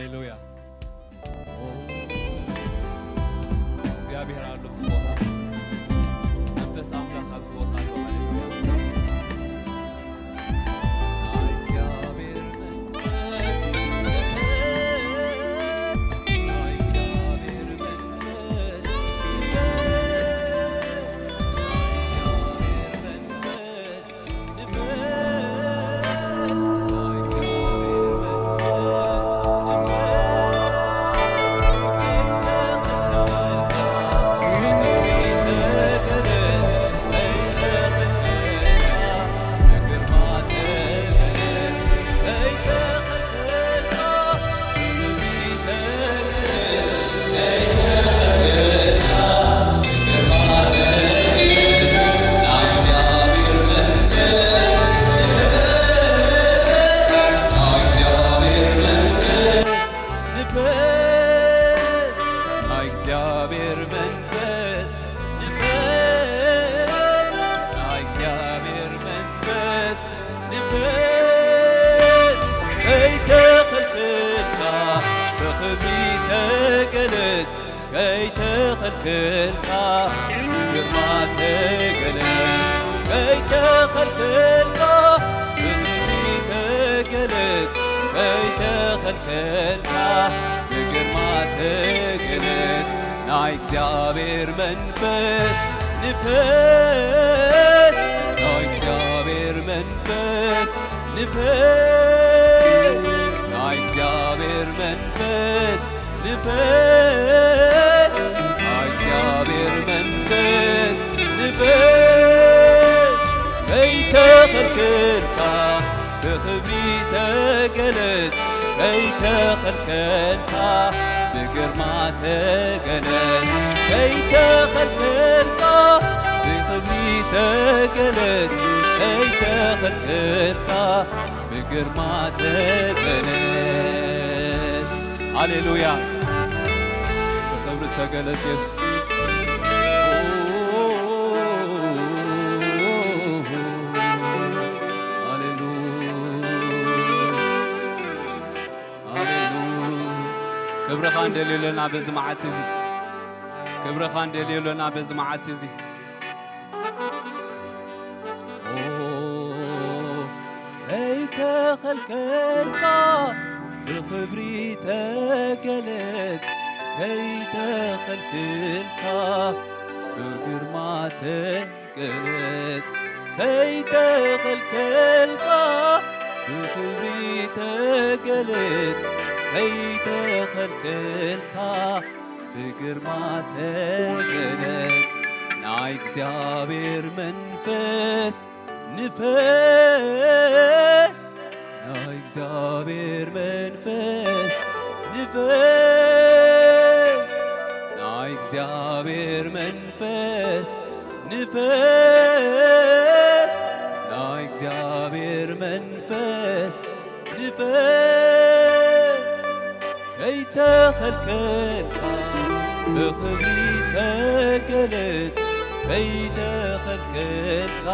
ሃሌሉያ። ኦ፣ እግዚኣብሔር ኣሎ ኣብዚ ቦታ። መንፈስ ኣምላኽ ኣብዚ ቦታ ኣሎ። ሃሌሉያ። ናይ እግዚኣብሔር መንፈስ፣ ናይ እግዚኣብሔር መንፈስ፣ ናይ እግዚኣብሔር መንፈስ፣ ንፈስ ናይ እግዚኣብሔር መንፈስ፣ ንፈስ ናይ እግዚኣብሔር መንፈስ፣ ንፈስ ከይተኸልከልካ ብኽብሪ ተገለጽ፣ ከይተኸልከልካ ብግርማ ተገለጽ፣ ከይተኸልከልካ ብኽብሪ ተገለጽ፣ ከይተኸልከልካ ብግርማ ተገለጽ። ናይ እግዚኣብሔር መንፈስ ንፈስ፣ ናይ እግዚኣብሔር መንፈስ ንፈስ፣ ናይ እግዚኣብሔር መንፈስ ንፈስ፣ ናይ እግዚኣብሔር መንፈስ ንፈስ፣ ከይተኸልከልካ ብኽብሪ ተገለጽ፣ ከይተኸልከልካ ብግርማ ተገለጽ፣ ከይተኸልከልካ ብኽብሪ ተገለጽ፣ ከይተኸልከልካ ብግርማ ተገለጽ። ሃሌሉያ። ብኽብሪ ተገለጽ የሱስ። ሃሌሉያ። ሃሌሉያ። ክብርኻ እንደልዮ ኣለና በዚ መዓልቲ እዚ። ክብርኻ እንደልዮ ኣለና በዚ መዓልቲ እዚ። ኦ፣ ከይተኸልከልካ ብኽብሪ ተገለጽ፣ ከይተኸልከልካ ብግርማ ተገለጽ፣ ከይተኸልከልካ ብኽብሪ ተገለጽ፣ ከይተኸልከልካ ብግርማ ተገለጽ። ናይ እግዚኣብሔር መንፈስ ንፈስ፣ ናይ እግዚኣብሔር መንፈስ ንፈስ፣ ናይ እግዚኣብሔር መንፈስ ንፈስ፣ ናይ እግዚኣብሔር መንፈስ ንፈስ፣ ከይተኸልከልካ ብኽብሪ ተገለጽ፣ ከይተኸልከልካ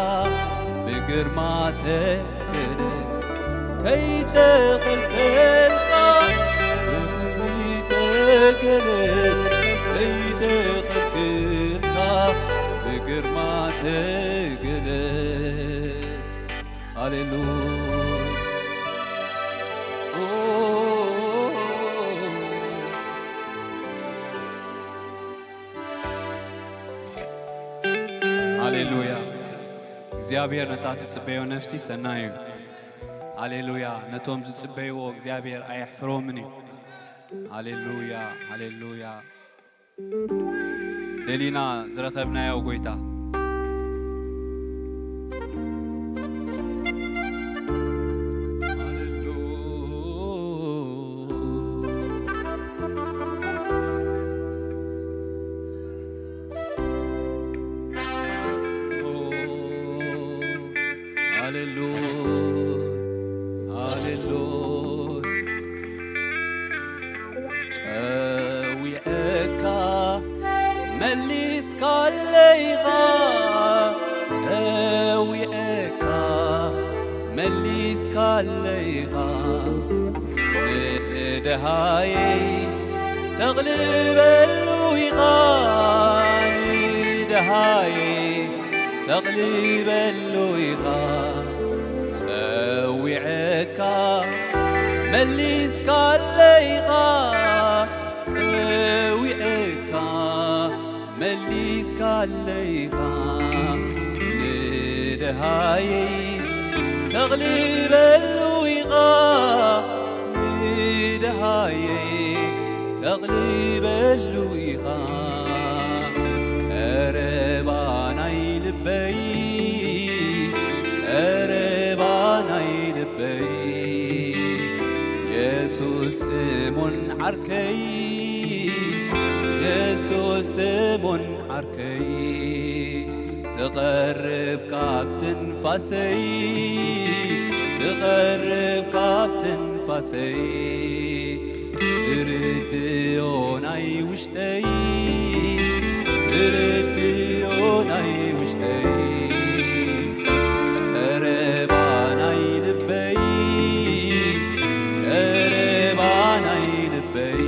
ብግርማ ተገለጽ፣ ከይተኸልከልካ ብኽብሪ ተገለጽ፣ ከይተኸልከልካ ብግርማ ተገለጽ። ሃሌሉያ። ኦ፣ ሃሌሉያ። እግዚኣብሔር ነታ ትጽበዮ ነፍሲ ሰናዩ። ሃሌሉያ። ነቶም ዝጽበይዎ እግዚኣብሔር ኣየሕፍሮምን እዩ። ሃሌሉያ፣ ሃሌሉያ። ደሊና ዝረኸብናዮ ጐይታ። ሃሌሉያ፣ ሃሌሉያ። ጸዊዐካ መሊስካለይኻ፣ ጸዊዐካ መሊስካለይኻ። ደሃየይ ተቕልበሉ ኢኻ፣ ንደሃየይ ተቕልበሉ ኢኻ። ጸዊዐካ መሊስካለይ ኢኻ፣ ጸዊዐካ መሊስካለይ ኢኻ። ንደሃየይ ተቕልበሉ ኢኻ፣ ንደሃየይ ተቕልበሉ ኢኻ። ቀረባ ናይ ልበይ፣ ቀረባ ናይ ልበይ፣ የሱስ እሙን ዓርከይ፣ የሱስ እሙን ዓርከይ። ትቐርብ ካብ ትንፋሰይ፣ ትቐርብ ካብ ትንፋሰይ። ትርድኦ ናይ ውሽጠይ፣ ትርድኦ ናይ ውሽጠይ። ቀረባ ናይ ልበይ፣ ቀረባ ናይ ልበይ።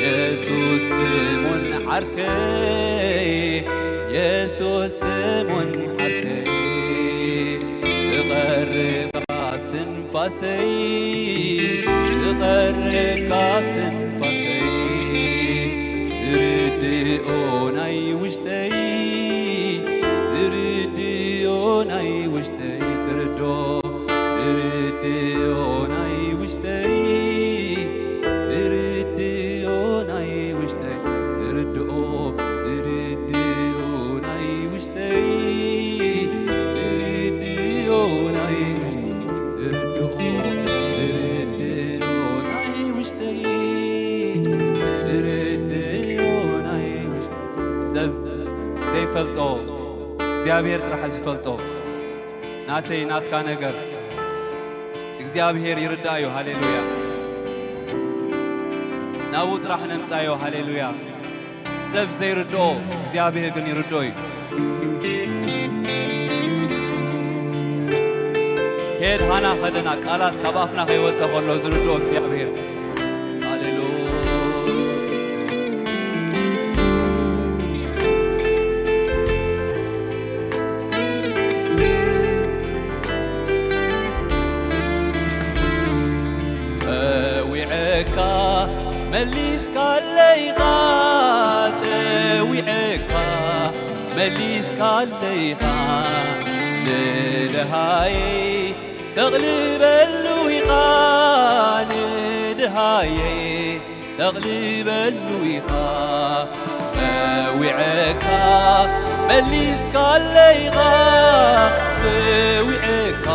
የሱስ እሙን ዓርከይ፣ የሱስ እሙን ዓርከይ። ትቐርብ ካብ ትንፋሰይ፣ ትቐርብ ካብ ትንፋሰይ። ትርድኦ ናይ ውሽጠይ፣ ትርድኦ ናይ ውሽጠይ። ትርድኦ፣ ትርድኦ ናይ ውሽጠይ፣ ትርድኦ ናይ ውሽጠይ። ትርድኦ፣ ትርድኦ ናይ ውሽጠይ፣ ትርድኦ ናይ ውሽጠይ። ትርድኦ፣ ትርድኦ ናይ ውሽጠይ፣ ትርድኦ ናይ ውሽጠይ። ሰብ ዘይፈልጦ እግዚኣብሔር ጥራሕ ዝፈልጦ። ናተይ ናትካ ነገር እግዚኣብሔር ይርዳእዩ። ሃሌሉያ። ናብኡ ጥራሕ ነምጻዮ። ሃሌሉያ። ሰብ ዘይርድኦ እግዚኣብሔር ግን ይርድኦ እዩ። ከየድሃና ከለና ቃላት ካብ ኣፍና ከይወጸ ከሎ ዝርድኦ እግዚኣብሔር። ሃሌሉያ። ጸዊዐካ መሊስካለይኻ፣ ጸዊዐካ መሊስካለይኻ። ንደሃየይ ተቕልበሉ ኢኻ፣ ንደሃየይ ተቕልበሉ ኢኻ። ጸዊዐካ መሊስካለይኻ፣ ጸዊዐካ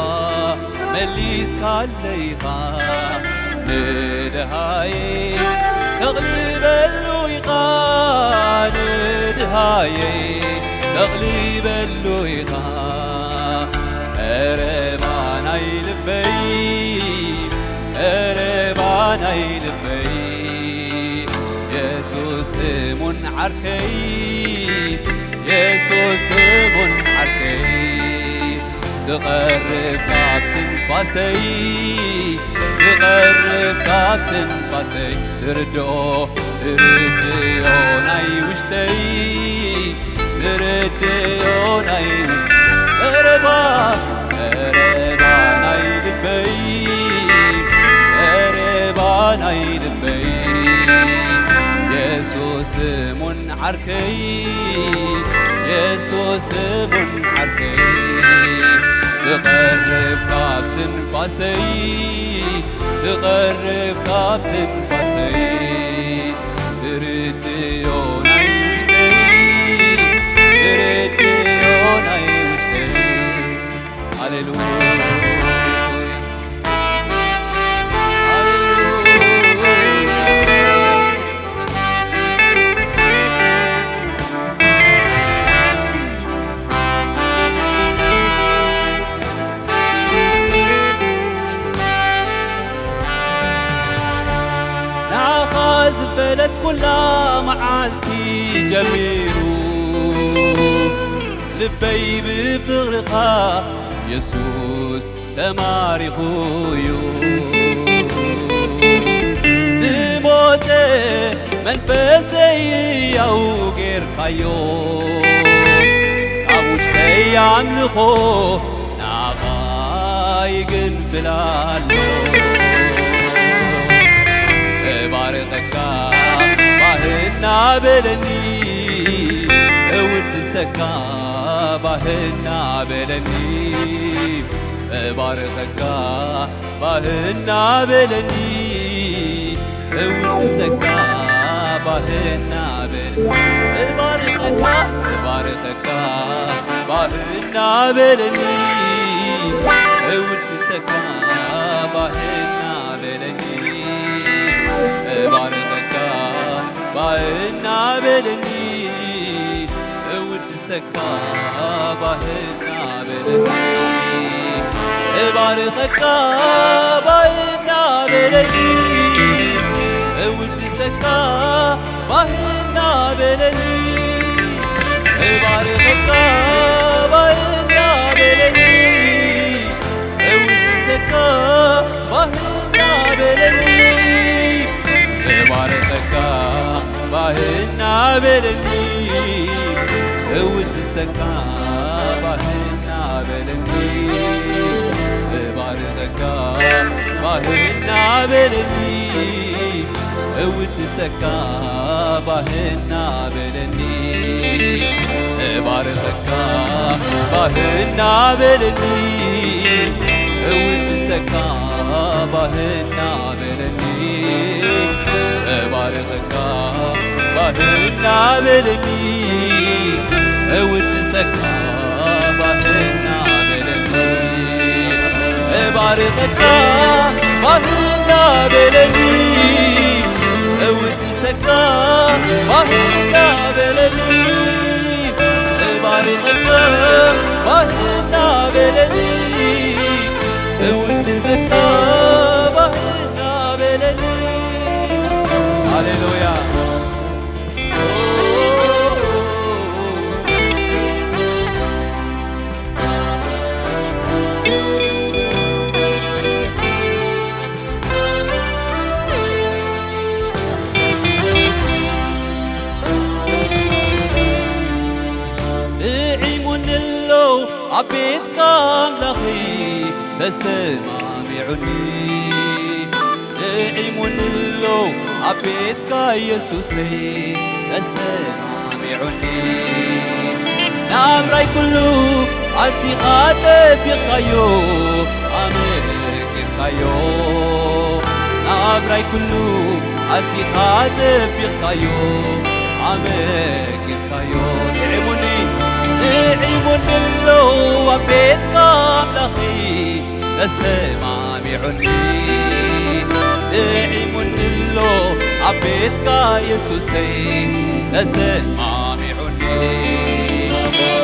መሊስካለይኻ። ንደሃየይ ተቕልበሉ ኢኻ፣ ንደሃየይ ተቕልበሉ ኢኻ። ቀረባ ናይ ልበይ፣ ቀረባ ናይ ልበይ፣ የሱስ እሙን ዓርከይ፣ የሱስ እሙን ዓርከይ። ትቐርብ ካብ ትንፋሰይ፣ ትቐርብ ካብ ትንፋሰይ። ትርድኦ፣ ትርድኦ ናይ ውሽጠይ፣ ትርድኦ ናይ ውሽጠይ። ቀረባ፣ ቀረባ ናይ ልበይ፣ ቀረባ ናይ ልበይ። የሱስ እሙን ዓርከይ፣ የሱስ እሙን ዓርከይ። ትቐርብ ካብ ትንፋሰይ፣ ትቐርብ ካብ ትንፋሰይ። ትርድዮ ናይ ውሽጠይ፣ ትርድዮ ናይ ውሽጠይ። ሃሌሉያ። ንዓኻ ዝፈለጥኩላ መዓልቲ ጀሚሩ፣ ልበይ ብፍቕርኻ የሱስ ተማሪኹ እዩ። ዝሞተ መንፈሰይ ያው ጌርካዮ፣ ኣብ ውሽጠይ ኣምልኾ ናኻ ይግንፍል ኣሎ። እባርኸካ ባህና በለኒ፣ እውድሰካ ባህና በለኒ፣ እባርኸካ ባህና በለኒ፣ እውድሰካ ባህና በለኒ፣ እባርኸካ፣ እባርኸካ ባህና በለኒ፣ እውድሰካ ባህና በለኒ፣ እባርኸካ ባህና በለኒ፣ እውድሰካ ባህና በለኒ፣ እባርኸካ ባህና በለኒ፣ እውድሰካ ባህና በለኒ፣ እባርኸካ ባህና በለኒ፣ እውድሰካ ባህና በለኒ፣ እባርኸካ ባህና በለኒ፣ እውድሰካ ባህና በለኒ፣ እባርኸካ ባህና በለኒ፣ እውድሰካ ባህና በለኒ፣ እባርኸካ ባህና በለኒ፣ እውድሰካ ባህና በለኒ፣ እባርኸካ ባህና በለኒ፣ እውድሰካ ባህና በለኒ፣ እባርኸካ ባህና በለኒ፣ እውድሰካ ባህና በለኒ፣ እባርኸካ ባህና በለኒ፣ እውድሰካ ባህና በለኒ። ሃሌሉያ። ጥዒሙኒ ኣሎ ኣብ ቤትካ ኣምላኸይ ተሰማሚዑኒ። ጥዒሙኒ ኣሎ ኣብ ቤትካ የሱሰይ ተሰማሚዑኒ። ናብራይ ኩሉ ኣዚኻ ጠቢቕካዮ ኣመስጊንካዮ። ናብራይ ኩሉ ኣዚኻ ጠቢቕካዮ ኣመስጊንካዮ። ጥዒሙኒ ጥዒሙኒ ኣሎ ኣብ ቤትካ ኣምላኸይ ተሰማሚዑኒ። ጥዒሙኒ ኣሎ ኣብ ቤትካ የሱሰይ ተሰማሚዑኒ።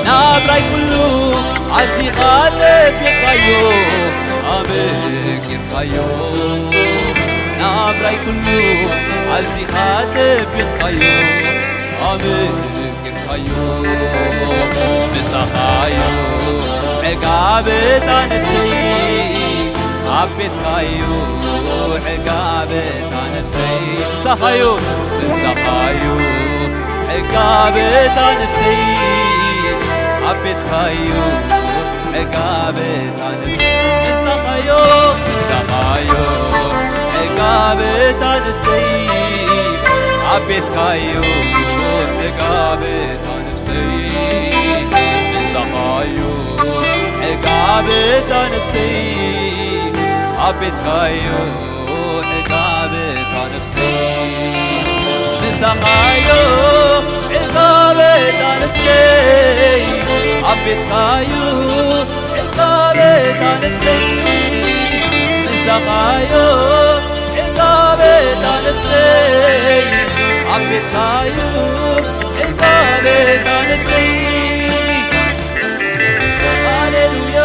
ናብራይ ኩሉ ኣዚኻ ጠቢቕካዮ ኣመስጊንካዮ። ናብራይ ኩሉ ኣዚኻ ጠቢቕካዮ ኣመስጊንካዮ። ምሳኻዮ ዕጋበታ ነፍሰይ ኣብ ቤትካዮ ዕጋበታ ነፍሰይ። ምሳኻዮ ምሳኻዮ ዕጋበታ ነፍሰይ ኣብ ቤትካዮ ዕጋበታ ነፍሰይ። ምሳኻዮ ምሳኻዮ ዕጋበታ ነፍሰይ ኣብ ቤትካዮ ዕጋበታ ነፍሰይ። ምሳኻዮ ዕጋበታ ነፍሰይ ኣብ ቤትካዮ ዕጋበታ ነፍሰይ። ምሳኻዮ ዕጋበታ ነፍሰይ ኣብ ቤትካዮ ዕጋበታ ነፍሰይ። ምሳኻዮ ዕጋበታ ነፍሰይ ኣብ ቤትካዮ ዕጋበታ ነፍሰይ። ሃሌሉያ።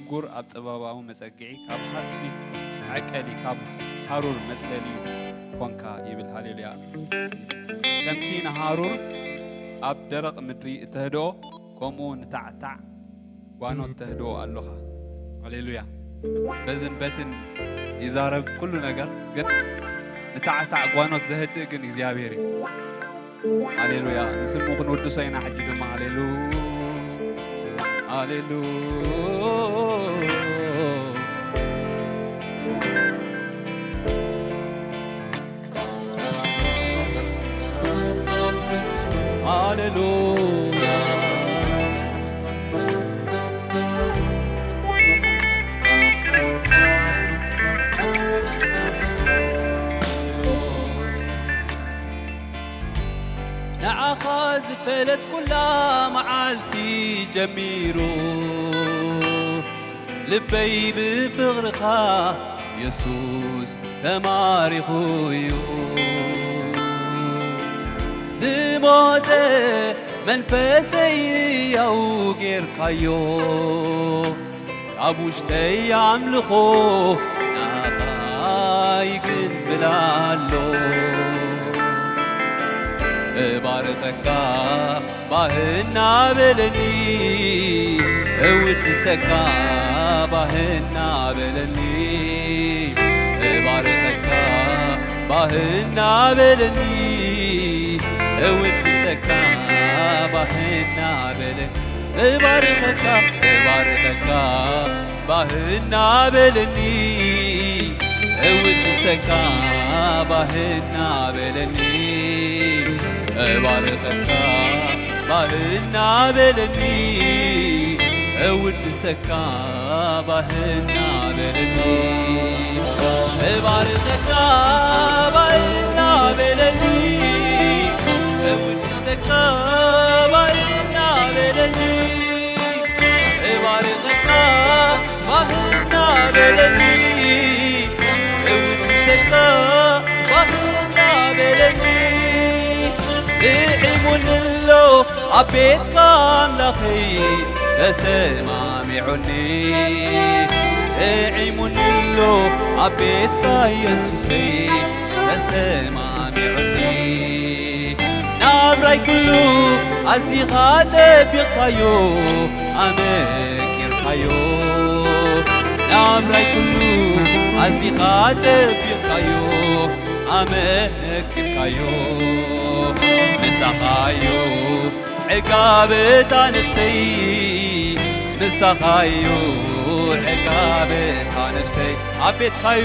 ቁር ኣብ ጸባባዊ መጸግዒ፣ ካብ ሓጽፊ መዕቀሊ፣ ካብ ሃሩር መጽለሊ ኮንካ ይብል። ሃሌሉያ። ከምቲ ንሃሩር ኣብ ደረቕ ምድሪ እተህድኦ፣ ከምኡ ንታዕታዕ ጓኖት ተህድኦ ኣሎኻ። ሃሌሉያ። በዝን በትን ይዛረብ ኩሉ ነገር፣ ግን ንታዕታዕ ጓኖት ዘህድእ ግን እግዚኣብሔር እዩ። ሃሌሉያ። ንስሙ ክንውድሶ ኢና። ሕጂ ድማ ሃሌሉ-፣ ሃሌሉ-፣ ሃሌሉያ። ንዓኻ ዝፈለጥኩላ መዓልቲ ጀሚሩ፣ ልበይ ብፍቕርኻ የሱስ ተማሪኹ እዩ። ዝሞተ መንፈሰይ ያው ጌርካዮ፣ ኣብ ውሽጠይ ኣምልኾ ናኻ ይግንፍል ኣሎ። እባርኸካ ባህና በለኒ፣ እውድሰካ ባህና በለኒ። እባርኸካ ባህና በለኒ፣ እውድሰካ ባህና በለኒ። እባርኸካ፣ እባርኸካ ባህና በለኒ፣ እውድሰካ ባህና በለኒ። እባርኸካ ባህና በለኒ፣ እውድሰካ ባህና በለኒ። እባርኸካ ባህና በለኒ፣ እውድሰካ ባህና በለኒ። እባርኸካ ባህና በለኒ፣ እውድሰካ ባህና በለኒ። ጥዒሙኒ ኣሎ ኣብ ቤትካ ኣምላኸይ ተሰማሚዑኒ። ጥዒሙኒ ኣሎ ኣብ ቤትካ የሱሰይ ተሰማሚዑኒ። ናብራይ ኩሉ ኣዚኻ ጸቢቕካዮ፣ ኣመኪርካዮ። ናብራይ ኩሉ ኣዚኻ ጸቢቕካዮ፣ ኣመኪርካዮ። ምሳኻዮ ዕጋበታ ነፍሰይ፣ ምሳኻዮ ዕጋበታ ነፍሰይ። ኣብ ቤትካዩ፣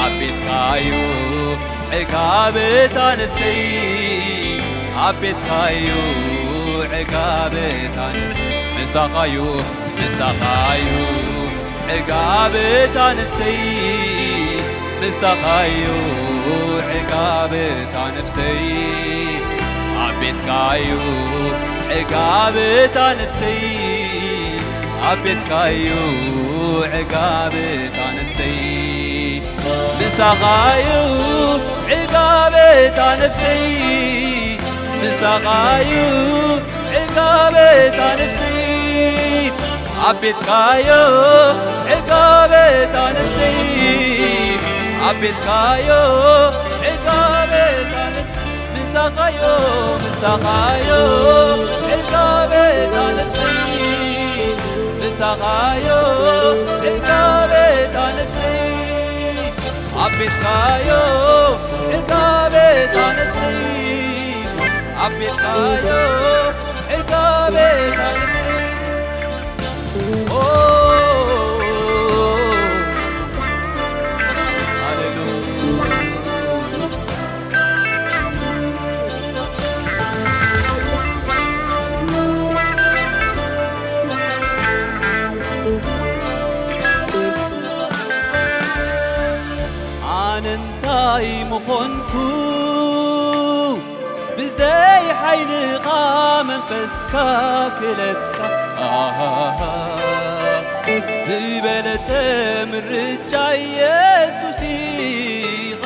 ኣብ ቤትካዩ ዕጋበታ ነፍሰይ፣ ኣብ ቤትካዩ ዕጋበታ ነፍሰይ። ምሳኻዩ፣ ምሳኻዩ ዕጋበታ ነፍሰይ፣ ምሳኻዩ ዕጋበታ ነፍሰይ። ኣብ ቤትካዩ ዕጋበታ ነፍሰይ፣ ኣብ ቤትካዩ ዕጋበታ ነፍሰይ። ምሳኻዩ ዕጋበታ ነፍሰይ፣ ምሳኻዩ ዕጋበታ ነፍሰይ። ኣብ ቤትካዮ ዕጋበታ ነፍሰይ፣ ኣብ ቤትካዮ ዕጋበታ ነፍሰይ። ምሳኻዮ፣ ምሳኻዮ ዕጋበታ ነፍሰይ፣ ምሳኻዮ ዕጋበታ ነፍሰይ። ኣብ ቤትካዮ ዕጋበታ ነፍሰይ፣ ኣብ ቤትካዮ ዕጋበታ ነፍሰይ። ኦ፣ ሃሌሉያ። ኣነ እንታይ ምኾንኩ ብዘይ ሓይልኻ መንፈስካ ክእለትካ ዝበለጸ ምርጫ ኢየሱስ ኢኻ።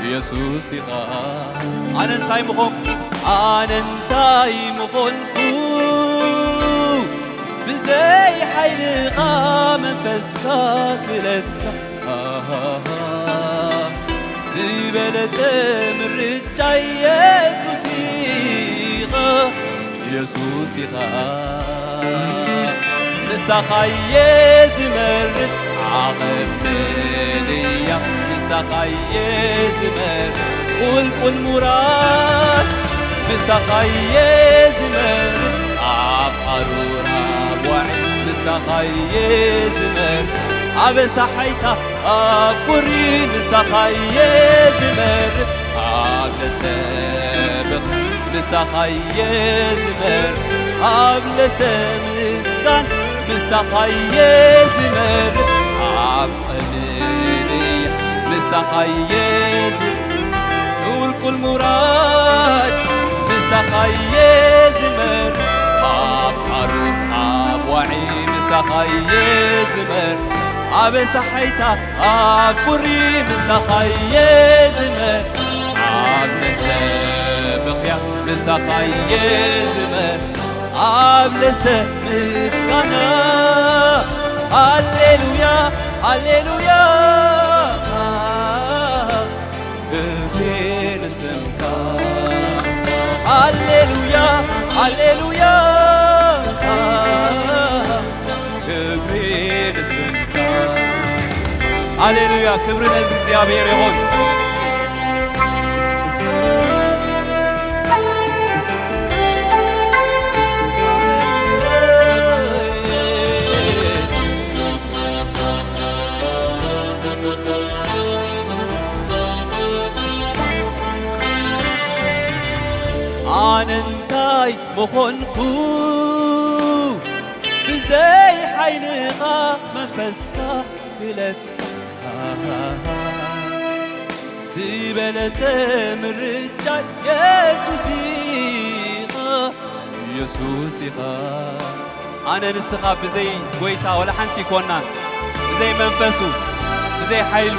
ኢየሱስ ኢኻ። ኣነ እንታይ ምኾንኩ፣ ኣነ እንታይ ምኾንኩ ብዘይ ሓይልኻ መንፈስካ ክእለትካ ዝበለጸ ምርጫ ኢየሱስ ኢኻ፣ ኢየሱስ ኢኻ። ምሳኻየ ዝመርሕ ዓቐብ ምድያ፣ ምሳኻየ ዝመርሕ ቁልቁል ሙራድ፣ ምሳኻየ ዝመርሕ ኣብ ሓሩር ኣብ ዋዒ፣ ምሳኻየ ዝመርሕ ኣብ ሳሓይታ ኣብ ቁሪ፣ ምሳኻየ ዝመርሕ ኣብ ለሰ ብኽ፣ ምሳኻየ ዝመርሕ ኣብ ለሰ ምስጋን፣ ምሳኻየ ዝመርሕ ኣብ ቀንልያ፣ ምሳኻየ ዝ-፣ ቁልቁል ሙራድ፣ ምሳኻየ ዝመርሕ ኣብ ሓሩር ኣብ ዋዒ፣ ምሳኻየ ዝመርሕ ኣብ ሳሓይታ ኣብ ቁሪ፣ ምሳኻየ ዝመርሕ ኣብ ለሰ ብኽያ፣ ምሳኻየ ዝመርሕ ኣብ ለሰ ምስጋና። ሃሌሉያ፣ ሃሌሉያ፣ ክብሪ ንስምካ። ሃሌሉያ፣ ሃሌሉያ፣ ክብሪ ንስምካ። ሃሌሉያ፣ ክብሪ ነዚ እግዚኣብሔር ይኹን። ኣነ እንታይ ምኾንኩ ብዘይ ሓይልኻ መንፈስካ ክእለትካ ዝበለጸ ምርጫ ኢየሱስ ኢኻ፣ ኢየሱስ ኢኻ። ኣነ ንስኻ ብዘይ ጎይታ ወላ ሓንቲ ኣይኮናን። ብዘይ መንፈሱ፣ ብዘይ ሓይሉ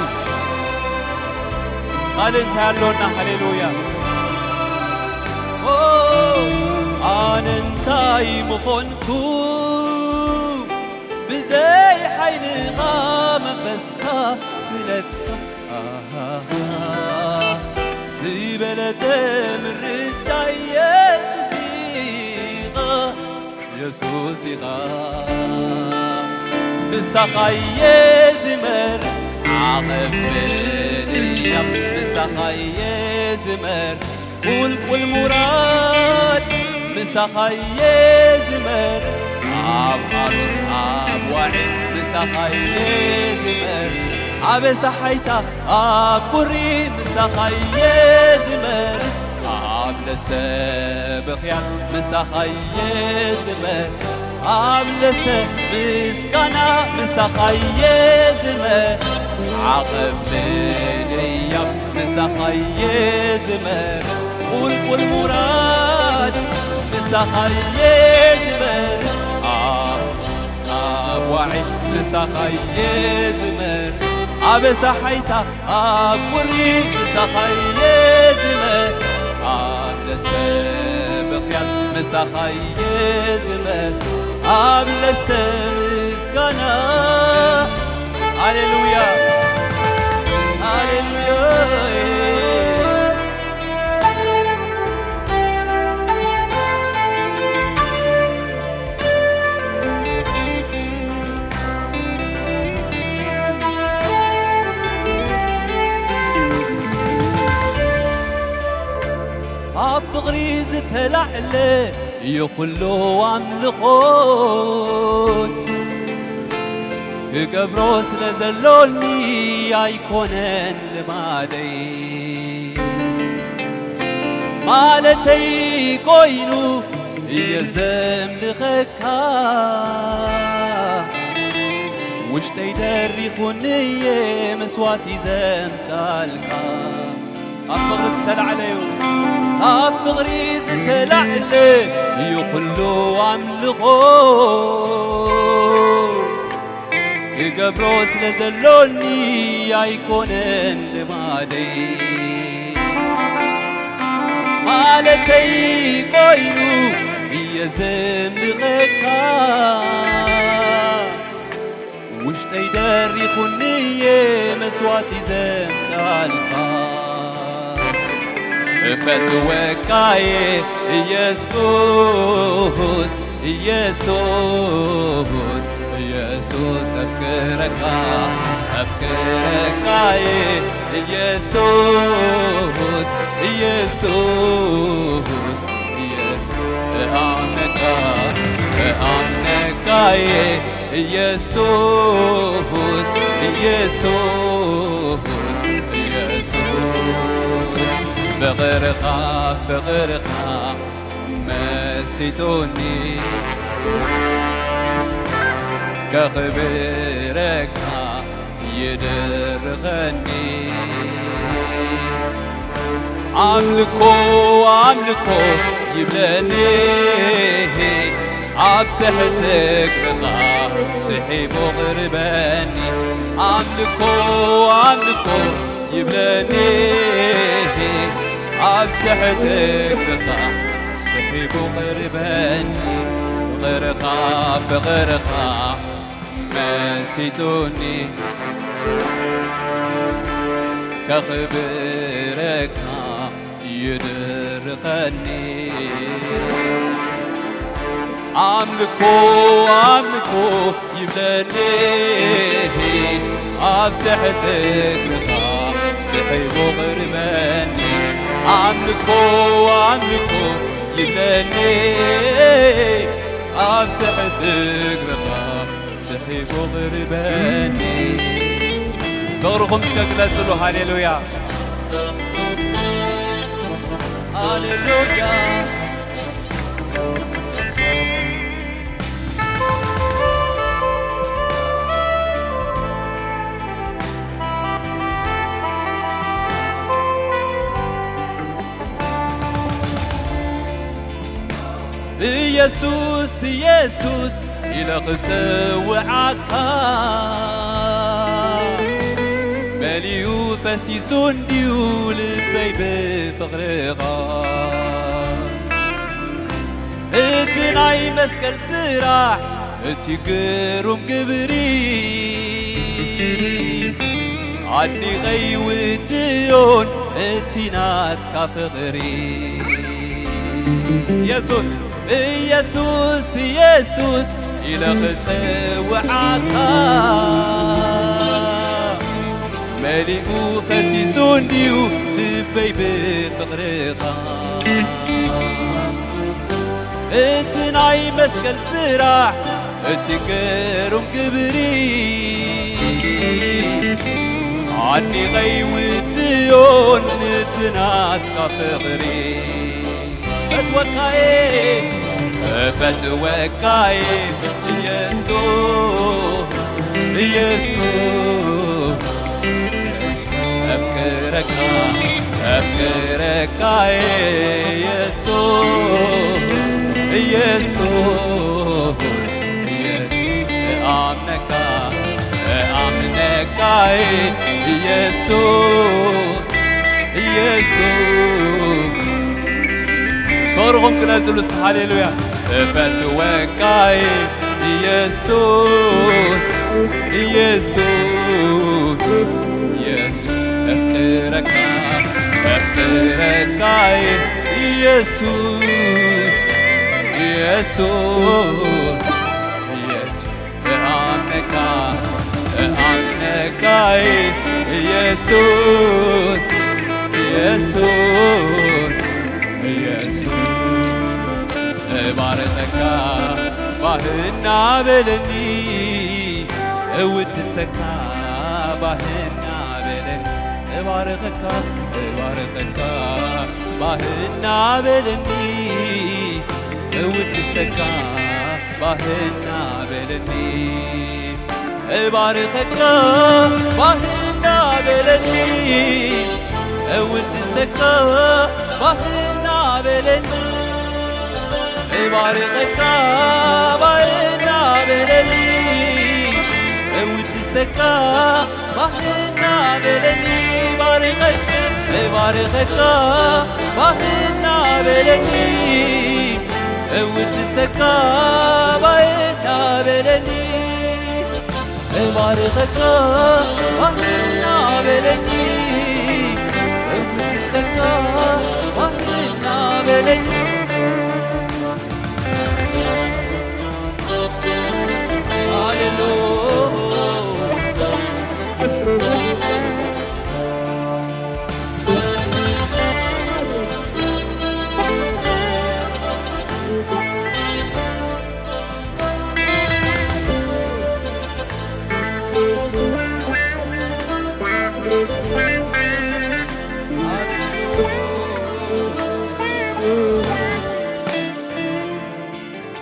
ካልእ እንታይ ኣሎና? ሃሌሉያ። ኦ፣ ኣነ እንታይ ምኾንኩ ብዘይ ሓይልኻ መንፈስካ ክእለትካ ዝበለጸ ምርጫ ኢየሱስ ኢኻ፣ ኢየሱስ ኢኻ። ምሳኻየ ዝመር ዓቐብ ምድያ፣ ምሳኻየ ዝመር ቁልቁል ሙራድ፣ ምሳኻየ ዝመር ኣብ ሃሩር ኣብ ዋዒ፣ ምሳኻየ ዝመር ኣብ ሳሓይታ ኣብ ቁሪ፣ ምሳኻየ ዝመር ኣብ ለሰ ብኽያት፣ ምሳኻየ ዝመር ኣብ ለሰ ምስጋና፣ ምሳኻየ ዝመር ዓቐብ ምድያ፣ ምሳኻየ ዝመር ቁልቁል ሙራድ፣ ምሳኻየ ዝመር ኣብ ኣብ ዋዒ፣ ምሳኻየ ዝመር ኣብ ሳሓይታ ኣብ ቁሪ፣ ምሳኻየ ዝመር ኣብ ለሰ ብኽያት፣ ምሳኻየ ዝመር ኣብ ለሰ ምስጋና። ሃሌሉያ፣ ሃሌሉያ። ኣብ ፍቕሪ ዝተላዕለ እዩ ኩሉ ኣምልኾት፣ ክገብሮ ስለ ዘሎኒ ኣይኮነን ልማደይ። ማለተይ ኮይኑ እየ ዘምልኸካ፣ ውሽጠይ ደሪኹኒ እየ መስዋዕቲ ዘምጻልካ። ኣብ ፍቕሪ ዝተላዕለ እዩ፣ ኣብ ፍቕሪ ዝተላዕለ እዩ ኩሉ ኣምልኾ። ክገብሮ ስለ ዘሎኒ ኣይኮነን ልማደይ። ማለተይ ኮይኑ እየ የዘምረካ ውሽጠይ ደሪኹኒ እየ መስዋዕቲ ዘምጻልካ። እፈትወካ እየ ኢየሱስ፣ ኢየሱስ፣ ኢየሱስ ኣፍቅረካ፣ ኣፍቅረካ እየ ኢየሱስ፣ ኢየሱስ ኢየሱስ እኣምነካ፣ እኣምነካ እየ ኢየሱስ፣ ኢየሱስ፣ ኢየሱስ ፍቕርኻ፣ ፍቕርኻ መሲጡኒ ከኽብረካ ይድርኸኒ። ኣምልኮ ኣምልኮ ይብለኒ ኣብ ትሕቲ እግርኻ ስሒቡ ቕርበኒ። ኣምልኮ ኣምልኮ ይብለኒ ኣብ ትሕቲ እግርኻ ስሒቡ ቕርበኒ። ፍቕርኻ ፍቕርኻ መሲጡኒ ከኽብረካ ይድርኸኒ። ኣምልኮ ኣምልኮ ይብለኒ ኣብ ትሕቲ እግርኻ ስሒቡ ቕርበኒ። ኣምልኮ ኣምልኮ ይብለኒ ኣብ ትሕቲ እግርኻ ስሒቡ ቕርበኒ። ፍቕርኹም እስከ ግለጽሉ። ሃሌሉያ፣ ሃሌሉያ። ኢየሱስ፣ ኢየሱስ ኢለ ኽጽውዓካ፣ መሊኡ ፈሲሱ እንድዩ ልበይ ብፍቕርኻ። እቲ ናይ መስቀል ስራሕ፣ እቲ ግሩም ግብሪ፣ ኣድኒቐ ይውድዮን እቲ ናትካ ፍቕሪ። ኢየሱስ፣ ኢየሱስ፣ ኢየሱስ ኢለ ኽጽውዓካ፣ መሊኡ ፈሲሱ እንድዩ ልበይ ብፍቕርኻ። እቲ ናይ መስቀል ስራሕ፣ እቲ ግሩም ግብሪ፣ ኣድኒቐ ይውድዮን እቲ ናትካ ፍቕሪ። እፈትወካየ፣ እፈትወካየ ኢየሱስ፣ ኢየሱስ። ኣፍቅረካ፣ ኣፍቅረካ ኢየሱስ፣ ኢየሱስ፣ ኢየሱስ። እኣምነካ፣ እኣምነካ ኢየሱስ፣ ኢየሱስ። ፍቕርኹም ግለጽሉ እስከ፣ ሃሌሉያ። እፈትወካ ኢየሱስ፣ ኢየሱስ፣ ኢየሱስ። እፍቅረካ፣ እፍቅረካ ኢየሱስ፣ ኢየሱስ፣ ኢየሱስ። እኣምነካ፣ እኣምነካ ኢየሱስ፣ ኢየሱስ፣ ኢየሱስ። እባርኸካ ባህና በለኒ፣ እውድሰካ ባህና በለኒ። እባርኸካ፣ እባርኸካ ባህና በለኒ፣ እውድሰካ ባህና በለኒ። እባርኸካ ባህና በለኒ፣ እውድሰካ ባህና በለኒ። እባርኸካ ባህና በለኒ፣ እውድሰካ ባህና በለኒ። እባርኸካ፣ እባርኸካ ባህና በለኒ፣ እውድሰካ ባይ እናበለኒ፣ እባርኸካ ባይ እናበለኒ፣ እውድሰካ ባይ እናበለኒ። ሃሌሉያ።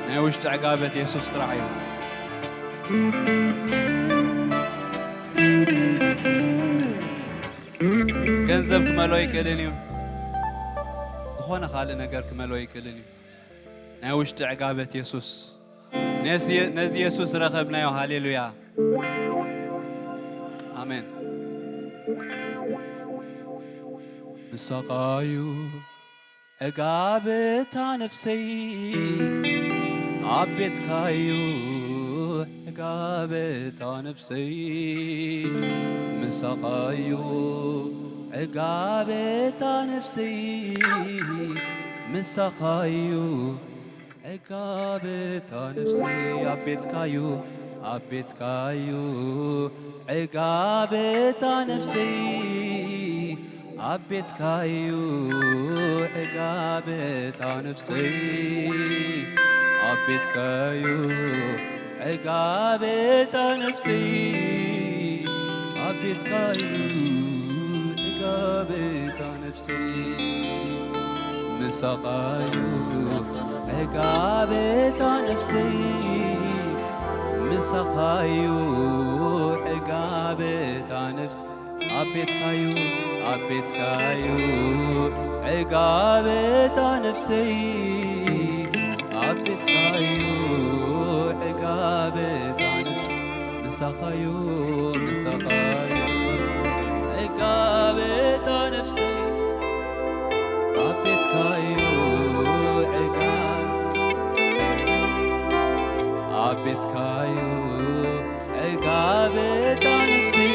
ናይ ውሽጢ ዕጋበት የሱስ ጥራሕ እዩ። ገንዘብ ክመልኦ ይክእልን እዩ። ዝኾነ ካልእ ነገር ክመልኦ ይክእልን እዩ። ናይ ውሽጢ ዕጋበት የሱስ። ነዚ፣ ነዚ የሱስ ዝረኸብናዮ። ሃሌሉያ። ኣሜን። ምሳኻዩ ዕጋበታ ነፍሰይ፣ ኣብ ቤትካዩ ዕጋበታ ነፍሰይ። ምሳኻዩ ዕጋበታ ነፍሰይ፣ ምሳኻዩ ዕጋበታ ነፍሰይ። ኣብ ቤትካዩ፣ ኣብ ቤትካዩ ዕጋበታ ነፍሰይ፣ ኣብ ቤትካዩ ዕጋበታ ነፍሰይ። ኣብ ቤትካዩ ዕጋበታ ነፍሰይ፣ ኣብ ቤትካዩ ዕጋበታ ነፍሰይ። ምሳኻዩ ዕጋበታ ነፍሰይ፣ ምሳኻዩ ዕጋበታ ነፍሰይ። ኣብ ቤትካዩ፣ ኣብ ቤትካዩ ዕጋበታ ነፍሰይ፣ ኣብ ቤትካዩ ዕጋበታ ነፍሰይ። ምሳኻዩ፣ ምሳኻዩ ዕጋበታ ነፍሰይ፣ ኣብ ቤትካዩ ዕጋብ፣ ኣብ ቤትካዩ ዕጋበታ ነፍሰይ፣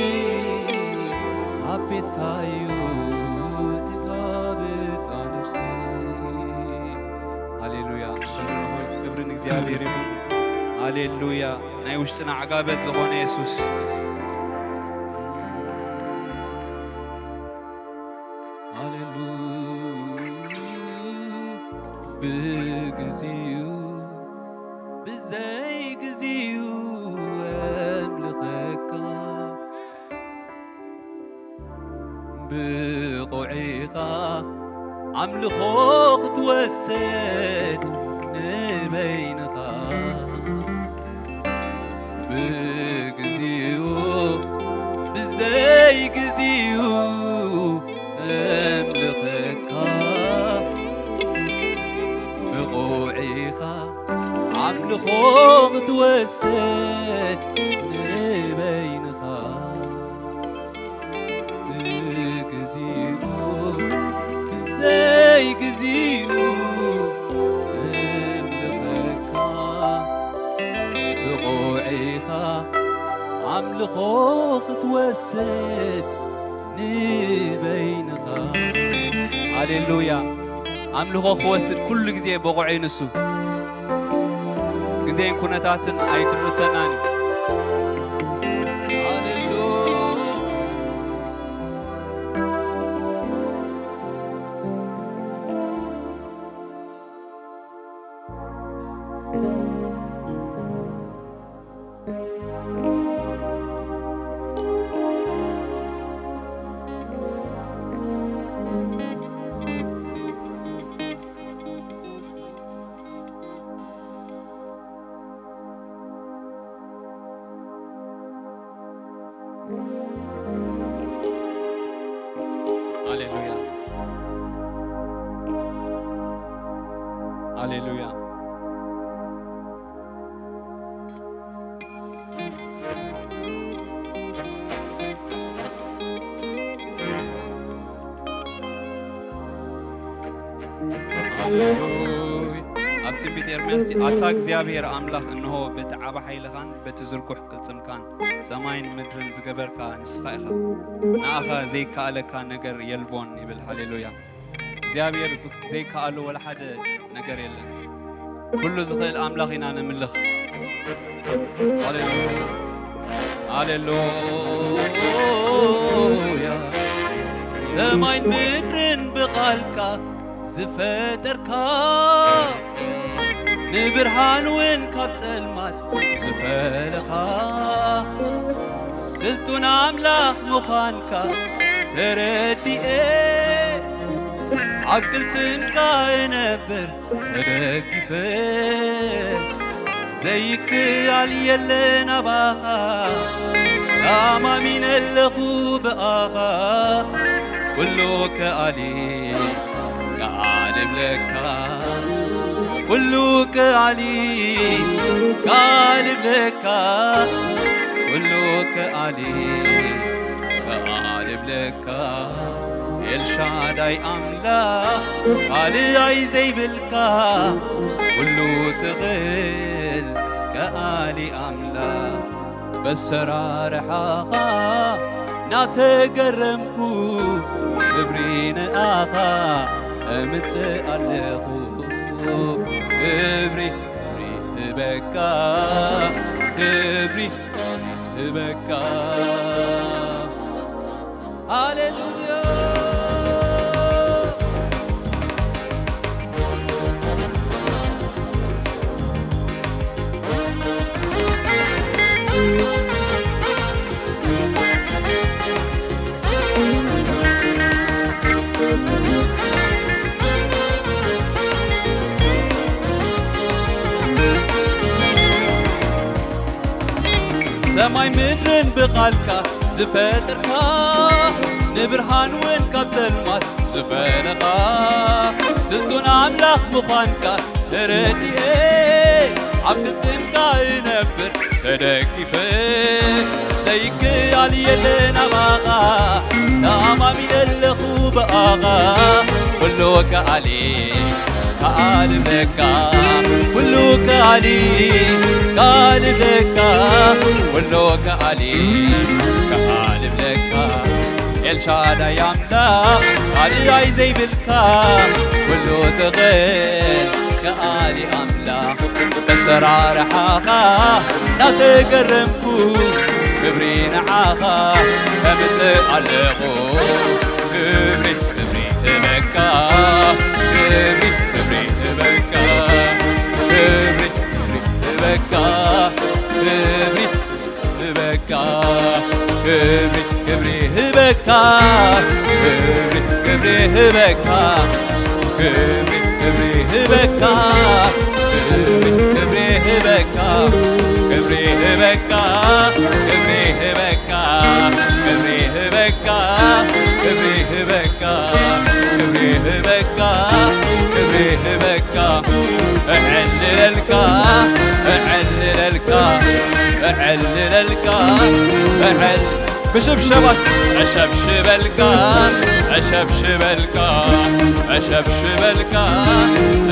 ኣብ ቤትካዩ ዕጋበታ ነፍሰይ። ሃሌሉያ። ክብሪ ንኹን፣ ክብሪ ንእግዚኣብሔር ይኹን። ሃሌሉያ። ናይ ውሽጥና ዕጋበት ዝኾነ የሱስ። ሃሌሉያ። ብግዚኡ ብዘይግዚኡ ኣምልኸካ፣ ብቑዒኻ ኣምልኾ ክትወስድ ንበይንኻ። ብግዚኡ ብዘይግዚኡ እምልኸካ፣ ብቑዒኻ ኣምልኾ ክትወስድ ንበይንኻ። ብግዚኡ ብዘይግዚኡ እምልኸካ፣ ብቑዒኻ ኣምልኾ ክትወስድ ንበይንኻ። ሃሌሉያ። ኣምልኾ ክወስድ ኩሉ ግዜ ብቑዕ እዩ ንሱ። ግዜን ኩነታትን ኣይድርተናን እዩ። ሃሌሉያ። ሃሌሉያ። ሃሌሉያ። ሃሌሉያ። ኣብቲ ትንቢት ኤርምያስ፣ ኣታ እግዚኣብሔር ኣምላኽ፣ እንሆ በቲ ዓቢ ሓይልኻን በቲ ዝርጉሕ ቅልጽምካን ሰማይን ምድርን ዝገበርካ ንስኻ ኢኻ። ንኣኻ ዘይከኣለካ ነገር የልቦን ይብል። ሃሌሉያ። እግዚኣብሔር ዝ-፣ ዘይከኣሎ ወላ ሓደ ነገር የለን። ኩሉ ዝኽእል ኣምላኽ ኢና ነምልኽ። ሃሌሉያ፣ ሃሌሉያ። ሰማይን ምድርን ብቓልካ ዝፈጠርካ፣ ንብርሃን እውን ካብ ጸልማት ዝፈለኻ፣ ስልጡን ኣምላኽ ምዃንካ ተረዲኤ፣ ኣብ ቅልጽምካ እነብር ተደጊፈ። ዘይከኣል የለን ኣባኻ፣ ተኣማሚነ ኣለኹ ብኣኻ። ኩሉ ከኣሊ ከኣሊ ብለካ፣ ኩሉ ከኣሊ ከኣሊ ብለካ፣ ኩሉ ከኣሊ ከኣሊ ብለካ። ኤልሻዳይ ኣምላኽ ካልኣይ ዘይብልካ፣ ኩሉ ትኽእል ከኣሊ ኣምላኽ። በሰራርሓኻ ናተገረምኩ፣ ክብሪ ንኣኻ እምጽእ ኣለኹ። ክብሪ፣ ክብሪ ህበካ፣ ክብሪ ህበካ። ሃሌሉያ። ሰማይ ምድርን ብቓልካ ዝፈጠርካ፣ ንብርሃን እውን ካብ ጸልማት ዝፈለኻ፣ ስልጡን ኣምላኽ ምዃንካ ተረዲኤ፣ ኣብ ቅልጽምካ እነብር ተደጊፈ። ዘይከኣል የለን ኣባኻ፣ ተኣማሚነ ኣለኹ ብኣኻ። ኩሉ ከኣሊ ከኣሊ ብለካ፣ ኩሉ ከኣሊ ከኣሊ ብለካ፣ ኩሉ ከኣሊ ከኣሊ ብለካ። ኤልሻዳይ ኣምላኽ ካልኣይ ዘይብልካ፣ ኩሉ ትኽእል ከኣሊ ኣምላኽ። ኣሰራርሓኻ እናተገረምኩ፣ ክብሪ ንዓኻ እምጽእ ኣለኹ። ክብሪ፣ ክብሪ ህበካ፣ ክብሪ፣ ክብሪ ህበካ፣ ክብሪ፣ ክብሪ ህበካ፣ ክብሪ ህበካ፣ ክብሪ፣ ክብሪ ህበካ፣ ክብሪ፣ ክብሪ ህበካ፣ ክብሪ፣ ክብሪ ህበካ፣ ክብሪ፣ ክብሪ ህበካ፣ ክብሪ ህበካ፣ ክብሪ ህበካ፣ ክብሪ ህበካ፣ ክብሪ ህበካ፣ ክብሪ ህበካ፣ ክብሪ ህበካ። እዕልለልካ፣ እዕልለልካ፣ እዕልለልካ፣ እዕል-፣ ብሽብሸባ እሸብሽበልካ፣ እሸብሽበልካ፣ እሸብሽበልካ፣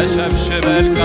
እሸብሽበልካ።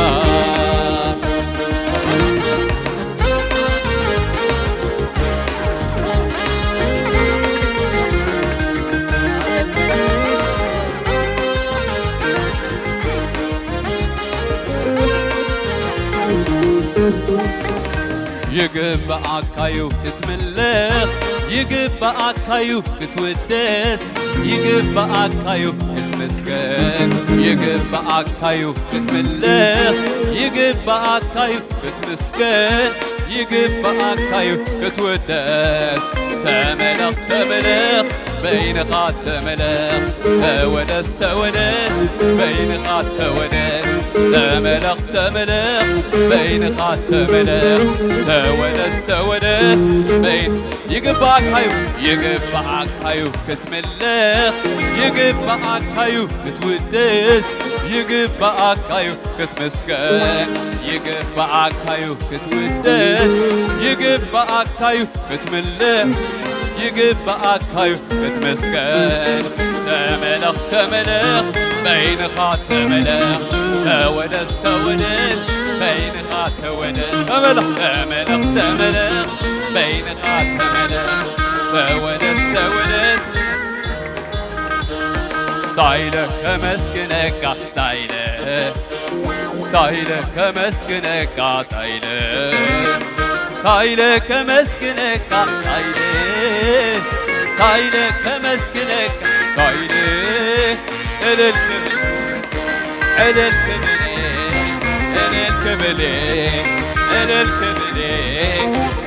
ይግብኣካዩ ክትምልኽ፣ ይግብኣካዩ ክትውደስ፣ ይግብኣካዩ ክትምስገን፣ ይግብኣካዩ ክትምልኽ፣ ይግብኣካዩ ክትምስገን፣ ይግብኣካዩ ክትውደስ። ተመለኽ፣ ተመለኽ፣ በይንኻ ተመለኽ፣ ተወደስ፣ ተወደስ፣ በይንኻ ተወደስ። ተመለኽ፣ ተመለኽ፣ በይንኻ ተመለኽ፣ ተወደስ፣ ተወደስ፣ በይን-፣ ይግብኣካዩ፣ ይግብኣካዩ ክትምልኽ፣ ይግብኣካዩ ክትውደስ፣ ይግብኣካዩ ክትምስገን፣ ይግብኣካዩ ክትውደስ፣ ይግብኣካዩ ክትምልኽ። ይግባኣካዩ ክትምስገን። ተመለኽ ተመለኽ በይንኻ ተመለኽ፣ ተወደስ ተወደስ በይንኻ ተወደስ። ተመለኽ ተመለኽ ተመለኽ በይንኻ ተመለኽ፣ ተወደስ ተወደስ። ታይለ ከመስግነካ ታይለ፣ ታይለ ከመስግነካ ታይለ፣ ታይለ ከመስግነካ ታይለ፣ ታይለ ከመስግነካ ታይለ። እልል ክብል፣ እልል ክብል፣ እልል ክብል፣ እልል ክብል፣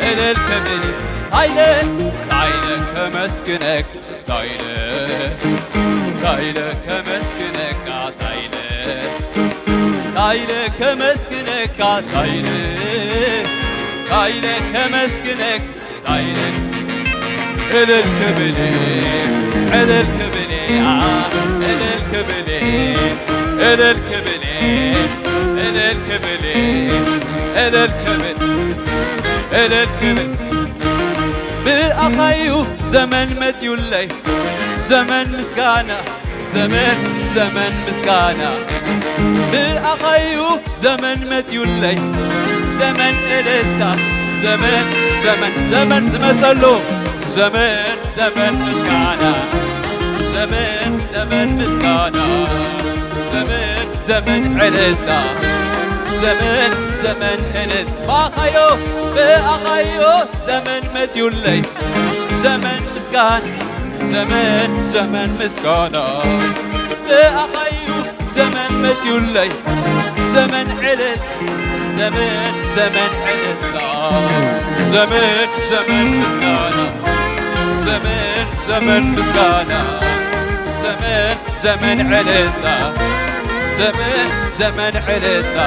እልል ክብል። ታይለ፣ ታይለ ከመስግነካ ታይለ፣ ታይለ ከመስግነካ ታይለ፣ ታይለ ከመስግነካ ታይለ፣ ታይለ ከመስግነካ ታይለ። እልል ክብል፣ እልል ክብል፣ አ፣ እልል ክብል፣ እልል ክብል፣ እልል ክብል፣ እልል ክብል፣ እልል ክብል። ብኣኻዩ ዘመን መጽዩለይ፣ ዘመን ምስጋና፣ ዘመን፣ ዘመን ምስጋና። ብኣኻዩ ዘመን መጽዩለይ፣ ዘመን እልልታ፣ ዘመን፣ ዘመን፣ ዘመን ዝመጸሉ፣ ዘመን፣ ዘመን ምስጋና፣ ዘመን፣ ዘመን ምስጋና፣ ዘመን፣ ዘመን እልልታ፣ ዘመን፣ ዘመን እልልታ። ብኣኻዮ፣ ብኣኻዮ ዘመን መጽዩለይ፣ ዘመን ምስጋና፣ ዘመን፣ ዘመን ምስጋና። ብኣኻዩ ዘመን መጽዩለይ፣ ዘመን ዕልል፣ ዘመን፣ ዘመን ዕልልታ። ዘመን፣ ዘመን ምስጋና፣ ዘመን፣ ዘመን ምስጋና። ዘመን፣ ዘመን ዕልልታ፣ ዘመን፣ ዘመን ዕልልታ።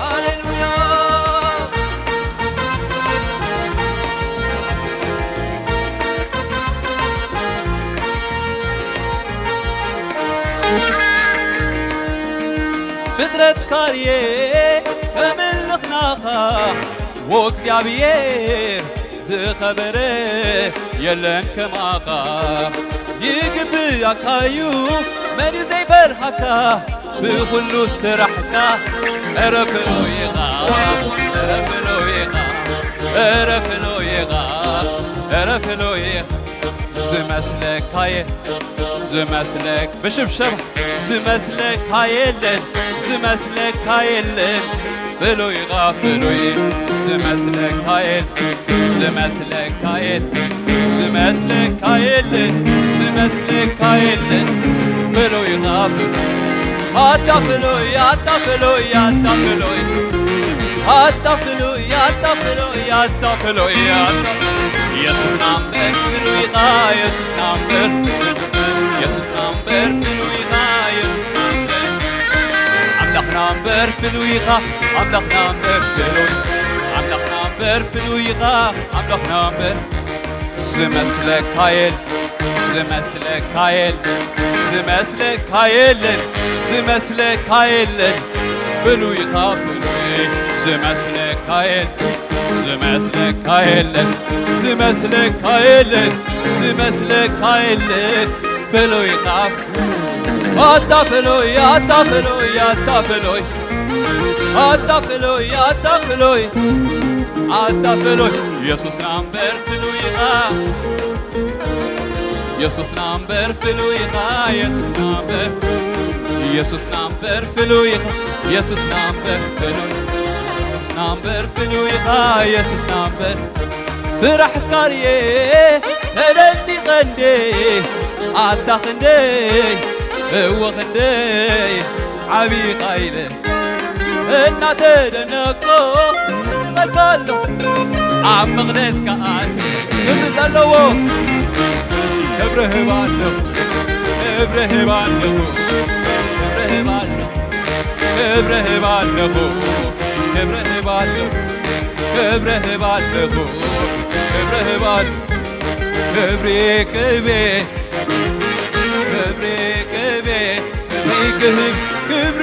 ሃሌሉያ። ፍጥረት ካርየ ከምልኽናኻ፣ ወእግዚኣብሔር ዝኸበረ የለን ከማኻ። ይግብኣካዩ መን እዩ ዘይበርሃካ ብኹሉ ስራሕካ። ኧረ ፍሉይ ኢኻ፣ ኧረ ፍሉይ ኢኻ፣ ኧረ ፍሉይ ኢኻ፣ ኧረ ፍሉይ ኢኻ። ዝመስለካ የ-፣ ዝመስለክ-፣ ብሽብሸባ ዝመስለካ የለን፣ ዝመስለካ የለን። ፍሉይ ኢኻ ፍሉይ፣ ዝመስለካ የለን፣ ዝመስለካ የለን፣ ዝመስለካ የለን፣ ዝመስለካ የለን። ፍሉይ ኢኻ ፍሉይ፣ ኣታ ፍሉይ፣ ኣታ ፍሉይ፣ ኣታ ፍሉይ፣ ኣታ ፍሉይ፣ ኣታ ፍሉይ፣ ኣታ ፍሉይ፣ ኣታ የሱስና እምበር ፍሉይ ኢኻ፣ የሱስና እምበር፣ የሱስና እምበር ፍሉይ ኢኻ፣ የሱስና እምበር ኣምላኽና እምበር ፍሉይ ኢኻ፣ ኣምላኽና እምበር ፍሉይ፣ ኣምላኽና እምበር ፍሉይ ኢኻ፣ ኣምላኽና እምበር ዝመስለካ የል-፣ ዝመስለካ የል-፣ ዝመስለካ የለን፣ ዝመስለካ የለን፣ ፍሉይ ኢኻ ፍሉይ፣ ዝመስለካ የል-፣ ዝመስለካ የለን፣ ዝመስለካ የለን፣ ዝመስለካ የለን፣ ፍሉይ ኢኻ። ኣታ ፍሉይ፣ ኣታ ፍሉይ፣ ኣታ ፍሉይ፣ ኣታ ፍሉይ፣ ኣታ ፍሉይ፣ ኣታ ፍሉይ፣ የሱስና እምበር ፍሉይ ኢኻ። የሱስና እምበር ፍሉይ ኢኻ፣ የሱስና እምበር፣ የሱስና እምበር ፍሉይ ኢኻ፣ የሱስና እምበር ፍሉይ፣ የሱስና እምበር ፍሉይ ኢኻ፣ የሱስና እምበር። ስራሕ ካርየ ተደኒቐ እንዴ፣ ኣታ ክንደይ፣ እወ ክንደይ ዓብዪ ኢኻ ኢለ እናተደነቅኩ እቐልካ ኣለኹ። ኣብ መቕደስካ ኣትየ ክብሪ ዘለዎ ክብሪ እህብ ኣለኹ፣ ክብሪ እህብ ኣለኹ፣ ክብሪ እህብ ኣለኹ፣ ክብሪ እህብ ኣለኹ፣ ክብሪ እህብ ኣለኹ፣ ክብሪ እህብ ኣለኹ፣ ክብሪ እህብ ኣለኹ። ክብሪ፣ ክብሪ፣ ክብሪ፣ ክብሪ፣ ክብሪ ክህብ፣ ክብሪ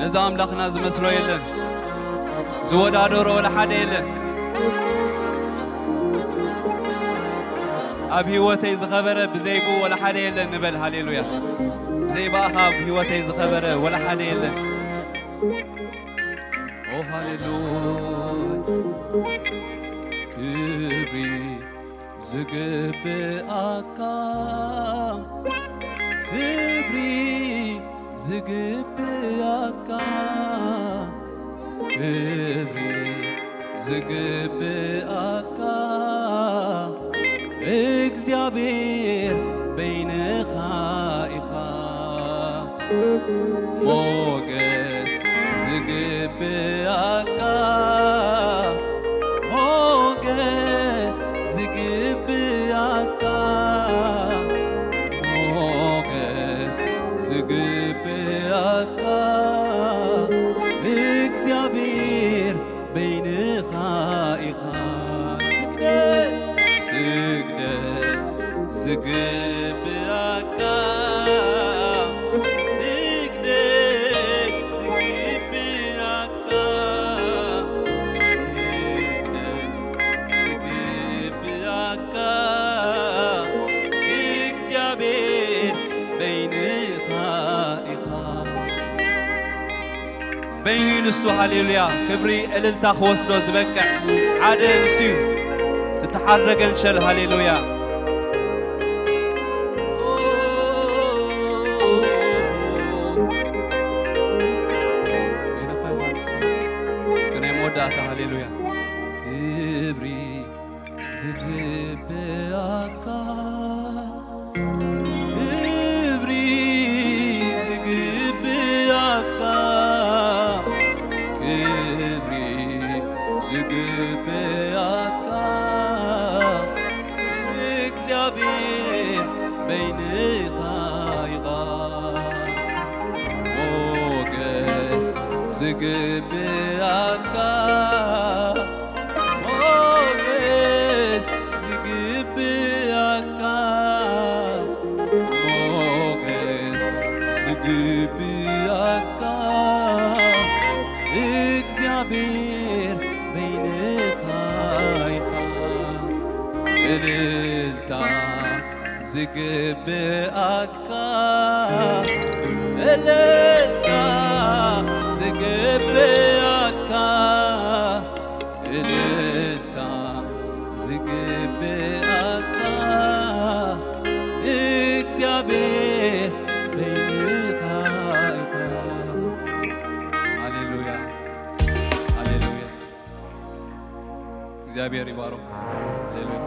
እዚ ኣምላኽና ዝመስሎ የለን፣ ዝወዳደሮ ወላ ሓደ የለን። ኣብ ህይወተይ ዝኸበረ ብዘይብኡ ወላ ሓደ የለን ንበል። ሃሌሉያ። ብዘይ ብኣኻ ኣብ ህይወተይ ዝኸበረ ወላ ሓደ የለን። ኦ ሃሌሉያ። ክብሪ ዝግብኣካ፣ ክብሪ ዝግብኣካ፣ ክብሪ ዝግብኣካ፣ እግዚኣብሔር በይንኻ ኢኻ። ሞገስ ዝግብኣካ፣ ሞገስ ዝግብኣካ፣ ሞገስ ዝግብኣካ፣ እግዚኣብሔር በይንኻ ኢኻ። ስግደት፣ ስግደት ዝግብኣካ፣ ስግደት ዝግብኣካ፣ ስግደት ዝግብኣካ፣ እግዚኣብሔር በይንኻ ኢኻ። በይኑ እዩ ንሱ። ሃሌሉያ። ክብሪ እልልታ ክወስዶ ዝበቅዕ ሓደ ንሱ እዩ። ትተሓረገን ሸል። ሃሌሉያ። እስከ ናይ መወዳእታ። ሃሌሉያ። ክብሪ ዝግብኣካ፣ ክብሪ ዝግብኣካ፣ ክብሪ ዝግብኣካ፣ እግዚኣብሔር በይንኻ ኢኻ። ሞገስ ዝግብኣካ፣ ሞገስ ዝግብኣካ፣ ሞገስ ዝግብኣካ፣ እግዚኣብሔር በይንኻ ኢኻ። እልልታ ዝግብኣካ፣ እልልታ ዝግብኣካ፣ እልልታ ዝግብኣካ፣ እግዚኣብሔር በይንኻ ኢኻ። ሃሌሉያ፣ ሃሌሉያ። እግዚኣብሔር ይባርክ። ሃሌሉያ።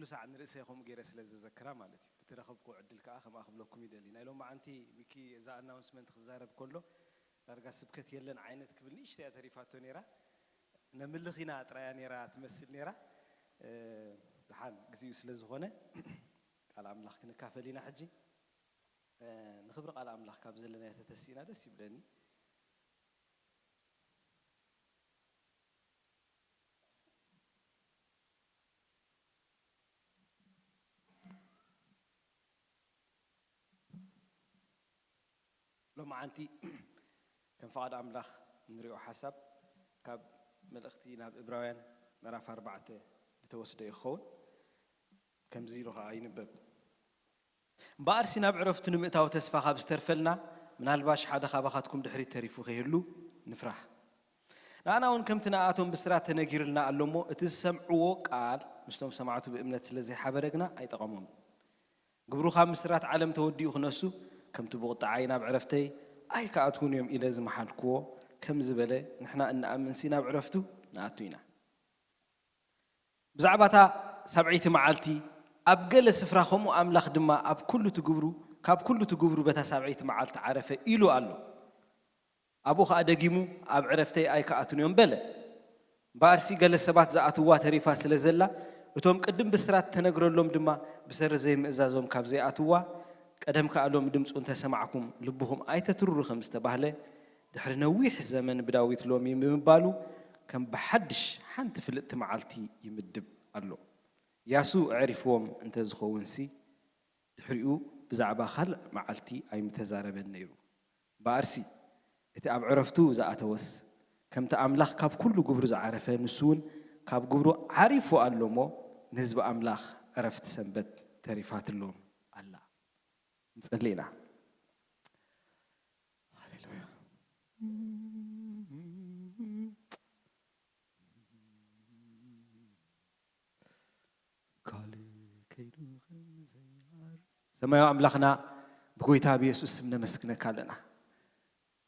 ኩሉ ሳዕ ንርእሰይ ከምኡ ገይረ ስለ ዘዘክራ ማለት እዩ። ብትረኸብኩ ዕድል ከኣ ከምኣ ክብለኩም ይደሊ። ናይ ሎማዓንቲ ሚኪ እዛ ኣናውንስመንት ክዛረብ ከሎ ዳርጋ ስብከት የለን ዓይነት ክብል ንእሽተያ ተሪፋቶ ነይራ። ነምልኽ ኢና ጥራያ ነይራ ትመስል ነይራ። እ፣ ደሓን ግዚኡ ስለ ዝኾነ ቃል ኣምላኽ ክንካፈል ኢና ሕጂ። እ፣ ንኽብሪ ቃል ኣምላኽ ካብ ዘለናዮ ተተሲእና ደስ ይብለኒ። ሎማዓንቲ ከም ፍቓድ ኣምላኽ እንሪኦ ሓሳብ ካብ መልእኽቲ ናብ እብራውያን ምዕራፍ ኣርባዕተ ዝተወስደ ይኸውን። ከምዚ ኢሉ ኸዓ ይንበብ። እምበኣርሲ ናብ ዕረፍቱ ንምእታው ተስፋ ካብ ዝተርፈልና፣ ምናልባሽ ሓደ ካባኻትኩም ድሕሪት ተሪፉ ከይህሉ ንፍራህ። ንኣና እውን ከምቲ ንኣቶም ብስራት ተነጊርልና ኣሎ እሞ፣ እቲ ዝሰምዕዎ ቃል ምስቶም ሰማዕቱ ብእምነት ስለ ዘይሓበረ ግና ኣይጠቐሞምን። ግብሩ ካብ ምስራት ዓለም ተወዲኡ ክነሱ፣ ከምቲ ብቑጥዓይ ናብ ዕረፍተይ ኣይክኣትዉን እዮም ኢለ ዝመሓልክዎ ከም ዝበለ፣ ንሕና እንኣምንሲ ናብ ዕረፍቱ ንኣቱ ኢና። ብዛዕባ እታ ሳብዐይቲ መዓልቲ ኣብ ገለ ስፍራ፣ ከምኡ ኣምላኽ ድማ ኣብ ኩሉ እቲ ግብሩ፣ ካብ ኩሉ እቲ ግብሩ በታ ሳብዐይቲ መዓልቲ ዓረፈ ኢሉ ኣሎ። ኣብኡ ኸኣ ደጊሙ፣ ኣብ ዕረፍተይ ኣይክኣቱን እዮም በለ። እምበኣርሲ ገለ ሰባት ዝኣትዋ ተሪፋ ስለ ዘላ፣ እቶም ቅድም ብስራት ተነግረሎም ድማ ብሰሪ ዘይምእዛዞም ካብ ዘይኣትዋ፣ ቀደም ከኣ ሎሚ ድምፁ እንተሰማዕኩም ልብኹም ኣይተትርሩ ከም ዝተባህለ፣ ድሕሪ ነዊሕ ዘመን ብዳዊት ሎሚ ብምባሉ፣ ከም ብሓድሽ ሓንቲ ፍልጥቲ መዓልቲ ይምድብ ኣሎ። ያሱ ኣዕሪፍዎም እንተዝኸውንሲ፣ ድሕሪኡ ብዛዕባ ካልእ መዓልቲ ኣይምተዛረበን ነይሩ። እምበኣርሲ፣ እቲ ኣብ ዕረፍቱ ዝኣተወስ፣ ከምቲ ኣምላኽ ካብ ኩሉ ግብሩ ዝዓረፈ፣ ንሱ እውን ካብ ግብሩ ዓሪፉ ኣሎ እሞ፣ ንህዝቢ ኣምላኽ ዕረፍቲ ሰንበት ተሪፋትሎም ኣላ። ንጸሊ ኢና። ሃሌሉያ። ካልእ ከይዱ ከም ዘይዓርፍ። ሰማያዊ ኣምላኽና፣ ብጎይታ ብየሱስ ስም ነመስግነካ ኣለና።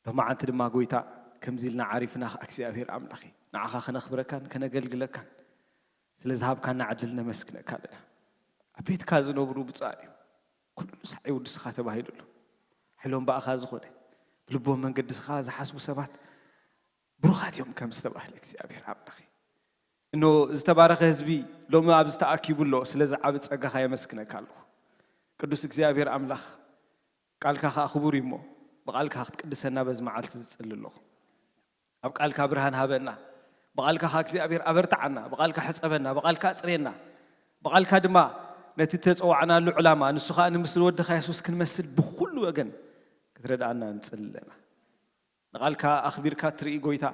ሎማዓንቲ ድማ ጎይታ፣ ከምዚ ኢልና ዓሪፍና፣ እግዚኣብሔር ኣምላኽ፣ ንዓኻ ከነኽብረካን ከነገልግለካን ስለ ዝሃብካና ዕድል ነመስግነካ ኣለና። ኣብ ቤትካ ዝነብሩ ብፁዓን እዮም፣ ኩሉ ሳዕ ይውድስኻ ተባሂሉ ኣሎ። ሓይሎም ብኣኻ ዝኾነ፣ ብልቦም መንገድኻ ዝሓስቡ ሰባት ብሩኻት እዮም ከም ዝተባህለ፣ እግዚኣብሔር ኣምላኽ፣ እኖ ዝተባረኸ ህዝቢ ሎሚ ኣብዚ ተኣኪቡ ኣሎ። ስለዚ ዓቢ ጸጋኻ የመስግነካ ኣለኹ። ቅዱስ እግዚኣብሔር ኣምላኽ፣ ቃልካ ኸኣ ክቡር እዩ እሞ፣ ብቓልካ ክትቅድሰና በዚ መዓልቲ ዝጽሊ ኣለኹ። ኣብ ቃልካ ብርሃን ሃበና፣ ብቓልካ ኸኣ እግዚኣብሔር ኣበርትዓና፣ ብቓልካ ሕጸበና፣ ብቓልካ ኣጽርየና፣ ብቓልካ ድማ ነቲ እተጸዋዕናሉ ዕላማ፣ ንሱ ኸኣ ንምስሊ ወድኻ የሱስ ክንመስል ብኹሉ ወገን ክትረድኣና ንጽሊ ኣለና። ንቓልካ ኣኽቢርካ እትርኢ ጎይታ፣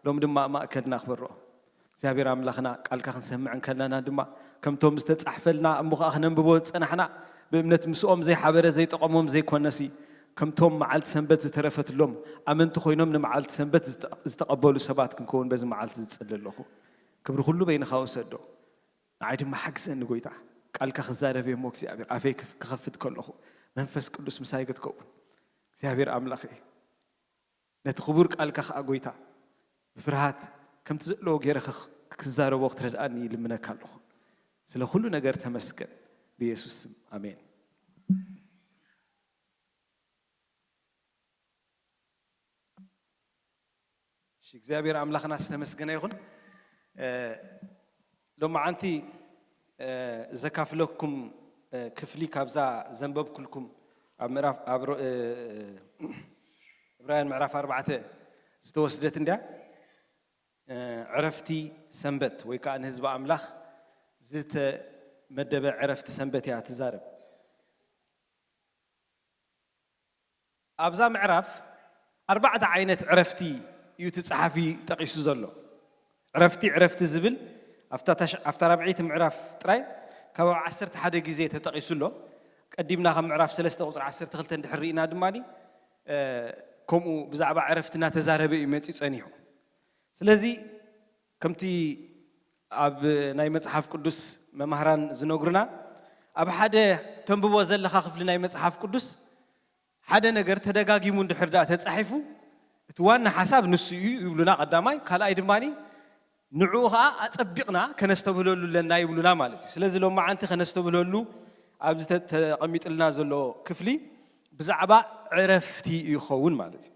ሎሚ ድማ ኣብ ማእከልና ኣኽብሮ። እግዚኣብሔር ኣምላኽና፣ ቃልካ ክንሰምዕ እንከለና ድማ፣ ከምቶም ዝተጻሕፈልና እሞ ኸኣ ክነንብቦ ዝጸናሕና፣ ብእምነት ምስኦም ዘይሓበረ ዘይጠቐሞም ዘይኮነሲ፣ ከምቶም መዓልቲ ሰንበት ዝተረፈትሎም ኣመንቲ ኮይኖም ንመዓልቲ ሰንበት ዝተ-፣ ዝተቐበሉ ሰባት ክንከውን በዚ መዓልቲ ዝጽሊ ኣለኹ። ክብሪ ኩሉ በይንኻ ውሰዶ። ንዓይ ድማ ሓግዘኒ ጎይታ፣ ቃልካ ክዛረብ እየ እሞ እግዚኣብሔር፣ ኣፈይ ክፍ-፣ ክኸፍት ከለኹ መንፈስ ቅዱስ ምሳይ ክትከውን እግዚኣብሔር ኣምላኽ እየ። ነቲ ክቡር ቃልካ ኸኣ ጎይታ ብፍርሃት ከምቲ ዘለዎ ገይረ ክኽ-፣ ክዛረቦ ክትረድኣኒ ይልምነካ ኣለኹ። ስለ ኩሉ ነገር ተመስገን፣ ብየሱስ ስም፣ ኣሜን። እሺ፣ እግዚኣብሔር ኣምላኽና ዝተመስገነ ይኹን። እ፣ ሎማዓንቲ፣ እ፣ ዘካፍለኩም፣ እ፣ ክፍሊ ካብዛ ዘንበብኩልኩም ኣብ ምዕራፍ፣ ኣብ ሮ-፣ እ፣ ዕብራውያን ምዕራፍ ኣርባዕተ ዝተወስደት እንድያ። እ፣ ዕረፍቲ ሰንበት ወይ ከዓ ንህዝቢ ኣምላኽ ዝተመደበ ዕረፍቲ ሰንበት እያ ትዛረብ። ኣብዛ ምዕራፍ ኣርባዕተ ዓይነት ዕረፍቲ እዩ እቲ ጸሓፊ ጠቒሱ ዘሎ። ዕረፍቲ፣ ዕረፍቲ ዝብል ኣብታ ታሽ-፣ ኣብታ ራብዐይቲ ምዕራፍ ጥራይ ካብ ኣብ ዓሰርተ ሓደ ግዜ ተጠቒሱ ኣሎ። ቀዲምና ካብ ምዕራፍ ሰለስተ ቁጽሪ ዓሰርተ ክልተ እንድሕር ርኢና ድማ፣ እ፣ ከምኡ ብዛዕባ ዕረፍቲ እናተዛረበ እዩ መጺኡ ጸኒሑ። ስለዚ ከምቲ ኣብ ናይ መጽሓፍ ቅዱስ መማህራን ዝነግሩና፣ ኣብ ሓደ ተንብቦ ዘለኻ ክፍሊ ናይ መጽሓፍ ቅዱስ ሓደ ነገር ተደጋጊሙ እንድሕር ደኣ ተጻሒፉ፣ እቲ ዋና ሓሳብ ንሱ እዩ ይብሉና ቀዳማይ። ካልኣይ ድማ ንዕኡ ኸዓ ኣጸቢቕና ከነስተብህለሉ ኣለና ይብሉና ማለት እዩ። ስለዚ ሎማዓንቲ ከነስተብህለሉ ኣብዚ ተ- ተቐሚጥልና ዘሎ ክፍሊ ብዛዕባ ዕረፍቲ እዩ ይኸውን ማለት እዩ።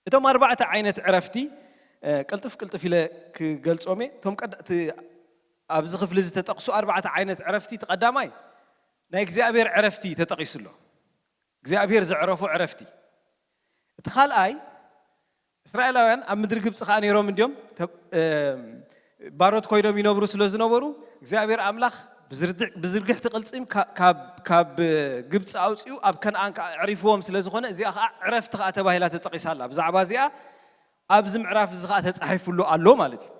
እቶም ኣርባዕተ ዓይነት ዕረፍቲ እ፣ ቅልጥፍ ቅልጥፍ ኢለ ክገልጾም እየ። እቶም ቀዳ- እቲ ኣብዚ ክፍሊ ዝተጠቕሱ ኣርባዕተ ዓይነት ዕረፍቲ፣ እቲ ቀዳማይ ናይ እግዚኣብሔር ዕረፍቲ ተጠቒሱ ኣሎ። እግዚኣብሔር ዘዕረፎ ዕረፍቲ። እቲ ካልኣይ እስራኤላውያን ኣብ ምድሪ ግብፂ ከዓ ነይሮም እንዲዮም ተ- እም፣ ባሮት ኮይኖም ይነብሩ ስለ ዝነበሩ እግዚኣብሔር ኣምላኽ ብዝርድዕ- ብዝርግሕቲ ቅልፂም ካ- ካብ ካብ ግብፂ ኣውፅኡ ኣብ ከነኣን ከዓ ኣዕሪፍዎም ስለ ዝኾነ እዚኣ ከዓ ዕረፍቲ ከዓ ተባሂላ ተጠቂሳ ኣላ። ብዛዕባ እዚኣ ኣብዚ ምዕራፍ እዚ ከዓ ተፃሒፉሉ ኣሎ ማለት እዩ።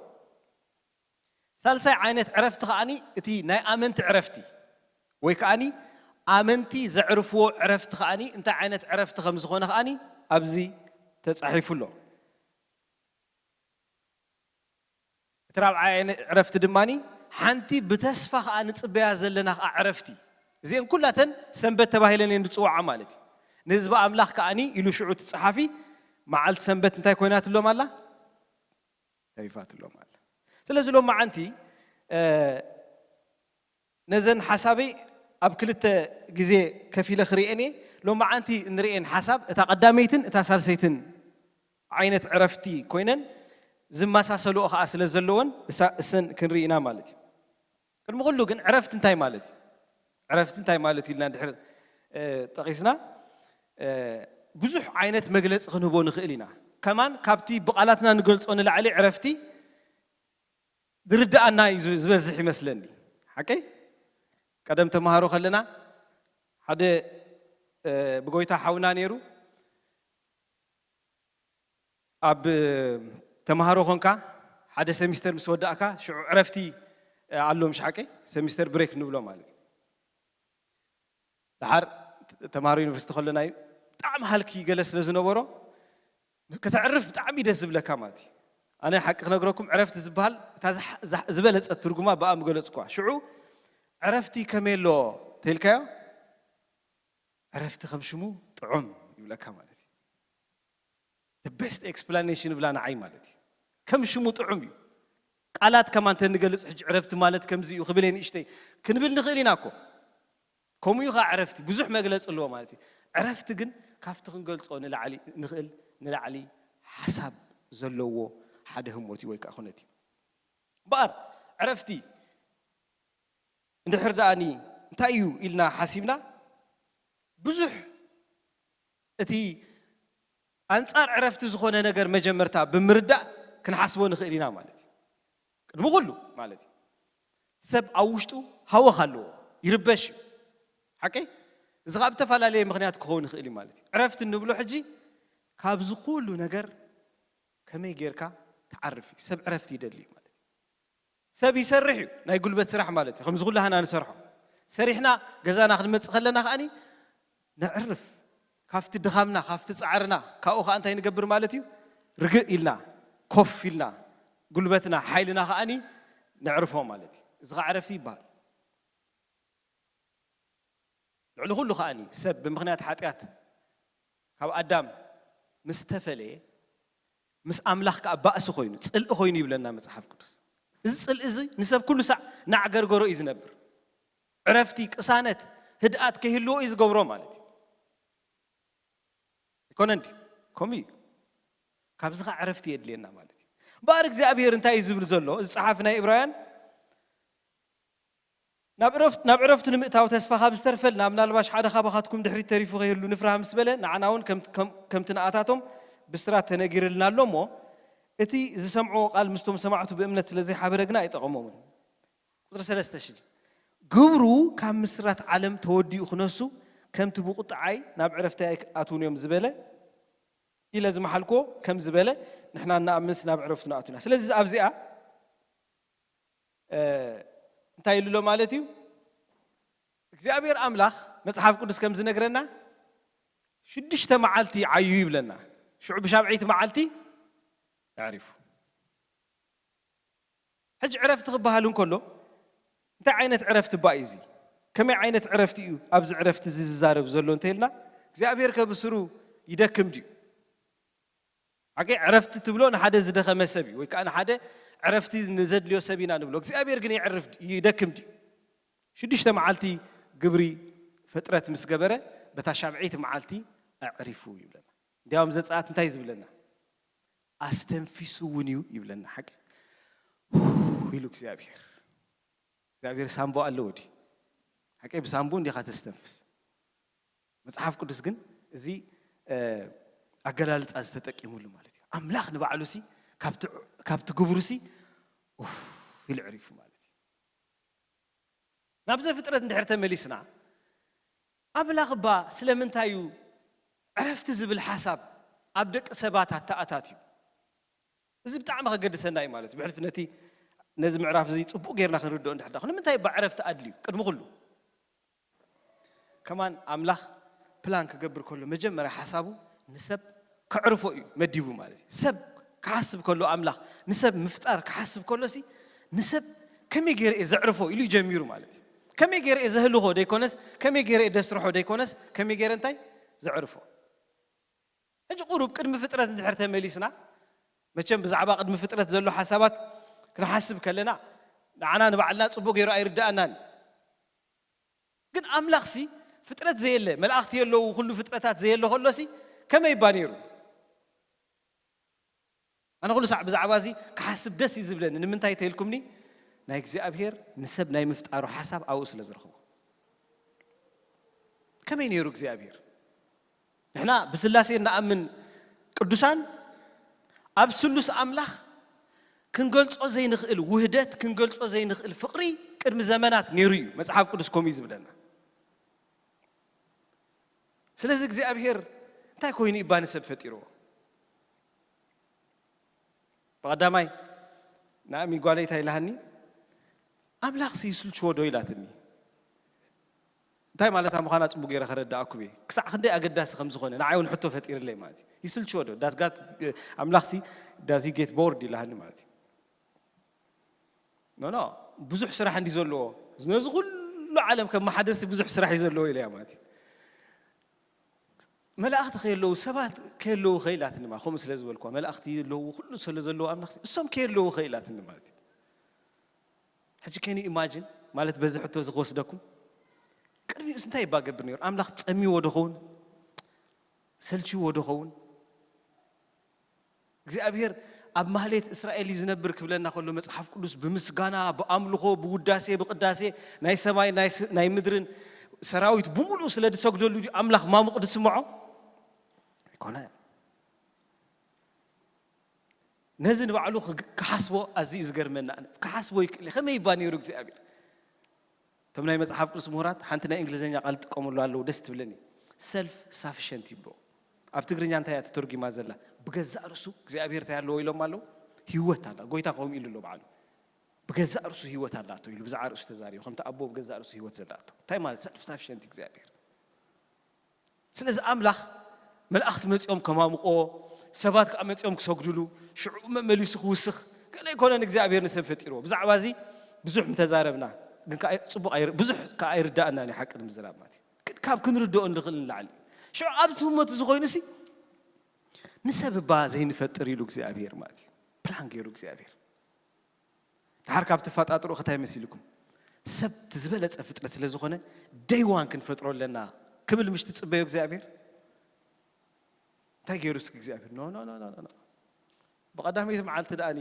ሳልሳይ ዓይነት ዕረፍቲ ከዓኒ እቲ ናይ ኣመንቲ ዕረፍቲ ወይ ከዓኒ ኣመንቲ ዘዕርፍዎ ዕረፍቲ ከዓኒ እንታይ ዓይነት ዕረፍቲ ከም ዝኾነ ከዓኒ ኣብዚ ተፃሒፉ ኣሎ። እቲ ራብዓይ ዕረፍቲ ድማ ሓንቲ ብተስፋ ከዓ ንፅበያ ዘለና ከዓ ዕረፍቲ። እዚአን ኩላተን ሰንበት ተባሂለን እየን ዝፅዋዓ ማለት እዩ። ንህዝቢ ኣምላኽ ከዓኒ ኢሉ ሽዑ እቲ ፀሓፊ መዓልቲ ሰንበት እንታይ ኮይናትሎም ኣላ? ተሪፋትሎም ኣላ። ስለዚ ሎማዓንቲ ነዘን ሓሳበይ ኣብ ክልተ ግዜ ከፊለ ክርእየን እየ። ሎማዓንቲ እንርእየን ሓሳብ እታ ቀዳመይትን እታ ሳልሰይትን ዓይነት ዕረፍቲ ኮይነን ዝመሳሰልኦ ከዓ ስለ ዘለወን እሳ- እሰን ክንርኢ ኢና ማለት እዩ። ቅድሚ ኩሉ ግን ዕረፍቲ እንታይ ማለት እዩ? ዕረፍቲ እንታይ ማለት እዩ ኢልና እንድሕር እ፣ ጠቒስና እ፣ ብዙሕ ዓይነት መግለፂ ክንህቦ ንኽእል ኢና። ከማን ካብቲ ብቓላትና ንገልፆ ንላዕሊ ዕረፍቲ ዝርድኣና እዩ ዝ- ዝበዝሕ ይመስለኒ። ሓቀይ? ቀደም ተምሃሮ ከለና ሓደ እ፣ ብጎይታ ሓውና ነይሩ ኣብ ተምሃሮ ኮንካ ሓደ ሰሚስተር ምስ ወዳእካ ሽዑ ዕረፍቲ ኣሎ ምሽ ሓቀይ ሰሚስተር ብሬክ ንብሎ ማለት እዩ። ደሓር ተምሃሮ ዩኒቨርሲቲ ከለና እዩ ብጣዕሚ ሃልኪ ገለ ስለ ዝነበሮ ከተዕርፍ ብጣዕሚ ደስ ዝብለካ ማለት እዩ። ኣነ ሓቂ ክነግረኩም ዕረፍቲ ዝበሃል እታ ዝሓ- ዝሓ- ዝበለፀት ትርጉማ ብኣ ምገለፅኳ ሽዑ ዕረፍቲ ከመይ ኣሎ ተልካዮ ዕረፍቲ ከም ሽሙ ጥዑም ይብለካ ማለት እዩ። The best explanation ብላ ንዓይ ማለት እዩ። ከም ሽሙ ጥዑም እዩ። ቃላት ከማን ተንገልጽ ሕጂ ዕረፍቲ ማለት ከምዚ እዩ ክብል እየ ንእሽተይ ክንብል ንኽእል ኢና እኮ። ከምኡ እዩ ከዓ ዕረፍቲ ብዙሕ መግለጺ ኣለዎ ማለት እዩ። ዕረፍቲ ግን ካብቲ ክንገልጾ ንላዕሊ ንኽእል ንላዕሊ ሓሳብ ዘለዎ ሓደ ህሞት እዩ ወይ ከዓ ኩነት እዩ። እምበኣር ዕረፍቲ እንድሕር ደኣኒ እንታይ እዩ ኢልና ሓሲብና ብዙሕ እቲ ኣንጻር ዕረፍቲ ዝኾነ ነገር መጀመርታ ብምርዳእ ክንሓስቦ ንኽእል ኢና ማለት እዩ። ቅድሚ ኩሉ ማለት እዩ ሰብ ኣብ ውሽጡ ሃወኽ ኣለዎ ይርበሽ እዩ። ሓቀይ እዚ ካብ ዝተፈላለየ ምክንያት ክኸውን ይኽእል እዩ ማለት እዩ። ዕረፍቲ እንብሎ ሕጂ ካብዚ ኩሉ ነገር ከመይ ጌርካ ትዓርፍ እዩ። ሰብ ዕረፍቲ ይደሊ እዩ ማለት እዩ። ሰብ ይሰርሕ እዩ ናይ ጉልበት ስራሕ ማለት እዩ። ከምዚ ኩሉ ሃና ንሰርሖ ሰሪሕና ገዛና ክንመፅእ ከለና ከዓኒ ነዕርፍ ካብቲ ድኻምና ካብቲ ፃዕርና ካብኡ ከዓ እንታይ ንገብር ማለት እዩ። ርግእ ኢልና ኮፍ ኢልና ጉልበትና ሓይልና ከዓኒ ነዕርፎ ማለት እዩ። እዚ ከዓ ዕረፍቲ ይበሃል። ልዕሊ ኩሉ ከዓኒ ሰብ ብምኽንያት ሓጢኣት ካብ ኣዳም ምስ ተፈለየ ምስ ኣምላኽ ከዓ ባእሲ ኮይኑ ፅልኢ ኮይኑ ይብለና መፅሓፍ ቅዱስ። እዚ ፅልኢ እዚ ንሰብ ኩሉ ሳዕ ናዕገርገሮ እዩ ዝነብር። ዕረፍቲ ቅሳነት ህድኣት ከይህልዎ እዩ ዝገብሮ ማለት እዩ። ይኮነ እንዲ ከምኡ እዩ። ካብዚ ከዓ ዕረፍቲ የድልየና ማለት እዩ። እምበኣር እግዚኣብሔር እንታይ እዩ ዝብል ዘሎ እዚ ፀሓፊ ናይ እብራውያን ናብ ዕረፍት ናብ ዕረፍቱ ንምእታው ተስፋ ካብ ዝተርፈልና ምናልባሽ ሓደ ካባኻትኩም ድሕሪት ተሪፉ ከይህሉ ንፍራህ ምስ በለ ንዓና እውን ከም- ከም- ከምቲ ንኣታቶም ብስራት ተነጊርልና ኣሎ እሞ እቲ ዝሰምዕዎ ቃል ምስቶም ሰማዕቱ ብእምነት ስለ ዘይሓበረ ግና ኣይጠቐሞምን። ቁፅሪ ሰለስተ ሽል ግብሩ ካብ ምስራት ዓለም ተወዲኡ ክነሱ ከምቲ ብቁጥዓይ ናብ ዕረፍቲ ኣይኣትውን እዮም ዝበለ ኢለ ዝመሓልኮ ከም ዝበለ ንሕና እናኣምንስ ናብ ዕረፍቱ ንኣቱና ስለዚ ኣብዚኣ እንታይ ኢሉ ኣሎ ማለት እዩ እግዚኣብሔር ኣምላኽ መፅሓፍ ቅዱስ ከም ዝነግረና ሽዱሽተ መዓልቲ ዓዩ ይብለና ሽዑ ብሻብዐይቲ መዓልቲ ኣዕሪፉ ሕጂ ዕረፍቲ ክበሃል እንከሎ እንታይ ዓይነት ዕረፍቲ እባ እዩ እዚ ከመይ ዓይነት ዕረፍቲ እዩ ኣብዚ ዕረፍቲ እዚ ዝዛረብ ዘሎ እንተኢልና እግዚኣብሔር ከብስሩ ይደክም ድዩ ሓቂ ዕረፍቲ ትብሎ ንሓደ ዝደኸመ ሰብ እዩ ወይ ከዓ ንሓደ ዕረፍቲ ንዘድልዮ ሰብ ኢና ንብሎ። እግዚኣብሔር ግን የዕርፍ ድ-፣ ይደክም ድዩ? ሽዱሽተ መዓልቲ ግብሪ ፍጥረት ምስ ገበረ፣ በታ ሻብዐይቲ መዓልቲ ኣዕሪፉ ይብለና። እንዲያውም ዘጸኣት እንታይ ዝብለና? ኣስተንፊሱ እውን እዩ ይብለና። ሓቂ ኢሉ እግዚኣብሔር። እግዚኣብሔር ሳምቦ ኣለዎ ድዩ? ሓቂ ብሳምቦ እንዲኻ ተስተንፍስ። መጽሓፍ ቅዱስ ግን እዚ፣ እ፣ ኣገላልጻ ዝተጠቂሙሉ ማለት እዩ። ኣምላኽ ንባዕሉ ሲ ካብቲ፣ ካብቲ ግብሩ ሲ ኡፍ ኢሉ ዕሪፉ ማለት እዩ። ናብ ዘፍጥረት እንድሕር ተመሊስና፣ ኣምላኽ እባ ስለምንታይ እዩ ዕረፍቲ ዝብል ሓሳብ ኣብ ደቂ ሰባት ኣተኣታትዩ? እዚ ብጣዕሚ ከገድሰና እዩ ማለት እዩ። ብሕልፊ ነቲ፣ ነዚ ምዕራፍ እዚ ጽቡቕ ጌርና ክንርድኦ እንድሕር ደኣ፣ ንምንታይ እባ ዕረፍቲ ኣድልዩ? ቅድሚ ኩሉ ከማን ኣምላኽ ፕላን ክገብር ከሎ መጀመርያ ሓሳቡ ንሰብ ከዕርፎ እዩ መዲቡ ማለት እዩ። ሰብ ክሓስብ ከሎ፣ ኣምላኽ ንሰብ ምፍጣር ክሓስብ ከሎ ሲ ንሰብ ከመይ ገይረ እየ ዘዕርፎ ኢሉ እዩ ጀሚሩ ማለት እዩ። ከመይ ገይረ እየ ዘህልኾ ደይኮነስ፣ ከመይ ገይረ እየ ደስርሖ ደይኮነስ፣ ከመይ ገይረ እንታይ ዘዕርፎ። ሕጂ ቁሩብ ቅድሚ ፍጥረት እንድሕር ተመሊስና፣ መቸም ብዛዕባ ቅድሚ ፍጥረት ዘሎ ሓሳባት ክንሓስብ ከለና፣ ንዓና ንባዕልና ጽቡቕ ገይሩ ኣይርድኣናን እዩ። ግን ኣምላኽሲ ፍጥረት ዘየለ፣ መላእኽቲ የለዉ፣ ኩሉ ፍጥረታት ዘየለ ከሎሲ ከመይ እባ ነይሩ? ኣነ ኩሉ ሳዕ ብዛዕባ እዚ ክሓስብ ደስ እዩ ዝብለኒ። ንምንታይ ተይልኩምኒ? ናይ እግዚኣብሔር ንሰብ ናይ ምፍጣሩ ሓሳብ ኣብኡ ስለ ዝረኽቦ። ከመይ ነይሩ እግዚኣብሔር? ንሕና ብስላሴ እንኣምን ቅዱሳን፣ ኣብ ስሉስ ኣምላኽ ክንገልጾ ዘይንኽእል ውህደት፣ ክንገልጾ ዘይንኽእል ፍቕሪ ቅድሚ ዘመናት ነይሩ እዩ። መጽሓፍ ቅዱስ ከምኡ እዩ ዝብለና። ስለዚ እግዚኣብሔር እንታይ ኮይኑ እዩ እባ ንሰብ ፈጢርዎ? ብቐዳማይ ናእሚ ጓለይ እንታይ ኢላሃኒ? ኣምላኽሲ ይስልችዎ ዶ ኢላትኒ። እንታይ ማለታ ምዃና ጽቡቕ ገይረ ከረድኣኩም እየ። ክሳዕ ክንደይ ኣገዳሲ ከም ዝኾነ ንዓይ እውን ሕቶ ፈጢርለይ ማለት እዩ። ይስልችዎ ዶ? ዳስ ጋት-፣ ኣምላኽሲ ዳስ ዩ ጌት ቦርድ ኢላሃኒ ማለት እዩ። ኖ፣ ኖ፣ ብዙሕ ስራሕ እንዲ ዘለዎ፣ ነዚ ኩሉ ዓለም ከመሓደርሲ ብዙሕ ስራሕ እዩ ዘለዎ ኢለያ ማለት እዩ። መላእኽቲ ከየለዉ፣ ሰባት ከየለዉ ከ ኢላትኒ ማለት፣ ከምኡ ስለ ዝበልኳ፣ መላእኽቲ ኣለዉ፣ ኩሉ ስለ ዘለዉ ኣምላኽ፣ እሶም ከየለዉ ከ ኢላትኒ ማለት እዩ። ሕጂ can you imagine ማለት በዚ ሕቶ እዚ ክወስደኩም፣ ቅድሚኡስ እንታይ ይባ ገብር ነይሩ? ኣምላኽ ጸሚዎ ዶ ኸውን? ሰልችዎ ዶ ኸውን? እግዚኣብሔር ኣብ ማህሌት እስራኤል እዩ ዝነብር ክብለና ከሎ መጽሓፍ ቅዱስ ብምስጋና፣ ብኣምልኾ፣ ብውዳሴ፣ ብቅዳሴ ናይ ሰማይ ናይ ስ-፣ ናይ ምድርን ሰራዊት ብምሉኡ ስለ ዝሰግደሉ ድዩ ኣምላኽ ማሙቕ ዝስምዖ? ኣይኮነ። ነዚ ንባዕሉ ክግ-፣ ክሓስቦ ኣዝዩ እዩ ዝገርመና። ክሓስቦ ይክእል እዩ። ከመይ ይባ ነይሩ እግዚኣብሔር? እቶም ናይ መጽሓፍ ቅዱስ ምሁራት ሓንቲ ናይ እንግሊዝኛ ቃል ዝጥቀምሉ ኣለዉ፣ ደስ ትብለኒ። ሰልፍ ሳፊሸንት ይብልዎ። ኣብ ትግርኛ እንታይ እያ ተተርጒማ ዘላ? ብገዛእ ርእሱ እግዚኣብሔር እንታይ ኣለዎ ኢሎም ኣለዉ? ህይወት ኣላ። ጎይታ ከምኡ ኢሉ ኣሎ ባዕሉ። ብገዛእ ርእሱ ህይወት ኣላቶ ኢሉ ብዛዕባ ርእሱ ተዛሪቡ። ከምቲ ኣቦ ብገዛእ ርእሱ ህይወት ዘላቶ። እንታይ ማለት? ሰልፍ ሳፊሸንት እግዚኣብሔር። ስለዚ ኣምላኽ መላእኽቲ መጺኦም ከማምቖ፣ ሰባት ከኣ መጺኦም ክሰግድሉ፣ ሽዑ መመሊሱ ክውስኽ፣ ገለ ኣይኮነን እግዚኣብሔር ንሰብ ፈጢርዎ። ብዛዕባ እዚ ብዙሕ ምተዛረብና፣ ግን ከኣ ጽቡቕ ኣይር-፣ ብዙሕ ከኣ ኣይርድኣናን እዩ ሓቂ ንምዝራብ ማለት እዩ። ግን ካብ ክንርድኦ እንድኽእል ንላዕሊ። ሽዑ ኣብዚ ህሞት እዚ ኮይኑሲ ንሰብ እባ ዘይንፈጥር ኢሉ እግዚኣብሔር ማለት እዩ። ፕላን ገይሩ እግዚኣብሔር። ድሓር ካብ ትፈጣጥሩ እንታይ መሲልኩም? ሰብ እቲ ዝበለጸ ፍጥረት ስለ ዝኾነ ደይዋን ክንፈጥሮ ኣለና ክብል ምሽ ትጽበዮ እግዚኣብሔር? እንታይ ገይሩ እስኪ እግዚኣብሔር? ኖ፣ ኖ፣ ኖ፣ ኖ፣ ኖ። ብቐዳመይቲ መዓልቲ ደኣኒ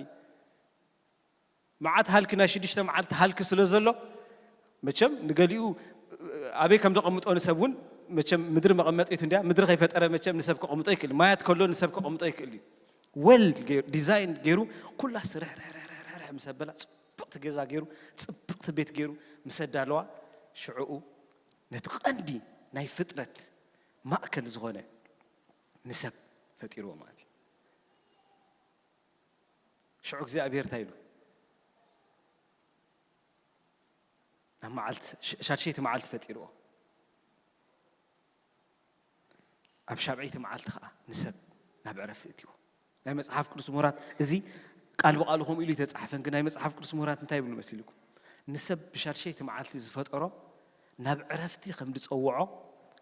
መዓት ሃልኪ ናይ ሽዱሽተ መዓልቲ ሃልኪ ስለ ዘሎ፣ መቸም ንገሊኡ ኣበይ ከም ዘቐምጦ ንሰብ እውን መቸም ምድሪ መቐመጢት እንድያ፣ ምድሪ ከይፈጠረ መቸም ንሰብ ከቐምጦ ይክእል፣ ማያት ከሎ ንሰብ ከቐምጦ ይክእል እዩ። ወል ገይሩ፣ ዲዛይን ገይሩ፣ ኩላ ስርሕርሕርሕርሕ ምስ ኣበላ፣ ጽብቕቲ ገዛ ገይሩ፣ ጽብቕቲ ቤት ገይሩ ምስ ኣዳለዋ፣ ሽዕኡ ነቲ ቀንዲ ናይ ፍጥረት ማእከል ዝኾነ ንሰብ ፈጢርዎ ማለት እዩ። ሽዑ እግዚኣብሔር እንታይ ኢሉ? ናብ መዓልቲ፣ ሽ-፣ ሻድሸይቲ መዓልቲ ፈጢርዎ። ኣብ ሻብዐይቲ መዓልቲ ኸኣ ንሰብ ናብ ዕረፍቲ እትዎ። ናይ መጽሓፍ ቅዱስ ምሁራት፣ እዚ ቃል ብቓሉ ከምኡ ኢሉ ይተጻሕፈን፣ ግን ናይ መጽሓፍ ቅዱስ ምሁራት እንታይ ይብሉ መሲልኩም? ንሰብ ብሻድሸይቲ መዓልቲ ዝፈጠሮ ናብ ዕረፍቲ ከም ዝጸውዖ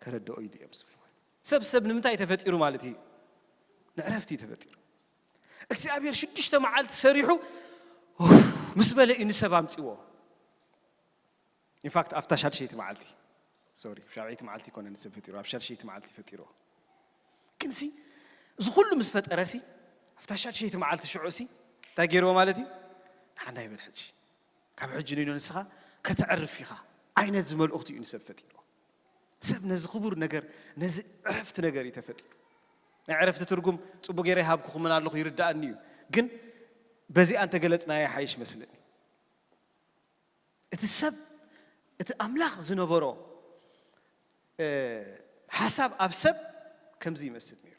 ከረድኦ ኢሉ እዮም ዝብል ማለት እዩ። ሰብ፣ ሰብ ንምንታይ ተፈጢሩ ማለት እዩ? ንዕረፍቲ እዩ ተፈጢሩ። እግዚኣብሔር ሽዱሽተ መዓልቲ ሰሪሑ፣ ምስ በለ እዩ ንሰብ ኣምፅዎ። ኢንፋክት ኣብታ ሻድሸይቲ መዓልቲ፣ ሶሪ፣ ሻብዐይቲ መዓልቲ ይኮነ ንሰብ ፈጢሩ፣ ኣብ ሻድሸይቲ መዓልቲ ፈጢሩ። ግን ሲ እዚ ኩሉ ምስ ፈጠረ ሲ ኣብታ ሻድሸይቲ መዓልቲ ሽዑ ሲ እንታይ ገይርዎ ማለት እዩ? ንሓና ይበል ሕጂ፣ ካብ ሕጂ ንይኖ ንስኻ ከተዕርፍ ኢኻ ዓይነት ዝመልእኽቲ እዩ ንሰብ ፈጢርዎ። ሰብ ነዚ ክቡር ነገር፣ ነዚ ዕረፍቲ ነገር እዩ ተፈጢሩ። ናይ ዕረፍቲ ትርጉም ፅቡቅ ገይረ ይሃብኩኹምን ኣለኹ፣ ይርዳእኒ እዩ። ግን በዚኣ እንተገለፅናዮ ሓይሽ መስለኒ። እቲ ሰብ፣ እቲ ኣምላኽ ዝነበሮ ሓሳብ ኣብ ሰብ ከምዚ ይመስል ነይሩ።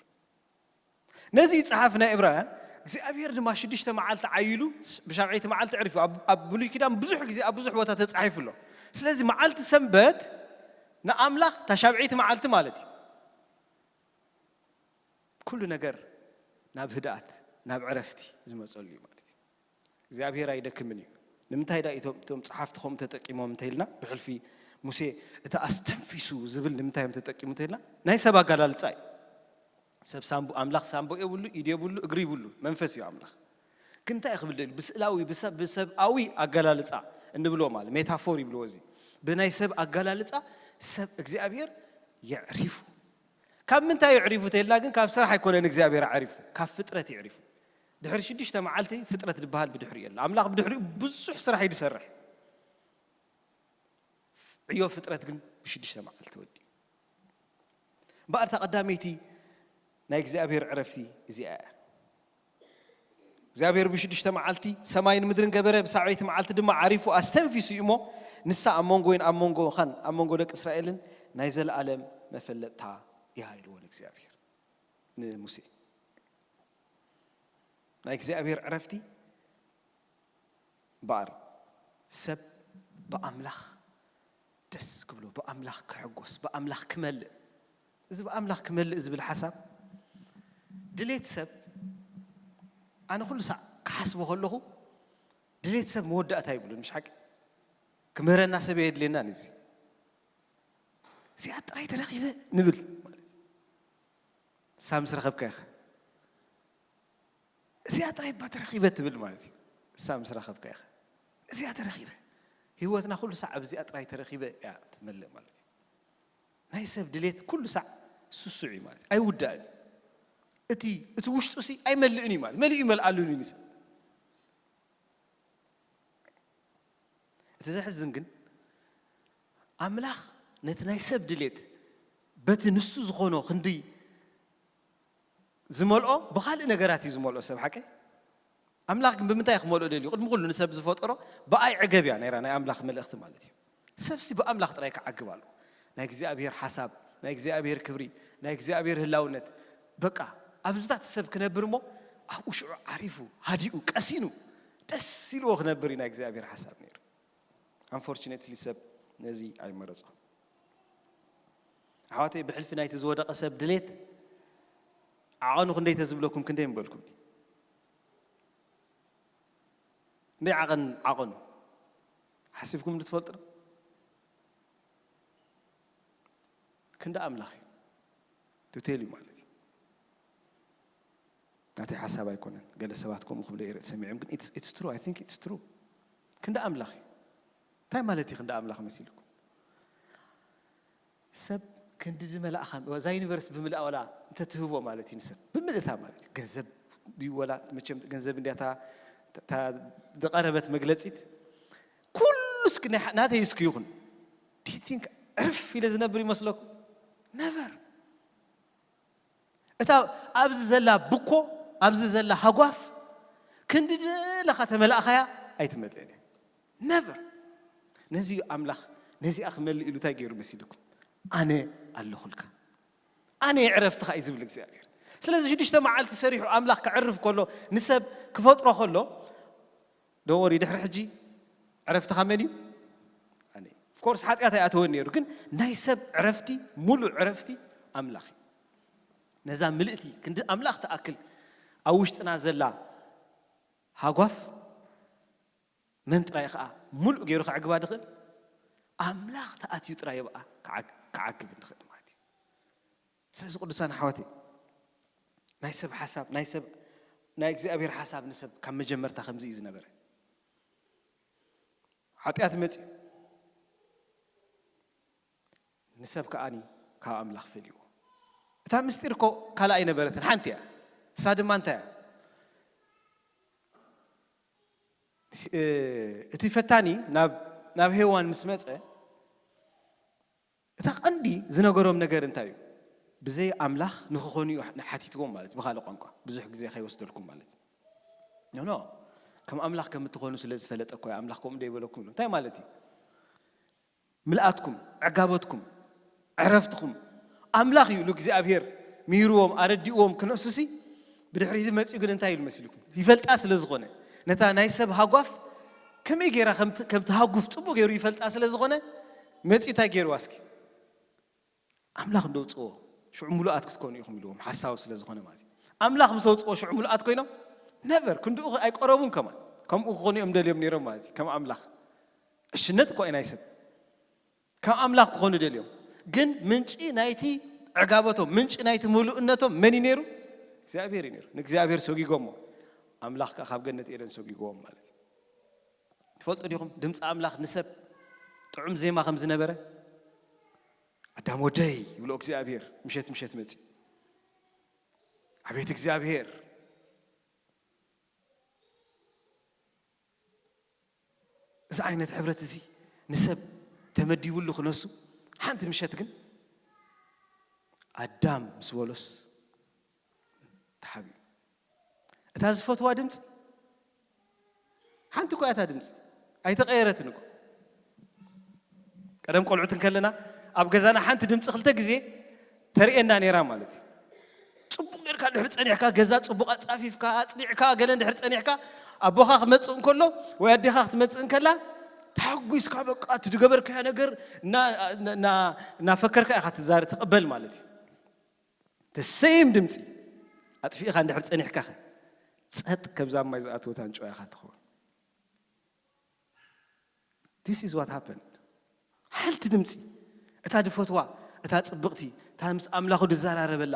ነዚ እዩ ጸሓፊ ናይ ዕብራውያን እግዚኣብሔር ድማ ሽዱሽተ መዓልቲ ዓይሉ ብሻብዐይቲ መዓልቲ ዕሪፉ። ኣብ ብሉይ ኪዳን ብዙሕ ግዜ ኣብ ብዙሕ ቦታ ተጻሒፉ ኣሎ። ስለዚ መዓልቲ ሰንበት ንኣምላኽ እታ ሻብዐይቲ መዓልቲ ማለት እዩ። ኩሉ ነገር ናብ ህድኣት ናብ ዕረፍቲ ዝመጸሉ እዩ ማለት እዩ። እግዚኣብሔር ኣይደክምን እዩ። ንምንታይ ዳ እቶም ጸሓፍቲ ከምኡ ተጠቂሞም እንተኢልና ብሕልፊ ሙሴ እቲ ኣስተንፊሱ ዝብል ንምንታይ እዮም ተጠቂሙ እንተኢልና ናይ ሰብ ኣጋላልጻ እዩ። ሰብ ሳምቡ ኣምላኽ ሳምቦ የብሉ፣ ኢድ የብሉ፣ እግሪ ይብሉ፣ መንፈስ እዩ ኣምላኽ። ግን እንታይ ክብል ደልዩ? ብስእላዊ ብሰብ ብሰብኣዊ ኣገላልጻ እንብሎ ማለት ሜታፎር ይብልዎ። እዚ ብናይ ሰብ ኣገላልጻ ሰብ እግዚኣብሔር የዕሪፉ። ካብ ምንታይ የዕሪፉ ተይልና ግን ካብ ስራሕ ኣይኮነን እግዚኣብሔር ኣዕሪፉ፣ ካብ ፍጥረት የዕሪፉ። ድሕሪ ሽዱሽተ መዓልቲ ፍጥረት ዝበሃል ብድሕሪኡ የለ። ኣምላኽ ብድሕሪኡ ብዙሕ ስራሕ እዩ ዝሰርሕ። ዕዮ ፍጥረት ግን ብሽዱሽተ መዓልቲ ወዲኡ። እምበኣር እታ ቀዳመይቲ ናይ እግዚኣብሔር ዕረፍቲ እዚኣ እያ። እግዚኣብሔር ብሽዱሽተ መዓልቲ ሰማይን ምድርን ገበረ፣ ብሳዕበይቲ መዓልቲ ድማ ዓሪፉ ኣስተንፊሱ እዩ እሞ፣ ንሳ ኣብ መንጎይን ኣብ መንጎኻን ኣብ መንጎ ደቂ እስራኤልን ናይ ዘለኣለም መፈለጥታ እያ ኢልዎ ንእግዚኣብሔር ንሙሴ። ናይ እግዚኣብሔር ዕረፍቲ እምበኣር ሰብ ብኣምላኽ ደስ ክብሎ፣ ብኣምላኽ ክሕጎስ፣ ብኣምላኽ ክመልእ። እዚ ብኣምላኽ ክመልእ ዝብል ሓሳብ ድሌት ሰብ ኣነ ኩሉ ሳዕ ክሓስቦ ከለኹ ድሌት ሰብ መወዳእታ ይብሉን፣ ምሽ ሓቂ? ክምህረና ሰብ የድልየናን። እዚ እዚኣ ጥራይ ተረኺበ ንብል ማለት እዩ። ንሳ ምስ ረኸብካ ኢኻ። እዚኣ ጥራይ እባ ተረኺበ ትብል ማለት እዩ። ንሳ ምስ ረኸብካ ኢኻ። እዚኣ ተረኺበ። ህይወትና ኩሉ ሳዕ ኣብ እዚኣ ጥራይ ተረኺበ እያ ትመልእ ማለት እዩ። ናይ ሰብ ድሌት ኩሉ ሳዕ ስሱዕ እዩ ማለት እዩ። ኣይውዳእን እዩ። እቲ እቲ ውሽጡ ሲ ኣይመልእን እዩ ማለት፣ መሊኡ ይመልኣሉን እዩ ንሰብ። እቲ ዘሕዝን ግን ኣምላኽ ነቲ ናይ ሰብ ድሌት በቲ ንሱ ዝኾኖ ክንዲ ዝመልኦ ብኻልእ ነገራት እዩ ዝመልኦ ሰብ ሓቂ። ኣምላኽ ግን ብምንታይ ክመልኦ ደልዩ? ቅድሚ ኩሉ ንሰብ ዝፈጠሮ ብኣይ ዕገብ እያ ነይራ ናይ ኣምላኽ መልእኽቲ ማለት እዩ። ሰብሲ ብኣምላኽ ጥራይ ክዓግብ ኣለዎ። ናይ እግዚኣብሔር ሓሳብ፣ ናይ እግዚኣብሔር ክብሪ፣ ናይ እግዚኣብሔር ህላውነት በቃ ኣብዝታት ሰብ ክነብር እሞ ኣብኡ ሽዑ ዓሪፉ ሃዲኡ ቀሲኑ ደስ ኢልዎ ክነብር እዩ ናይ እግዚኣብሔር ሓሳብ ነይሩ። ኣንፎርቹኔትሊ ሰብ ነዚ ኣይመረጾ። ኣሕዋተይ ብሕልፊ ናይቲ ዝወደቐ ሰብ ድሌት ዓቐኑ ክንደይ ተዝብለኩም ክንደይ ምበልኩም እንደ ዓቐን ዓቐኑ ሓሲብኩም ትፈልጡ ዶ? ክንዲ ኣምላኽ እዩ ትቴል እዩ ማለት እዩ። ናተይ ሓሳብ ኣይኮነን። ገለ ሰባት ከምኡ ክብለ ይረ- ሰሚዖም ግን it's- it's true, I think it's true። ክንዲ ኣምላኽ እዩ። እንታይ ማለት እዩ ክንዲ ኣምላኽ መሲልኩም? ሰብ ክንዲ ዝመላእኻ እዛ ዩኒቨርስ ብምልኣ ወላ እንተትህቦ ማለት እዩ ንሰብ ብምልእታ ማለት እዩ። ገንዘብ ድዩ ወላ መቸም ገንዘብ እንዲያ እታ- እታ ዝቐረበት መግለፂት። ኩሉ እስኪ ናይ- ናተይ እስኪ ይኹን። Do you think ዕርፍ ኢለ ዝነብር ይመስለኩም? ነቨር። እታ ኣብዚ ዘላ ብኮ ኣብዚ ዘላ ሃጓፍ ክንዲ ደለኻ ተመላእኻያ ኣይትመልእን እያ። ነቨር። ነዚ እዩ ኣምላኽ ነዚኣ ክመልእ ኢሉ እንታይ ገይሩ መሲልኩም? ኣነ ኣለኹልካ፣ ኣነ ዕረፍትኻ እዩ ዝብል እግዚኣብሔር። ስለዚ ሽዱሽተ መዓልቲ ሰሪሑ ኣምላኽ ከዕርፍ ከሎ ንሰብ ክፈጥሮ ከሎ ደወሪ ድሕሪ ሕጂ ዕረፍትኻ መን እዩ? ኣነ። ኦፍኮርስ ሓጢኣት ኣይኣተወን ነይሩ፣ ግን ናይ ሰብ ዕረፍቲ ሙሉእ ዕረፍቲ ኣምላኽ እዩ። ነዛ ምልእቲ ክንዲ ኣምላኽ ትኣክል ኣብ ውሽጥና ዘላ ሃጓፍ መን ጥራይ ኸዓ ሙሉእ ገይሩ ከዕግባ ድኽእል? ኣምላኽ ተኣትዩ ጥራይ ብኣ ክዓግ- ክዓግብ እንትኽእል ማለት እዩ። ስለዚ ቅዱሳን ኣሕዋተይ ናይ ሰብ ሓሳብ ናይ ሰብ ናይ እግዚኣብሔር ሓሳብ ንሰብ ካብ መጀመርታ ከምዚ እዩ ዝነበረ። ሓጢኣት መጺኡ፣ ንሰብ ከኣኒ ካብ ኣምላኽ ፈልይዎ። እታ ምስጢር እኮ ካልእ ኣይነበረትን፣ ሓንቲ እያ። እሳ ድማ እንታይ እያ? እ፣ እቲ ፈታኒ ናብ፣ ናብ ሄዋን ምስ መጸ፣ እታ ቀንዲ ዝነገሮም ነገር እንታይ እዩ? ብዘይ ኣምላኽ ንኽኾኑ እዩ ሓቲትዎም ማለት እዩ፣ ብኻልእ ቋንቋ፣ ብዙሕ ግዜ ከይወስደልኩም ማለት እዩ። ኖ፣ ኖ፣ ከም ኣምላኽ ከም እትኾኑ ስለ ዝፈለጠ እኮ እዩ ኣምላኽ ከምኡ ዘይበለኩም። እንታይ ማለት እዩ? ምልኣትኩም፣ ዕጋበትኩም፣ ዕረፍትኹም ኣምላኽ እዩ ኢሉ እግዚኣብሔር ምሂርዎም፣ ኣረዲእዎም ክነሱሲ፣ ብድሕሪት መጺኡ ግን እንታይ ኢሉ መሲልኩም? ይፈልጣ ስለ ዝኾነ፣ ነታ ናይ ሰብ ሃጓፍ ከመይ ገይራ ከም ት-፣ ከም ትሃጉፍ ጽቡቕ ገይሩ ይፈልጣ ስለ ዝኾነ፣ መጺኡ እንታይ ገይርዋ እስኪ? ኣምላኽ እንዶ ውጽዎ፣ ሽዑ ምሉኣት ክትኮኑ ኢኹም ኢልዎም፣ ሓሳዊ ስለ ዝኾነ ማለት እዩ። ኣምላኽ ምስ ኣውጽዎ ሽዑ ምሉኣት ኮይኖም? ነቨር፣ ክንድኡ ኣይቀረቡን ከማን። ከምኡ ክኾኑ እዮም ደልዮም ነይሮም ማለት እዩ፣ ከም ኣምላኽ። ዕሽነት እኮ እዩ ናይ ሰብ። ከም ኣምላኽ ክኾኑ ደልዮም። ግን ምንጪ ናይቲ ዕጋበቶም፣ ምንጪ ናይቲ ምሉእነቶም መን እዩ ነይሩ? እግዚኣብሔር እዩ ነይሩ። ንእግዚኣብሔር ሰጒጎሞ። ኣምላኽ ከኣ ካብ ገነት ኤደን ሰጒግዎም ማለት እዩ። ትፈልጡ ዲኹም? ድምፂ ኣምላኽ ንሰብ ጥዑም ዜማ ከም ዝነበረ። ኣዳም ወደይ ይብሎ እግዚኣብሔር፣ ምሸት ምሸት መጺ። ኣቤት እግዚኣብሔር! እዚ ዓይነት ሕብረት እዚ ንሰብ ተመዲቡሉ ክነሱ፣ ሓንቲ ምሸት ግን ኣዳም ምስ በሎስ ተሓቢኡ። እታ ዝፈትዋ ድምፂ፣ ሓንቲ እኮ እያ እታ ድምፂ፣ ኣይተቐየረትን እኮ። ቀደም ቆልዑት እንከለና ኣብ ገዛና ሓንቲ ድምፂ ክልተ ግዜ ተርእየና ነይራ ማለት እዩ። ጽቡቕ ጌርካ ድሕሪ ጸኒሕካ፣ ገዛ ጽቡቕ ኣጻፊፍካ፣ ኣጽኒዕካ፣ ገለ እንድሕር ጸኒሕካ፣ ኣቦኻ ክመጽእ እንከሎ ወይ ኣዴኻ ክትመጽእ እንከላ፣ ተሓጒስካ በቃ እቲ ዝገበርካዮ ነገር እና-፣ እና-፣ እናፈከርካ ኢኻ ትዛረ-፣ ትቕበል ማለት እዩ። The same ድምጺ ኣጥፊእኻ እንድሕር ጸኒሕካ ኸ፣ ጸጥ ከምዛ ማይ ዝኣተወት ኣንጭዋ ኢኻ ትኸውን። This is what happened። ሓንቲ ድምፂ፣ እታ ድፈትዋ፣ እታ ጽብቕቲ፣ እታ ምስ ኣምላኹ ድዘራረበላ፣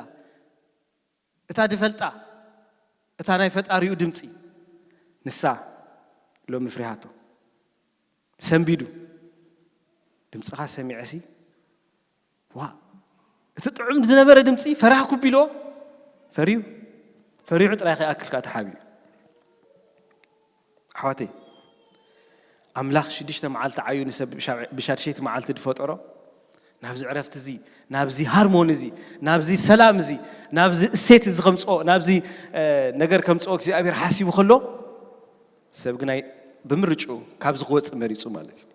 እታ ድፈልጣ፣ እታ ናይ ፈጣሪኡ ድምፂ፣ ንሳ ሎሚ ፍሪሃቶ። ሰንቢዱ። ድምፅኻ ሰሚዐሲ፣ ዋ፣ እቲ ጥዑም ዝነበረ ድምፂ ፈራህኩ ቢልዎ፣ ፈሪዩ። ፈሪሑ ጥራይ ከይኣክል ከኣ ተሓቢኡ። ኣሕዋተይ፣ ኣምላኽ ሽዱሽተ መዓልቲ ዓዩ ንሰብ ብሻ-፣ ብሻድሸይቲ መዓልቲ ዝፈጠሮ፣ ናብዚ ዕረፍቲ እዚ፣ ናብዚ ሃርሞኒ እዚ፣ ናብዚ ሰላም እዚ፣ ናብዚ እሴት እዚ ከምጽኦ፣ ናብዚ፣ እ፣ ነገር ከምጽኦ እግዚኣብሔር ሓሲቡ ከሎ፣ ሰብ ግን ኣይ-፣ ብምርጭኡ ካብዚ ክወጽእ መሪጹ ማለት እዩ።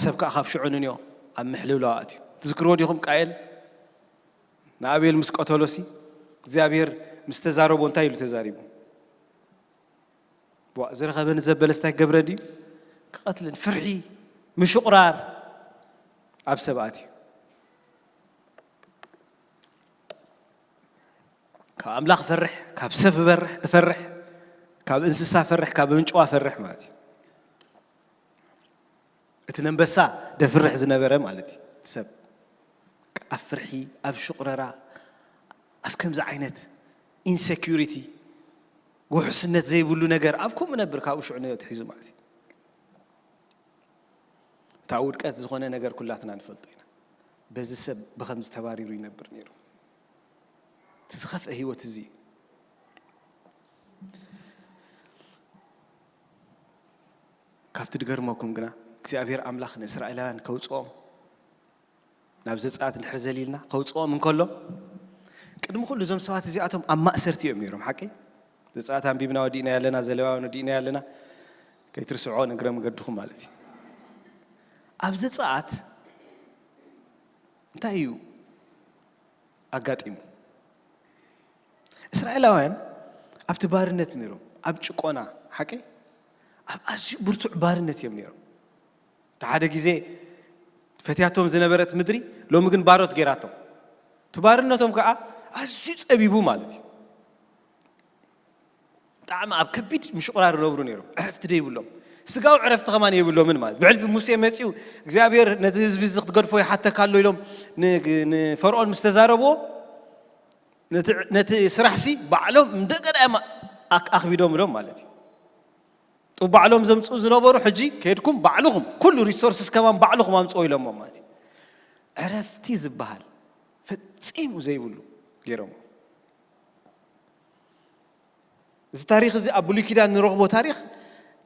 ሰብ ከኣ ካብ ሽዑ ንንዮ ኣብ ምሕልውላው ኣትዩ። ትዝክርዎ ዲኹም? ቃየል ንኣቤል ምስ ቀተሎሲ፣ እግዚኣብሔር ምስ ተዛረቦ እንታይ ኢሉ ተዛሪቡ? ዋ፣ ዝረኸበ ንዘበለስ እንታይ ክገብረ ድዩ? ክቐትልን። ፍርሒ፣ ምሽቑራር ኣብ ሰብ ኣትዩ። ካብ ኣምላኽ እፈርሕ፣ ካብ ሰብ እፈርሕ፣ እፈርሕ፣ ካብ እንስሳ እፈርሕ፣ ካብ ኣንጭዋ እፈርሕ ማለት እዩ። እቲ ነንበሳ ደፍርሕ ዝነበረ ማለት እዩ። ሰብ ኣብ ፍርሒ፣ ኣብ ሽቑረራ፣ ኣብ ከምዚ ዓይነት ኢንሴኩሪቲ፣ ውሕስነት ዘይብሉ ነገር፣ ኣብ ከምኡ ነብር፣ ካብኡ ሽዑ ነዮ ትሒዙ ማለት እዩ። እታ ውድቀት ዝኾነ ነገር ኩላትና ንፈልጦ ኢና። በዚ ሰብ ብኸምዚ ተባሪሩ ይነብር ነይሩ። እቲ ዝኸፍአ ህይወት እዚ እዩ። ካብቲ ድገርመኩም ግና፣ እግዚኣብሔር ኣምላኽ ንእስራኤላውያን ከውፅኦም፣ ናብ ዘፀኣት እንድሕር ዘሊልና ከውፅኦም እንከሎ፣ ቅድሚ ኩሉ እዞም ሰባት እዚኣቶም ኣብ ማእሰርቲ እዮም ነይሮም፣ ሓቂ? ዘፀኣት ኣንቢብና ወዲእና ያለና፣ ዘለዋውያን ወዲእና ያለና፣ ከይትርስዖ ንግረ መገድኹም ማለት እዩ። ኣብ ዘፀኣት እንታይ እዩ ኣጋጢሙ? እስራኤላውያን ኣብቲ ባርነት ነይሮም፣ ኣብ ጭቆና፣ ሓቂ? ኣብ ኣዝዩ ብርቱዕ ባርነት እዮም ነይሮም። እቲ ሓደ ግዜ ፈትያቶም ዝነበረት ምድሪ፣ ሎሚ ግን ባሮት ገይራቶም። እቲ ባርነቶም ከዓ ኣዝዩ ጸቢቡ ማለት እዩ። ብጣዕሚ ኣብ ከቢድ ምሽቑራር ይነብሩ ነይሮም። ዕረፍቲ ደይብሎም። ስጋዊ ዕረፍቲ ከማን የብሎምን ማለት። ብሕልፊ ሙሴ መጺኡ፣ እግዚኣብሔር ነዚ ህዝቢ እዚ ክትገድፎ ይሓተካ ኣሎ ኢሎም ን-፣ ንፈርዖን ምስ ተዛረብዎ፣ ነቲ፣ ነቲ ስራሕሲ ባዕሎም እንደገና እዮም ኣክ-፣ ኣኽቢዶምሎም ማለት እዩ። ጡብ ባዕሎም ዘምፅኡ ዝነበሩ ሕጂ ከድኩም ባዕልኹም ኩሉ ሪሶርስስ ከማን ባዕልኹም ኣምፅኦ ኢሎሞ ማለት እዩ። ዕረፍቲ ዝበሃል ፈፂሙ ዘይብሉ ገይሮሞ። እዚ ታሪኽ እዚ ኣብ ብሉይ ኪዳን ንረኽቦ ታሪኽ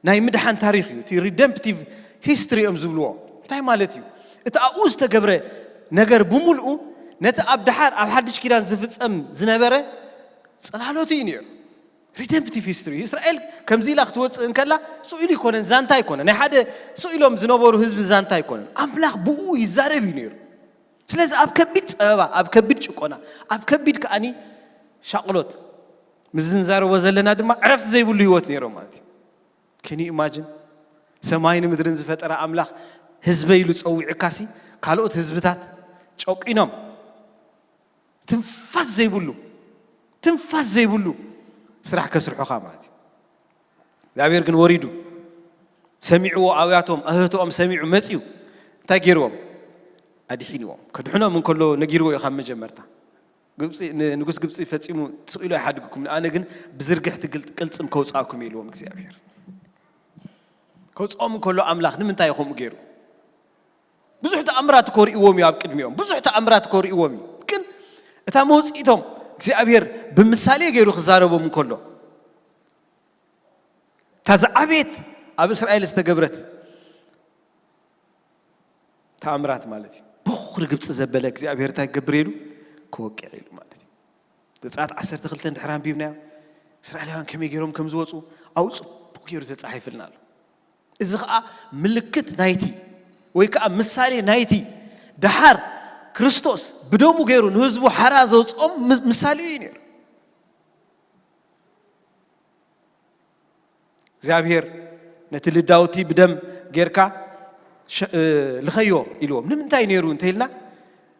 ናይ ምድሓን ታሪኽ እዩ። እቲ ሪደምፕቲቭ ሂስትሪ እዮም ዝብልዎ። እንታይ ማለት እዩ? እቲ ኣብኡ ዝተገብረ ነገር ብምልኡ ነቲ ኣብ ደሓር ኣብ ሓድሽ ኪዳን ዝፍጸም ዝነበረ ጽላሎት እዩ ነይሩ። ሪደምፕቲቭ ሂስትሪ እስራኤል ከምዚ ኢላ ክትወፅእ እንከላ ስኡ ኢሉ ኣይኮነን፣ ዛንታ ኣይኮነን፣ ናይ ሓደ ስኡ ኢሎም ዝነበሩ ህዝቢ ዛንታ ኣይኮነን። ኣምላኽ ብኡ ይዛረብ እዩ ነይሩ። ስለዚ ኣብ ከቢድ ፀበባ፣ ኣብ ከቢድ ጭቆና፣ ኣብ ከቢድ ከኣኒ ሻቕሎት ምስ ዝንዛረቦ ዘለና ድማ ዕረፍቲ ዘይብሉ ህይወት ነይሮም ማለት እዩ። ከኒ ኢማጅን ሰማይን ምድርን ዝፈጠረ ኣምላኽ ህዝበይ ኢሉ ፀዊዑካሲ ካልኦት ህዝብታት ጨቂኖም ትንፋስ ዘይብሉ ትንፋስ ዘይብሉ ስራሕ ከስርሑኻ ማለት እዩ። እግዚኣብሔር ግን ወሪዱ ሰሚዕዎ፣ ኣብያቶም ኣህህቶኦም ሰሚዑ መፅዩ እንታይ ገይርዎም? ኣድሒንዎም። ከድሕኖም እንከሎ ነጊርዎ እዩ ካብ መጀመርታ። ግብፂ ንንጉስ ግብፂ ፈፂሙ ስቕ ኢሉ ኣይሓድግኩም፣ ኣነ ግን ብዝርግሕቲ ግልጥ ቅልፅም ከውፃእኩም ኢልዎም እግዚኣብሔር። ከውፅኦም እንከሎ ኣምላኽ ንምንታይ እዩ ከምኡ ገይሩ? ብዙሕ ተኣምራት እኮ ርእዎም እዩ ኣብ ቅድሚኦም፣ ብዙሕ ተኣምራት እኮ ርእዎም እዩ። ግን እታ መውፅኢቶም እግዚኣብሔር ብምሳሌ ገይሩ ክዛረቦም እንከሎ እታ ዝዓበየት ኣብ እስራኤል ዝተገብረት ተኣምራት ማለት እዩ። በኹሪ ግብፂ ዘበለ እግዚኣብሔር እንታይ ክገብር ኢሉ? ክወቅዕ ኢሉ ማለት እዩ። ዘፀኣት ዓሰርተ ክልተ እንድሕር ኣንቢብናዮ እስራኤላውያን ከመይ ገይሮም ከም ዝወፁ ኣብኡ ፅቡቕ ገይሩ ተፃሒፍልና ኣሎ። እዚ ከዓ ምልክት ናይቲ ወይ ከዓ ምሳሌ ናይቲ ደሓር ክርስቶስ ብደሙ ገይሩ ንህዝቡ ሓራ ዘውፅኦም ም- ምሳሌ እዩ ነይሩ። እግዚኣብሔር ነቲ ልዳውቲ ብደም ጌርካ ሸ- እ፣ ልኸዮ ኢልዎም። ንምንታይ ነይሩ እንተኢልና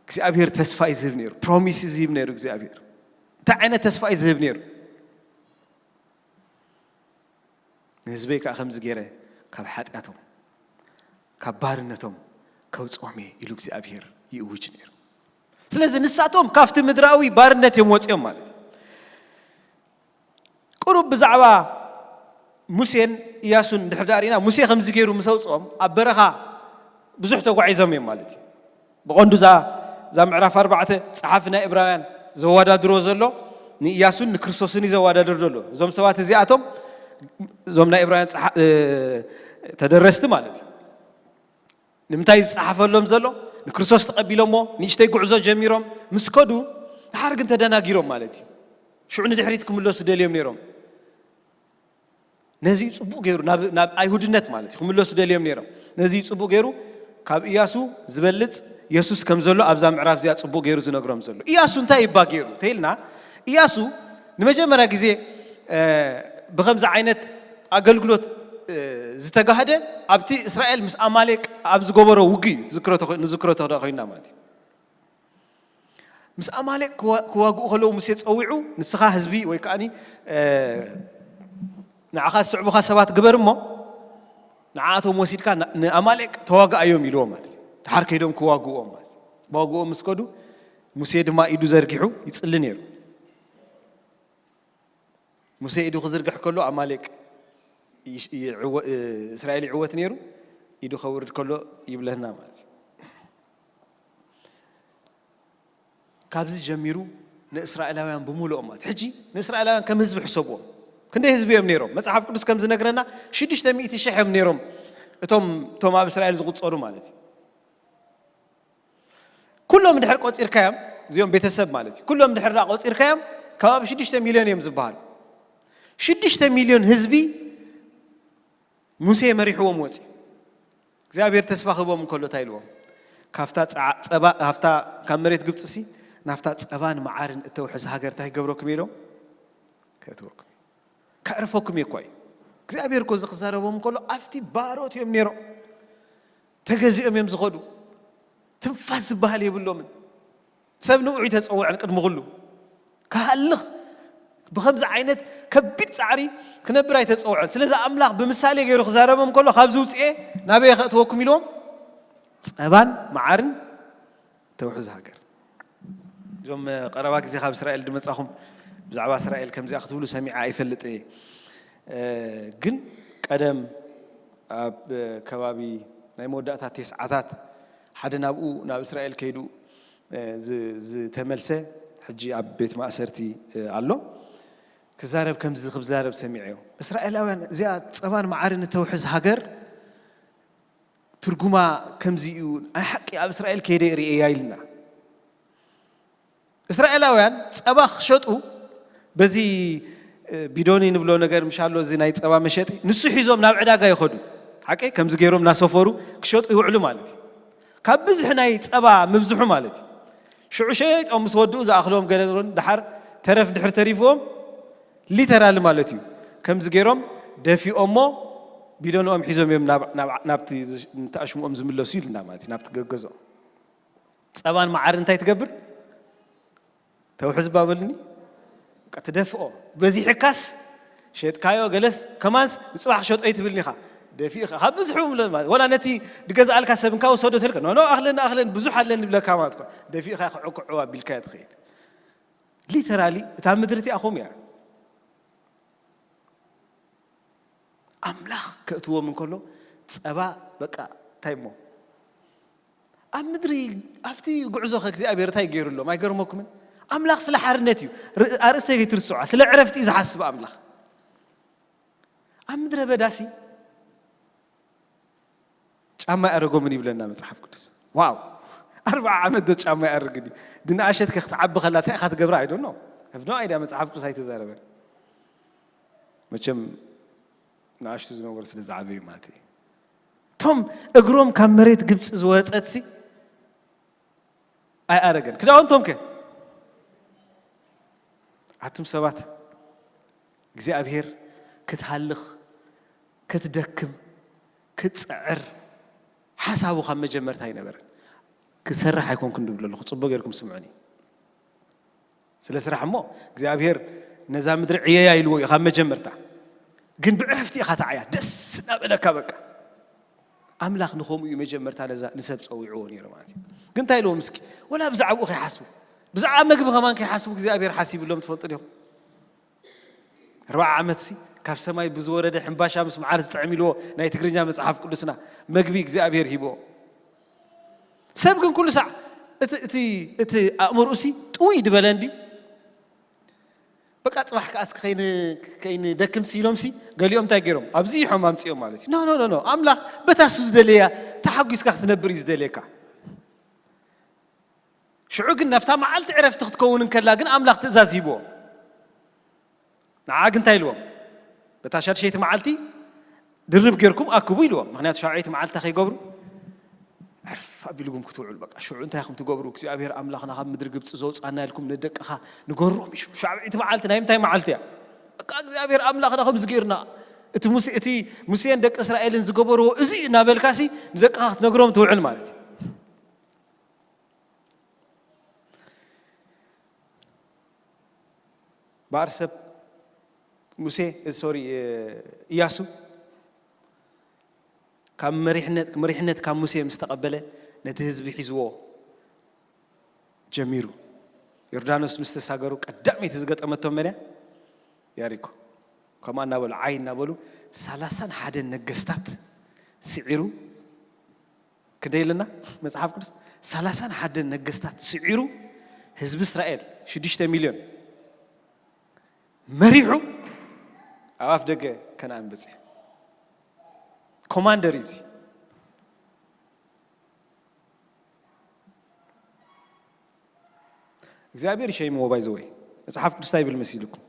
እግዚኣብሔር ተስፋ እዩ ዝህብ ነይሩ፣ ፕሮሚስ እዩ ዝህብ ነይሩ እግዚኣብሔር። እንታይ ዓይነት ተስፋ እዩ ዝህብ ነይሩ? ንህዝበይ ከዓ ከምዚ ገይረ ካብ ሓጢኣቶም ካብ ባርነቶም ከውፅኦም እየ ኢሉ እግዚኣብሔር ይእውጅ ነይሩ። ስለዚ ንሳቶም ካብቲ ምድራዊ ባርነት እዮም ወፂኦም ማለት እዩ። ቁሩብ ብዛዕባ ሙሴን ኢያሱን እንድሕር ዳኣ ርኢና፣ ሙሴ ከምዚ ገይሩ ምስ ኣውፅኦም ኣብ በረኻ ብዙሕ ተጓዒዞም እዮም ማለት እዩ። ብቐንዱ እዛ እዛ ምዕራፍ ኣርባዕተ ጸሓፊ ናይ እብራውያን ዘወዳድሮ ዘሎ ንኢያሱን ንክርስቶስን እዩ ዘወዳድር ዘሎ። እዞም ሰባት እዚኣቶም እዞም ናይ እብራውያን ጸሓ- እ፣ ተደረስቲ ማለት እዩ። ንምንታይ ዝጸሓፈሎም ዘሎ? ንክርስቶስ ተቐቢሎሞ ንእሽተይ ጉዕዞ ጀሚሮም ምስ ከዱ ድሓር ግን ተደናጊሮም ማለት እዩ። ሽዑ ንድሕሪት ክምለሱ ደልዮም ነይሮም። ነዚ እዩ ጽቡቕ ገይሩ ናብ ናብ ኣይሁድነት ማለት እዩ ክምለሱ ደልዮም ነይሮም። ነዚ እዩ ጽቡቕ ገይሩ ካብ ኢያሱ ዝበልጽ የሱስ ከም ዘሎ ኣብዛ ምዕራፍ እዚኣ ጽቡቕ ገይሩ ዝነግሮም ዘሎ። ኢያሱ እንታይ ይባ ገይሩ ተይልና ኢያሱ ንመጀመርያ ግዜ እ፣ ብኸምዚ ዓይነት ኣገልግሎት እ፣ ዝተጋህደ ኣብቲ እስራኤል ምስ ኣማሌቅ ኣብ ዝገበሮ ውግእ እዩ ትዝክሮ ተኾ- ንዝክሮ ተኾ- ኮይንና ማለት እዩ። ምስ ኣማሌቅ ክዋ- ክዋግኡ ከለዉ ሙሴ ጸዊዑ ንስኻ ህዝቢ ወይ ከዓኒ እ፣ ንዓኻ ዝስዕቡኻ ሰባት ግበር እሞ ንዓኣቶም ወሲድካ ን- ንኣማሌቅ ተዋግኣዮም ኢልዎ ማለት እዩ። ድሓር ከይዶም ክዋግእዎም ማለት እዩ። ክዋግእዎም ምስ ከዱ ሙሴ ድማ ኢዱ ዘርጊሑ ይጽሊ ነይሩ። ሙሴ ኢዱ ክዝርግሕ ከሎ ኣማሌቅ ይሽ- ይዕወ- እስራኤል ይዕወት ነይሩ። ኢዱ ከውርድ ከሎ ይብለና ማለት እዩ። ካብዚ ጀሚሩ ንእስራኤላውያን ብምሉኦም ማለት ሕጂ ንእስራኤላውያን ከም ህዝቢ ሕሰብዎም። ክንደይ ህዝቢ እዮም ነይሮም? መጽሓፍ ቅዱስ ከም ዝነግረና ሽዱሽተ ሚእቲ ሽሕ እዮም ነይሮም። እቶም እቶም ኣብ እስራኤል ዝቁጸሩ ማለት እዩ። ኩሎም ድሕር ቆጺርካዮም እዚኦም ቤተሰብ ማለት እዩ። ኩሎም ድሕር ዳ ቆጺርካዮም ከባቢ ሽዱሽተ ሚልዮን እዮም ዝበሃሉ። ሽዱሽተ ሚልዮን ህዝቢ ሙሴ መሪሕዎም ወፂ እግዚኣብሔር ተስፋ ክህቦም እንከሎ እንታይ ኢልዎም? ካብታ ጸዓ- ጸባ ካብታ ካብ መሬት ግብፅሲ ናብታ ጸባን መዓርን እተውሕዝ ሃገር እንታይ ክገብረኩም ኢሎም? ከእትወኩም ከዕርፈኩም እየ እኳ እዩ። እግዚኣብሔር እኮ እዚ ክዛረቦም እንከሎ ኣብቲ ባሮት እዮም ነይሮም። ተገዚኦም እዮም ዝኸዱ። ትንፋስ ዝበሃል የብሎምን። ሰብ ንውዑይ ተፀውዐን ቅድሚ ኩሉ ክሃልኽ ብከምዚ ዓይነት ከቢድ ፃዕሪ ክነብር ኣይተፀውዐን። ስለዚ ኣምላኽ ብምሳሌ ገይሩ ክዛረቦም ከሎ ካብዚ ውፅኤ ናበየ ከእትወኩም ኢልዎም? ፀባን መዓርን ተውሕዝ ሃገር። እዞም ቀረባ ግዜ ካብ እስራኤል ድመፃኹም ብዛዕባ እስራኤል ከምዚኣ ክትብሉ ሰሚዓ ኣይፈልጥ እየ። ግን ቀደም ኣብ ከባቢ ናይ መወዳእታ ቴስዓታት ሓደ ናብኡ ናብ እስራኤል ከይዱ ዝተመልሰ ሕጂ ኣብ ቤት ማእሰርቲ ኣሎ። ክዛረብ ከምዚ ክዛረብ ሰሚዐዮ። እስራኤላውያን እዚኣ ጸባን መዓርን እተውሕዝ ሃገር ትርጉማ ከምዚ እዩ፣ ናይ ሓቂ ኣብ እስራኤል ከይደ ርእያ ኢልና። እስራኤላውያን ጸባ ክሸጡ በዚ ቢዶኒ ንብሎ ነገር ምሻሎ እዚ ናይ ጸባ መሸጢ ንሱ ሒዞም ናብ ዕዳጋ ይኸዱ። ሓቂ ከምዚ ገይሮም እናሰፈሩ ክሸጡ ይውዕሉ ማለት እዩ። ካብ ብዝሒ ናይ ጸባ ምብዝሑ ማለት እዩ። ሽዑ ሸይጦም ምስ ወድኡ ዝኣኽሎም ገለ ድሓር ተረፍ ድሕር ተሪፍዎም ሊተራሊ ማለት እዩ። ከምዚ ገይሮም ደፊኦሞ ቢዶንኦም ሒዞም እዮም ናብቲ ተኣሽምኦም ዝምለሱ ኢልና ማለት እዩ ናብቲ ገገዝኦም። ጸባን መዓር እንታይ ትገብር? ተውሕዝ ባበልኒ ትደፍኦ። በዚሕካስ ሸጥካዮ ገለስ ከማንስ ንጽባሕ ሸጦይ ትብልኒ ኢኻ። ደፊእኻ ካብ ብዙሑ ወላ ነቲ ድገዝኣልካ ሰብ እንካ ወሰዶ ትልካ ኖ ኖ ኣኽለን ኣኽለን ብዙሕ ኣለን ይብለካ ማለት እኳ ደፊእኻ ክዕኩዑ ኣቢልካዮ ትኸይድ። ሊተራሊ እታ ምድሪ እቲኣ ኸምኡ እያ። ኣምላኽ ከእትዎም እንከሎ ጸባ በቃ እንታይ እሞ ኣብ ምድሪ ኣብቲ ጉዕዞ ከእግዚኣብሔር እንታይ ገይሩሎም ኣይገርመኩምን? ኣምላኽ ስለ ሓርነት እዩ ኣርእስተ ከይትርስዖ ስለ ዕረፍቲ እዩ ዝሓስብ ኣምላኽ። ኣብ ምድረ በዳሲ ጫማ ያረጎምን ይብለና መጽሓፍ ቅዱስ። ዋው ኣርባዓ ዓመት ዶ ጫማ ያርግን እዩ። ድንኣሸት ከክትዓቢ ከላ እንታይ ኢኻ ትገብራ ኣይዶ ነው። እብዶ ኣይዳ መጽሓፍ ቅዱስ ኣይተዛረበን። መቸም ንኣሽቱ ዝነበሩ ስለ ዝዓበዩ ማለት እዩ። እቶም እግሮም ካብ መሬት ግብፂ ዝወፀትሲ ኣይኣረገን ክዳውንቶም ከ ኣቱም ሰባት እግዚኣብሔር ክትሃልኽ ክትደክም ክትፅዕር ሓሳቡ ካብ መጀመርታ ኣይነበረን። ክሰርሕ ኣይኮንኩን ድብሎ ኣለኹ ፅቡቅ ጌርኩም ስምዑኒ። ስለ ስራሕ እሞ እግዚኣብሔር ነዛ ምድሪ ዕየያ ኢልዎ እዩ ካብ መጀመርታ። ግን ብዕረፍቲ ኢኻ ተዓያ ደስ እናበለካ በቃ ኣምላኽ ንኸምኡ እዩ መጀመርታ ነዛ ንሰብ ፀዊዕዎ ነይሩ ማለት እዩ። ግን እንታይ ኢልዎም እስኪ ወላ ብዛዕባኡ ከይሓስቡ ብዛዕባ መግቢ ከማን ከይሓስቡ እግዚኣብሔር ሓሲብሎም ትፈልጡ ዲኹም? ኣርባዓ ዓመትሲ ካብ ሰማይ ብዝወረደ ሕምባሻ ምስ መዓር ዝጥዕም ኢልዎ ናይ ትግርኛ መፅሓፍ ቅዱስና መግቢ እግዚኣብሔር ሂብዎ። ሰብ ግን ኩሉ ሳዕ እቲ ኣእምርኡሲ ጥውይ ድበለ እንድዩ። በቃ ፅባሕ ከኣስ ከይንደክምሲ ኢሎምሲ ገሊኦም እንታይ ገይሮም ኣብዚ ይሖም ኣምፅኦም ማለት እዩ። ኖ ኖ ኖ ኣምላኽ በታሱ ዝደለያ ተሓጒስካ ክትነብር እዩ ዝደልየካ። ሽዑ ግን ናብታ መዓልቲ ዕረፍቲ ክትከውን እንከላ ግን ኣምላኽ ትእዛዝ ሂብዎም። ንዓ ግን እንታይ ኢልዎም? በታ ሻድሸይቲ መዓልቲ ድርብ ጌርኩም ኣክቡ ኢልዎም። ምክንያቱ ሻብዐይቲ መዓልቲ ከይገብሩ ዕርፍ ኣቢልኩም ክትውዕሉ በቃ ሽዑ እንታይ ኢኹም ትገብሩ? እግዚኣብሔር ኣምላኽና ካብ ምድሪ ግብፂ ዘውፃና ኢልኩም ንደቅኻ ንገሮም እዩ። ሻብዐይቲ መዓልቲ ናይ ምንታይ መዓልቲ እያ? በቃ እግዚኣብሔር ኣምላኽና ከምዚ ገይርና እቲ ሙሴ እቲ ሙሴን ደቂ እስራኤልን ዝገበርዎ እዚ እዩ እናበልካሲ ንደቅኻ ክትነግሮም ትውዕል ማለት እዩ። በኣር ሰብ ሙሴ ሶሪ እያሱ ካብ መሪሕነት መሪሕነት ካብ ሙሴ ምስ ተቐበለ ነቲ ህዝቢ ሒዝዎ ጀሚሩ። ዮርዳኖስ ምስ ተሳገሩ ቀዳመይቲ ዝገጠመቶም መን እያ? ያሪኮ። ከምኣ እናበሉ ዓይ እናበሉ ሰላሳን ሓደን ነገስታት ስዒሩ ክንደይ ኢለና መጽሓፍ ቅዱስ ሰላሳን ሓደን ነገስታት ስዒሩ ህዝቢ እስራኤል ሽዱሽተ ሚልዮን መሪሑ ኣብ ኣፍ ደገ ከነኣን በጺሑ። ኮማንደር እዚ እግዚኣብሔር ይሸይምዎ ባይዘወይ መጽሓፍ ቅዱስ እንታይ ይብል መሲልኩም?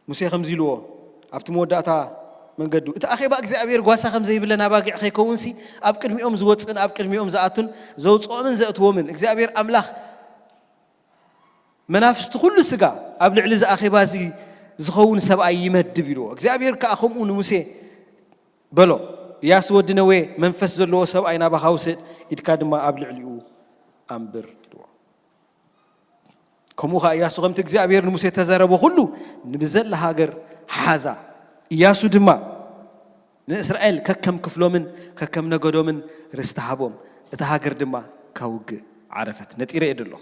ሙሴ ከምዚ ኢልዎ ኣብቲ መወዳእታ መንገዱ እቲ ኣኼባ እግዚኣብሔር ጓሳ ከም ዘይብለን ኣባጊዕ ከይከውንሲ ኣብ ቅድሚኦም ዝወፅእን ኣብ ቅድሚኦም ዝኣቱን ዘውፅኦምን ዘእትዎምን እግዚኣብሔር ኣምላኽ መናፍስቲ ኩሉ ስጋ ኣብ ልዕሊ እዚ ኣኼባ እዚ ዝኸውን ሰብኣይ ይመድብ ኢልዎ። እግዚኣብሔር ከዓ ከምኡ ንሙሴ በሎ፣ እያሱ ወዲ ነዌ መንፈስ ዘለዎ ሰብኣይ ናባኻ ውሰድ፣ ኢድካ ድማ ኣብ ልዕሊኡ ኣንብር ኢልዎ። ከምኡ ኸዓ እያሱ ከምቲ እግዚኣብሔር ንሙሴ ተዘረቦ ኩሉ ንብዘላ ሃገር ሓዛ። እያሱ ድማ ንእስራኤል ከከም ክፍሎምን ከከም ነገዶምን ርስቲ ሃቦም። እታ ሃገር ድማ ካብ ውግእ ዓረፈት። ነጢረ እየ ደለኹ።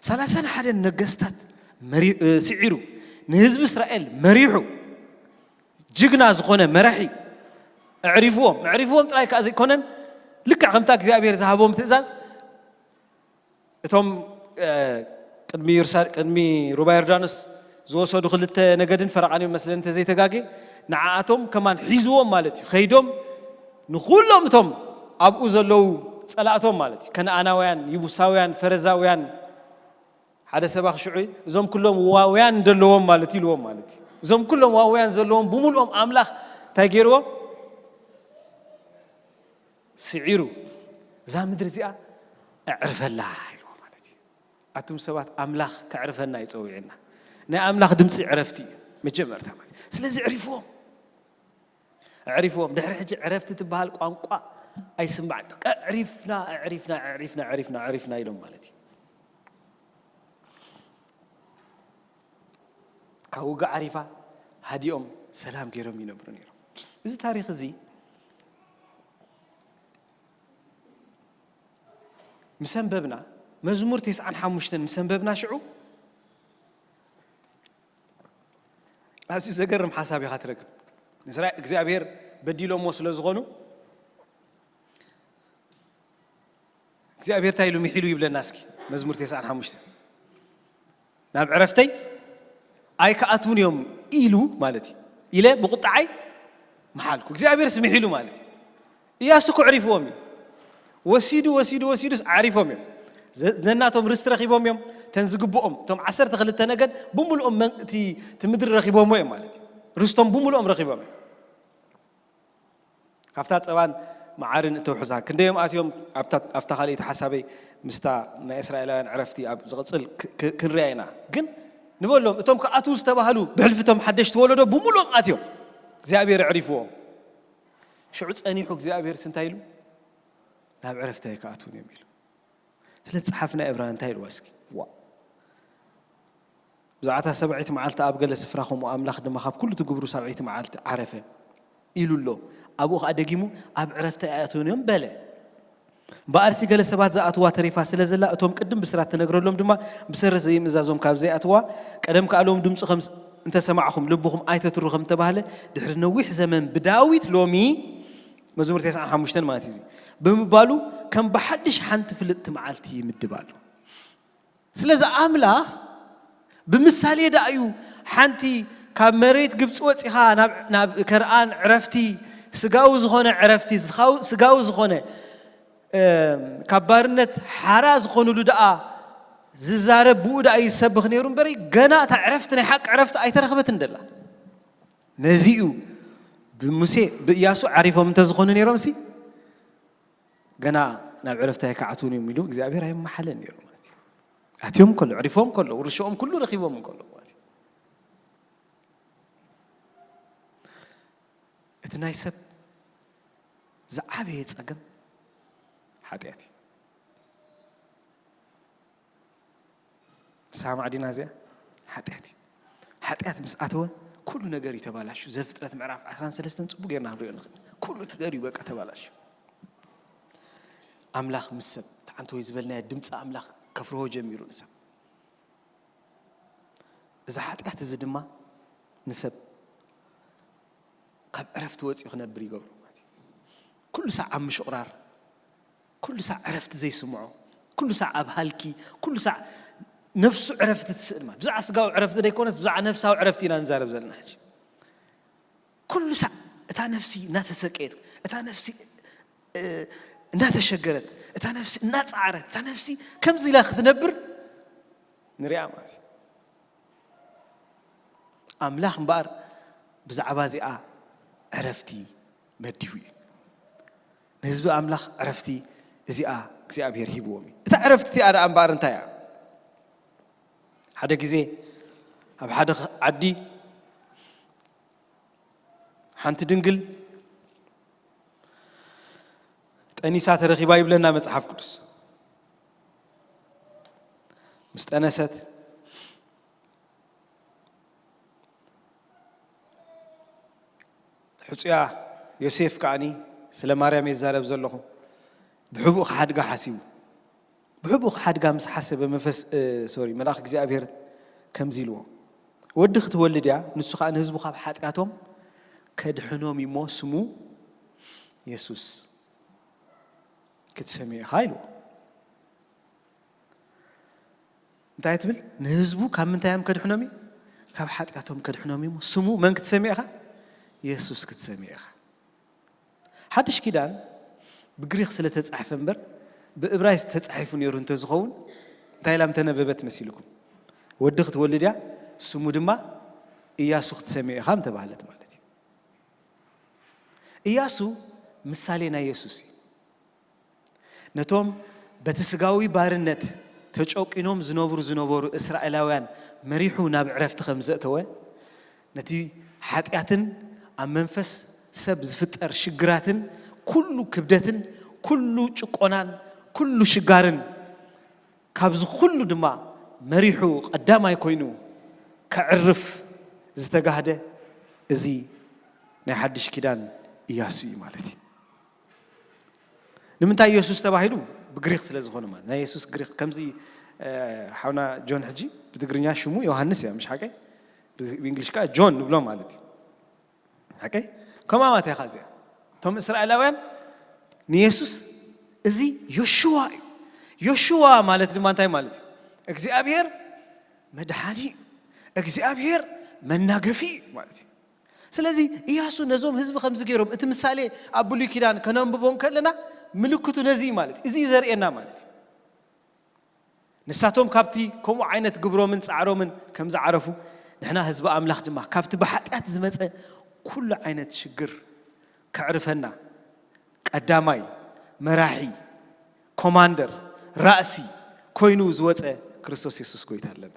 ሰላሳን ሓደን ነገስታት መሪ- እ፣ ስዒሩ፣ ንህዝቢ እስራኤል መሪሑ፣ ጅግና ዝኾነ መራሒ ኣዕሪፍዎም። ኣዕሪፍዎም ጥራይ ከኣ ዘይኮነን፣ ልክዕ ከምታ እግዚኣብሔር ዝሃቦም ትእዛዝ፣ እቶም፣ እ፣ ቅድሚ ዮርሳ- ቅድሚ ሩባ ዮርዳኖስ ዝወሰዱ ክልተ ነገድን ፈረቓንዮም መስለን እንተዘይተጋጌ፣ ንዓኣቶም ከማን ሒዝዎም ማለት እዩ። ከይዶም ንኹሎም እቶም ኣብኡ ዘለዉ ጸላእቶም ማለት እዩ፣ ከነኣናውያን፣ ይቡሳውያን፣ ፈረዛውያን፣ ሓደ ሰባኽ ሽዑ እዞም ኩሎም ዋውያን ዘለዎም ማለት እዩ ኢልዎም ማለት እዩ። እዞም ኩሎም ዋውያን ዘለዎም ብምልኦም ኣምላኽ እንታይ ገይርዎም? ስዒሩ፣ እዛ ምድሪ እዚኣ ኣዕርፈላ ኢልዎ ማለት እዩ። ኣቱም ሰባት፣ ኣምላኽ ከዕርፈና እዩ ጸዊዕና። ናይ ኣምላኽ ድምፂ ዕረፍቲ እዩ መጀመርታ ማለት እዩ። ስለዚ ዕሪፍዎም፣ ዕሪፍዎም። ድሕሪ ሕጂ ዕረፍቲ ትበሃል ቋንቋ ኣይስማዕን። በቃ ዕሪፍና፣ ዕሪፍና፣ ዕሪፍና፣ ዕሪፍና፣ ዕሪፍና ኢሎም ማለት እዩ። ካብ ውግእ ዓሪፋ ሃዲኦም ሰላም ገይሮም ይነብሩ ነይሮም። እዚ ታሪኽ እዚ ምስ ኣንበብና፣ መዝሙር ተስዓን ሓሙሽተን ምስ ኣንበብና ሽዑ ኣዝዩ ዘገርም ሓሳብ ኢኻ ትረክብ። ንስራኤል እግዚኣብሔር በዲሎሞ ስለ ዝኾኑ እግዚኣብሔር እንታይ ኢሉ ምሒሉ ይብለና እስኪ መዝሙር ተስዓን ሓሙሽተን ናብ ዕረፍተይ ኣይከኣትውን እዮም ኢሉ ማለት እዩ። ኢለ ብቁጣዓይ መሓልኩ። እግዚኣብሔር ስምሕ ኢሉ ማለት እዩ። እያሱ እኮ ዕሪፍዎም እዩ። ወሲዱ፣ ወሲዱ፣ ወሲዱስ ዓሪፎም እዮም። ዘ- ነናቶም ርስቲ ረኺቦም እዮም። ተን ዝግብኦም፣ እቶም ዓሰርተ ክልተ ነገድ ብምልኦም መን- እቲ እቲ ምድሪ ረኺቦምዎ እዮም ማለት እዩ። ርስቶም ብምልኦም ረኺቦም እዮም። ካብታ ጸባን መዓርን እተውሕዛ ክንደዮም ኣትዮም ኣብታ ኣብታ ካልኣይቲ ሓሳበይ ምስታ ናይ እስራኤላውያን ዕረፍቲ ኣብ ዝቕጽል ክ- ክ- ክንሪኣ ኢና። ግን ንበሎም እቶም ክኣትዉ ዝተባህሉ ብሕልፊ እቶም ሓደሽቲ ወለዶ ብምልኦም ኣትዮም እግዚኣብሔር ኣዕሪፍዎም። ሽዑ ጸኒሑ እግዚኣብሔር እንታይ ኢሉ? ናብ ዕረፍቲ ኣይክኣትዉን እዮም ኢሉ። ስለዚ ጸሓፊ ናይ ዕብራውያን እንታይ ኢልዋ እስኪ? ዋ ብዛዕባ እታ ሰብዐይቲ መዓልቲ ኣብ ገለ ስፍራ ከምኡ ኣምላኽ ድማ ካብ ኩሉ እቲ ግብሩ ሳብዐይቲ መዓልቲ ዓረፈ ኢሉ ኣሎ። ኣብኡ ኸኣ ደጊሙ ኣብ ዕረፍቲ ኣይኣትውን እዮም በለ። እምበኣርሲ ገለ ሰባት ዝኣትዋ ተሪፋ ስለ ዘላ እቶም ቅድም ብስራት ተነግረሎም ድማ ብሰረት ዘይምእዛዞም ካብ ዘይኣትዋ ቀደም ከኣ ሎም ድምፁ ከም እንተሰማዕኹም ልብኹም ኣይተትሩ ከም ተባህለ ድሕሪ ነዊሕ ዘመን ብዳዊት ሎሚ መዝሙር ተስዓን ሓሙሽተን ማለት እዩ ብምባሉ ከም ብሓድሽ ሓንቲ ፍልጥቲ መዓልቲ ይምድብ ኣሎ። ስለዚ ኣምላኽ ብምሳሌ ደኣ እዩ ሓንቲ ካብ መሬት ግብፂ ወፂኻ ናብ ናብ ከነኣን ዕረፍቲ ስጋዊ ዝኾነ ዕረፍቲ ስጋዊ ዝኾነ ካብ ባርነት ሓራ ዝኾኑሉ ደኣ ዝዛረብ ብኡ ደኣ ይሰብኽ ነይሩ እምበሪ ገና እታ ዕረፍቲ ናይ ሓቂ ዕረፍቲ ኣይተረኽበትን ደላ። ነዚ እዩ ብሙሴ ብእያሱ ዓሪፎም እንተዝኾኑ ነይሮም ሲ ገና ናብ ዕረፍቲ ኣይከዓትውን እዮም ኢሉ እግዚኣብሔር ኣይመሓለን ነይሩ ማለት እዩ። ኣትዮም ከሎ ዕሪፎም ከሎ ውርሻኦም ኩሉ ረኺቦም ከሎ ማለት እዩ። እቲ ናይ ሰብ ዝዓበየ ጸገም ሓጢኣት እዩ። ንስሓ ማዕዲና እዚኣ ሓጢኣት እዩ። ሓጢኣት ምስ ኣተወ ኩሉ ነገር እዩ ተባላሹ። ዘፍጥረት ምዕራፍ ዓስራን ሰለስተን ጽቡቅ ጌርና ክንሪኦ ንኽእል። ኩሉ ነገር እዩ በቃ ተባላሹ። ኣምላኽ ምስ ሰብ ተዓንተ ወይ ዝበልናዮ ድምፂ ኣምላኽ ከፍርሆ ጀሚሩ ንሰብ። እዚ ሓጢኣት እዚ ድማ ንሰብ ካብ ዕረፍቲ ወፂኡ ክነብር ይገብሮ ማለት እዩ። ኩሉ ሳዕ ኣብ ምሽቕራር፣ ኩሉ ሳዕ ዕረፍቲ ዘይስምዖ፣ ኩሉ ሳዕ ኣብ ሃልኪ፣ ኩሉ ሳዕ ነፍሱ ዕረፍቲ ትስእል ማለት ብዛዕባ ስጋዊ ዕረፍቲ ዘይኮነስ ብዛዕባ ነፍሳዊ ዕረፍቲ ኢና ንዛረብ ዘለና ሕጂ። ኩሉ ሳዕ እታ ነፍሲ እናተሰቀየት እታ ነፍሲ እ፣ እናተሸገረት እታ ነፍሲ እናፀዓረት እታ ነፍሲ ከምዚ ኢላ ክትነብር ንሪኣ ማለት እዩ። ኣምላኽ እምበኣር ብዛዕባ እዚኣ ዕረፍቲ መዲቡ እዩ። ንህዝቢ ኣምላኽ ዕረፍቲ እዚኣ እግዚኣብሔር ሂብዎም እዩ። እታ ዕረፍቲ እቲኣ ደኣ እምበኣር እንታይ እያ? ሓደ ግዜ ኣብ ሓደ ዓዲ ሓንቲ ድንግል ጠኒሳ ተረኺባ ይብለና መጽሓፍ ቅዱስ። ምስ ጠነሰት ሕጹያ ዮሴፍ ከኣኒ ስለ ማርያም የዛረብ ዘለኹ ብሕቡእ ክሓድጋ ሓሲቡ። ብሕቡእ ሓድጋ ምስ ሓሰበ መንፈስ ሶሪ መልኣኽ እግዚኣብሔር ከምዚ ኢልዎ፣ ወዲ ክትወልድ እያ፣ ንሱ ከዓ ንህዝቡ ካብ ሓጢኣቶም ከድሕኖም እሞ ስሙ የሱስ ክትሰምዮ ኢኻ ኢልዎ። እንታይ ትብል? ንህዝቡ ካብ ምንታይ እዮም ከድሕኖም እዩ? ካብ ሓጢኣቶም ከድሕኖም እዩ እሞ ስሙ መን ክትሰምዮ ኢኻ? የሱስ ክትሰምዮ ኢኻ። ሓድሽ ኪዳን ብግሪክ ስለ ተጻሕፈ እምበር ብእብራይስጥ ተጻሒፉ ነይሩ እንተዝኸውን እንታይ ኢላ ምተነበበት መሲልኩም? ወዲ ክትወልድ እያ፣ ስሙ ድማ እያሱ ክትሰምዮ ኢኻ ምተባህለት ማለት እዩ። እያሱ ምሳሌ ናይ የሱስ እዩ። ነቶም በቲ ስጋዊ ባርነት ተጨቂኖም ዝነብሩ ዝነበሩ እስራኤላውያን መሪሑ ናብ ዕረፍቲ ከም ዘእተወ፣ ነቲ ሓጢኣትን ኣብ መንፈስ ሰብ ዝፍጠር ሽግራትን ኩሉ ክብደትን ኩሉ ጭቆናን ኩሉ ሽጋርን ካብዚ ኩሉ ድማ መሪሑ ቀዳማይ ኮይኑ ከዕርፍ ዝተጋህደ እዚ ናይ ሓድሽ ኪዳን እያሱ እዩ ማለት እዩ። ንምንታይ የሱስ ተባሂሉ? ብግሪክ ስለ ዝኾነ ማለት ናይ የሱስ ግሪክ ከምዚ ሓውና ጆን ሕጂ ብትግርኛ ሽሙ ዮሃንስ እያ ምሽ ሓቀይ? ብእንግሊሽ ከዓ ጆን ንብሎ ማለት እዩ። ሓቀይ? ከምኣ ማለት እያ እዚኣ። እቶም እስራኤላውያን ንየሱስ እዚ ዮሽዋ እዩ። ዮሽዋ ማለት ድማ እንታይ ማለት እዩ? እግዚኣብሔር መድሓኒ እዩ። እግዚኣብሔር መናገፊ እዩ ማለት እዩ። ስለዚ እያሱ ነዞም ህዝቢ ከምዚ ገይሮም እቲ ምሳሌ ኣብ ብሉይ ኪዳን ከነንብቦ ከለና ምልክቱ ነዚ እዩ ማለት እዩ። እዚ እዩ ዘርእየና ማለት እዩ። ንሳቶም ካብቲ ከምኡ ዓይነት ግብሮምን ጻዕሮምን ከም ዝዓረፉ ንሕና ህዝቢ ኣምላኽ ድማ ካብቲ ብሓጢኣት ዝመጸ ኩሉ ዓይነት ሽግር ከዕርፈና ቀዳማይ መራሒ ኮማንደር ራእሲ ኮይኑ ዝወጸ ክርስቶስ የሱስ ጎይታ ኣለና።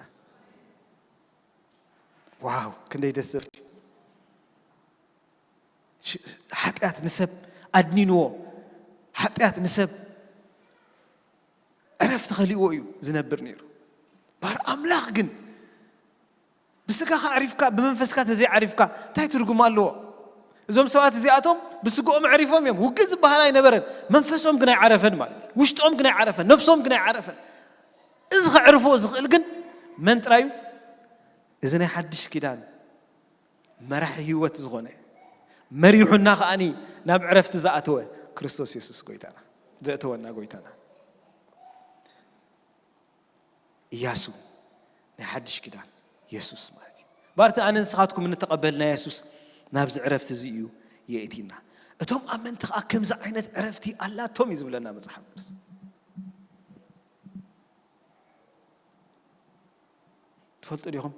ዋው ክንደይ ደስ ዝብል። ሓጢኣት ንሰብ ኣድኒንዎ፣ ሓጢኣት ንሰብ ዕረፍቲ ከሊእዎ እዩ ዝነብር ነይሩ። ባር ኣምላኽ ግን ብስጋኻ ዕሪፍካ ብመንፈስካ ተዘይዓሪፍካ እንታይ ትርጉም ኣለዎ? እዞም ሰባት እዚኣቶም ብስግኦም ዕሪፎም እዮም፣ ውግእ ዝበሃል ኣይነበረን። መንፈሶም ግን ኣይዓረፈን ማለት እዩ። ውሽጦም ግን ኣይዓረፈን፣ ነፍሶም ግን ኣይዓረፈን። እዚ ከዕርፎ ዝኽእል ግን መን ጥራዩ? እዚ ናይ ሓድሽ ኪዳን መራሒ ህይወት ዝኾነ መሪሑና ከኣኒ ናብ ዕረፍቲ ዝኣተወ ክርስቶስ የሱስ ጎይታና ዘእተወና ጎይታና። እያሱ ናይ ሓድሽ ኪዳን የሱስ ማለት እዩ። ባርቲ ኣነ ንስኻትኩም እንተቐበልና የሱስ ናብዚ ዕረፍቲ እዚ እዩ የእቲና። እቶም ኣመንቲ ከዓ ከምዚ ዓይነት ዕረፍቲ ኣላቶም እዩ ዝብለና መፅሓፍ ቅዱስ። ትፈልጡ ዲኹም?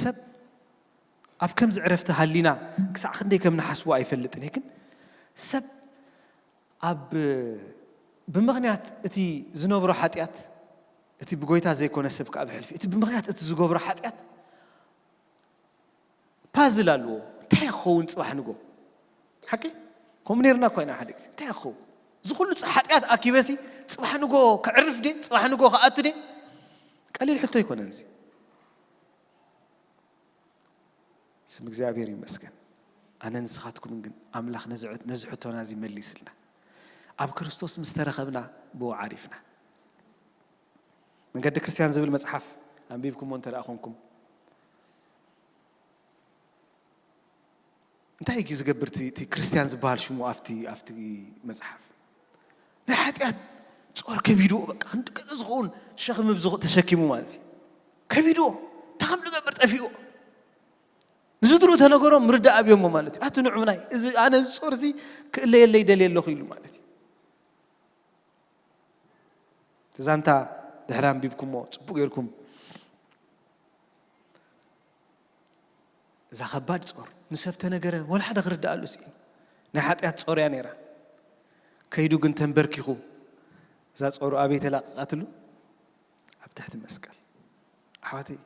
ሰብ ኣብ ከምዚ ዕረፍቲ ሃሊና ክሳዕ ክንደይ ከም ንሓስቦ ኣይፈልጥን እየ፣ ግን ሰብ ኣብ ብምኽንያት እቲ ዝነብሮ ሓጢኣት፣ እቲ ብጎይታ ዘይኮነ ሰብ ከዓ ብሕልፊ እቲ ብምኽንያት እቲ ዝገብሮ ሓጢኣት ፓዝል ኣለዎ። እንታይ ክኸውን ፅባሕ ንጎ ሓቂ ከምኡ ነርና እኳ ኢና ሓደ ግዜ እንታይ ክኸውን እዚ ኩሉ ሓጢኣት ኣኪበሲ ፅባሕ ንጎ ክዕርፍ ደ ፅባሕ ንጎ ክኣቱ ደ ቀሊል ሕቶ ኣይኮነን እዚ። ስም እግዚኣብሔር ይመስገን። ኣነ ንስኻትኩምን ግን ኣምላኽ ነዚ ሕቶና እዚ መሊስልና ኣብ ክርስቶስ ምስ ተረኸብና ብኡ ዓሪፍና። መንገዲ ክርስቲያን ዝብል መፅሓፍ ኣንቢብኩሞ እንተ ደኣ ኮንኩም እንታይ እዩ ዝገብር እቲ ክርስቲያን ዝበሃል ሽሙ ኣብቲ ኣብቲ መፅሓፍ? ናይ ሓጢኣት ፆር ከቢድዎ በቃ ክንዲ ገለ ዝኸውን ሸኽሚ ተሸኪሙ ማለት እዩ። ከቢድዎ እንታይ ከም ዝገብር ጠፊእዎ። ንዝድሩ ተነገሮም ምርዳእ ኣብዮሞ ማለት እዩ። ኣቲ ንዑ ናይ እዚ ኣነ እዚ ፆር እዚ ክእለየለይ ደልየ ኣለኹ ኢሉ ማለት እዩ። እቲ ዛንታ ድሕሪ ኣንቢብኩሞ ፅቡቅ ጌርኩም እዛ ከባድ ጾር ንሰብ ተነገረ ወላ ሓደ ክርድኣሉ ስኢኑ። ናይ ሓጢኣት ጾር እያ ነይራ። ከይዱ ግን ተንበርኪኹ እዛ ጾሩ ኣበይ ተላቐቓትሉ? ኣብ ትሕቲ መስቀል። ኣሕዋተይ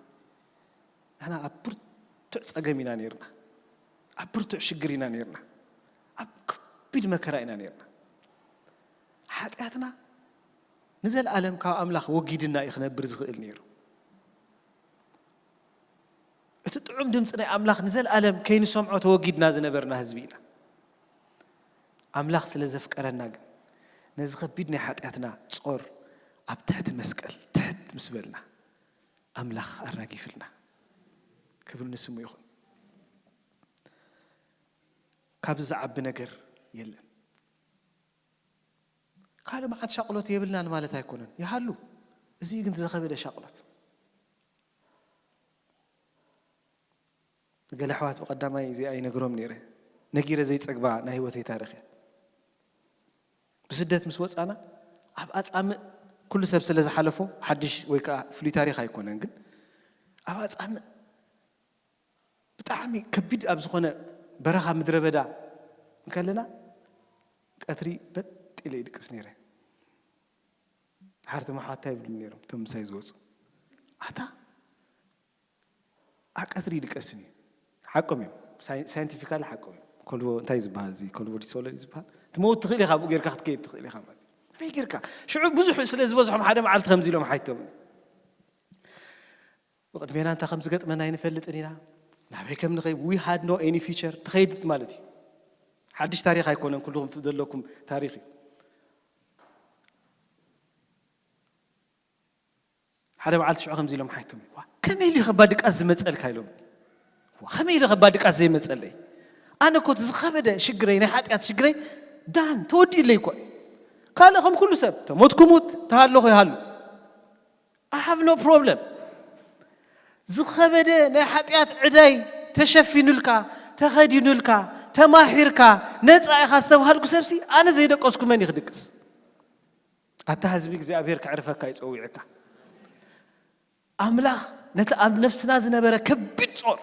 ንሕና ኣብ ብርቱዕ ጸገም ኢና ነይርና። ኣብ ብርቱዕ ሽግር ኢና ነይርና። ኣብ ከቢድ መከራ ኢና ነይርና። ሓጢኣትና ንዘለኣለም ካብ ኣምላኽ ወጊድና እዩ ክነብር ዝኽእል ነይሩ። እቲ ጥዑም ድምፂ ናይ ኣምላኽ ንዘለኣለም ከይንሰምዖ ተወጊድና ዝነበርና ህዝቢ ኢና። ኣምላኽ ስለ ዘፍቀረና ግን ነዚ ከቢድ ናይ ሓጢኣትና ጾር ኣብ ትሕቲ መስቀል ትሕት ምስ በልና ኣምላኽ ኣራጊፍልና። ክብሪ ንስሙ ይኹን። ካብዚ ዝዓቢ ነገር የለን። ካልእ መዓት ሻቕሎት የብልናን ማለት ኣይኮነን፣ ይሃሉ። እዚ ግን ዝኸበደ ሻቕሎት። ገለ ኣሕዋት ብቐዳማይ እዚኣ ይነግሮም ነይረ፣ ነጊረ ዘይጸግባ ናይ ህይወተይ ታሪኽ እያ። ብስደት ምስ ወጻና ኣብ ኣጻምእ፣ ኩሉ ሰብ ስለ ዝሓለፎ ሓድሽ ወይ ከኣ ፍሉይ ታሪኽ ኣይኮነን፣ ግን ኣብ ኣጻምእ ብጣዕሚ ከቢድ ኣብ ዝኾነ በረኻ ምድረ በዳ እንከለና ቀትሪ በጥ ኢለ ይድቅስ ነይረ። ሓርቲ መሓታ ይብሉ ነይሮም እቶም ምሳይ ዝወፁ፣ ኣታ ኣብ ቀትሪ ይድቀስን እዩ። ሓቆም እዮም። ሳይ- ሳይንቲፊካሊ ሓቆም እዮም። ኮልቦ እንታይ ዝበሃል፣ እዚ ኮልቦ ዲሶለር ዝበሃል፣ ትመውት ትኽእል ኢኻ፣ ብኡ ጌርካ ክትከይድ ትኽእል ኢኻ ማለት እዩ። ከመይ ጌርካ? ሽዑ ብዙሕ ስለ ዝበዝሖም ሓደ መዓልቲ ከምዚ ኢሎም ሓይቶም፣ ብቕድሜና እንታይ ከም ዝገጥመና ኣይንፈልጥን ኢና። ናበይ ከም ንኸይድ፣ we had no any future። ትኸይድ ማለት እዩ። ሓድሽ ታሪኽ ኣይኮነን፣ ኩልኹም ዘለኩም ታሪኽ እዩ። ሓደ መዓልቲ ሽዑ ከምዚ ኢሎም ሓይቶም፣ "ዋ፣ ከመይ ኢሉ ከባ ድቃስ ዝመጸልካ?" ኢሎም። "ዋ፣ ከመይ ኢሉ ከባ ድቃስ ዘይመጸለይ? ኣነ እኮ እቲ ዝኸበደ ሽግረይ፣ ናይ ሓጢኣት ሽግረይ ዳን ተወዲኡለይ እኮ እዩ። ካልእ ከም ኩሉ ሰብ ተሞትኩ ሙት፣ ተሃለኹ ይሃሉ። I have no problem። ዝኸበደ ናይ ሓጢኣት ዕዳይ ተሸፊኑልካ፣ ተኸዲኑልካ፣ ተማሂርካ፣ ነጻ ኢኻ ዝተባሃልኩ ሰብሲ፣ ኣነ ዘይደቀስኩ መን እዩ ክድቅስ?" ኣታ ህዝቢ፣ እግዚኣብሔር ከዕርፈካ እዩ ጸዊዕካ። ኣምላኽ ነቲ ኣብ ነፍስና ዝነበረ ከቢድ ጾር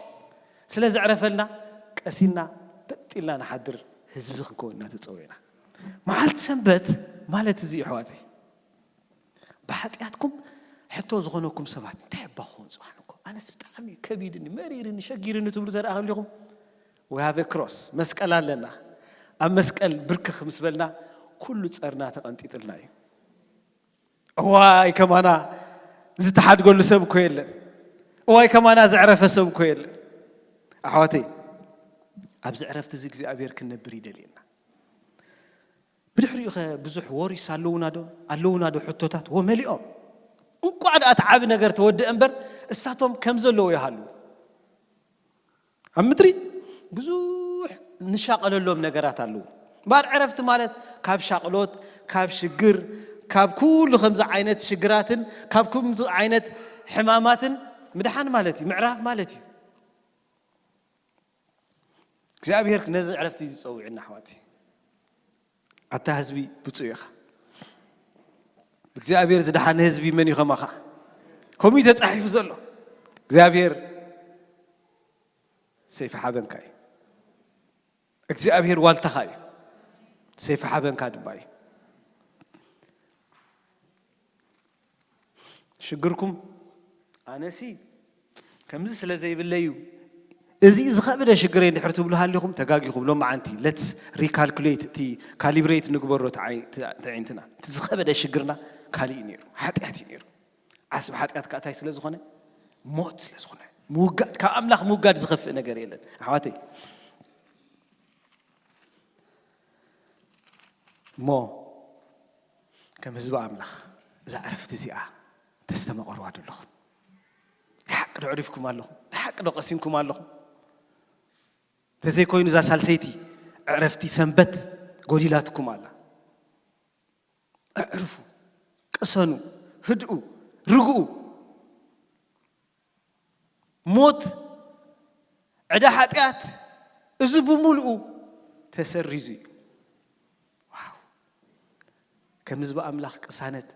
ስለ ዘዕረፈልና፣ ቀሲና በጥ ኢልና ንሓድር ህዝቢ ክንከውን ኢና ተጸዊዕና። መዓልቲ ሰንበት ማለት እዚ እዩ፣ ኣሕዋተይ። ብሓጢኣትኩም ሕቶ ዝኾነኩም ሰባት፣ እንታይ እባ ክኸውን ጽባሕ ንግሆ? ኣነስ ብጣዕሚ ከቢድኒ፣ መሪርኒ፣ ሸጊርኒ ትብሉ ተደኣ ሃሊኹም፣ we have a cross፣ መስቀል ኣለና። ኣብ መስቀል ብርክኽ ምስ በልና፣ ኩሉ ጸርና ተቐንጢጥልና እዩ። እዋይ ከማና ዝተሓድገሉ ሰብ እኮ የለን። እዋይ ከማና ዘዕረፈ ሰብ እኮ የለን። ኣሕዋተይ፣ ኣብዚ ዕረፍቲ እዚ እግዚኣብሔር ክንነብር ይደልየና። ብድሕሪኡ ኸ ብዙሕ ወሪስ ኣለዉና ዶ? ኣለዉና ዶ ሕቶታት? ወ መሊኦም። እንቋዕ ደኣ እቲ ዓቢ ነገር ተወድአ እምበር፣ እሳቶም ከም ዘለዉ ይሃሉ። ኣብ ምድሪ ብዙሕ ንሻቐለሎም ነገራት ኣለዉ። እምበኣር ዕረፍቲ ማለት ካብ ሻቕሎት፣ ካብ ሽግር፣ ካብ ኩሉ ከምዚ ዓይነት ሽግራትን ካብ ከምዚ ዓይነት ሕማማትን ምድሓን ማለት እዩ፣ ምዕራፍ ማለት እዩ። እግዚኣብሔር ነዚ ዕረፍቲ እዚ ጸዊዑና፣ ኣሕዋተይ። ኣታ ህዝቢ ብፁዕ ኢኻ። እግዚኣብሔር ዝደሓነ ህዝቢ መን እዩ ከማኻ? ከምኡ እዩ ተጻሒፉ ዘሎ። እግዚኣብሔር ሰይፊ ሓበንካ እዩ። እግዚኣብሔር ዋልታኻ እዩ። ሰይፊ ሓበንካ ድማ እዩ። ሽግርኩም ኣነሲ ከምዚ ስለ ዘይብለይ እዩ፣ እዚ ዝኸበደ ሽግረይ እንድሕር ትብሉ ሃሊኹም ተጋጊኹም። ሎማዓንቲ let's recalculate፣ እቲ ካሊብሬት ንግበሮ፣ እቲ ዓይ- እቲ ኣዒንትና። እቲ ዝኸበደ ሽግርና ካልእ እዩ ነይሩ፣ ሓጢኣት እዩ ነይሩ። ዓስቢ ሓጢኣት ከኣ እንታይ ስለ ዝኾነ? ሞት ስለ ዝኾነ። ምውጋድ፣ ካብ ኣምላኽ ምውጋድ ዝኸፍእ ነገር የለን፣ ኣሕዋተይ። እሞ ከም ህዝቢ ኣምላኽ እዛ ዕረፍቲ እዚኣ ተስተማቐርዋ ዶ ኣለኹም? ናይ ሓቂ ዶ ዕሪፍኩም ኣለኹም? ናይ ሓቂ ዶ ቀሲንኩም ኣለኹም? እንተዘይኮይኑ እዛ ሳልሰይቲ ዕረፍቲ ሰንበት ጎዲላትኩም ኣላ። ኣዕርፉ፣ ቅሰኑ፣ ህድኡ፣ ርግኡ። ሞት፣ ዕዳ ሓጢኣት፣ እዚ ብምልኡ ተሰሪዙ እዩ። ዋው! ከም ህዝቢ ኣምላኽ ቅሳነት፣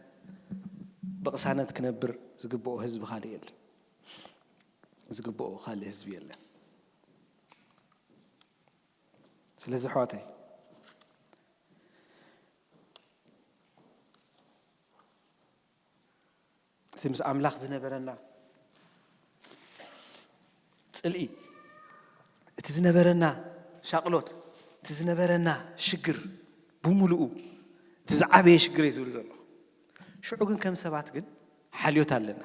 ብቕሳነት ክነብር ዝግብኦ ህዝቢ ካልእ የለን። ዝግብኦ ካልእ ህዝቢ የለን። ስለዚ ኣሕዋተይ፣ እቲ ምስ ኣምላኽ ዝነበረና ጽልኢ፣ እቲ ዝነበረና ሻቕሎት፣ እቲ ዝነበረና ሽግር ብምሉኡ፣ እቲ ዝዓበየ ሽግር እየ ዝብል ዘለኹ። ሽዑ ግን ከም ሰባት ግን ሓልዮት ኣለና።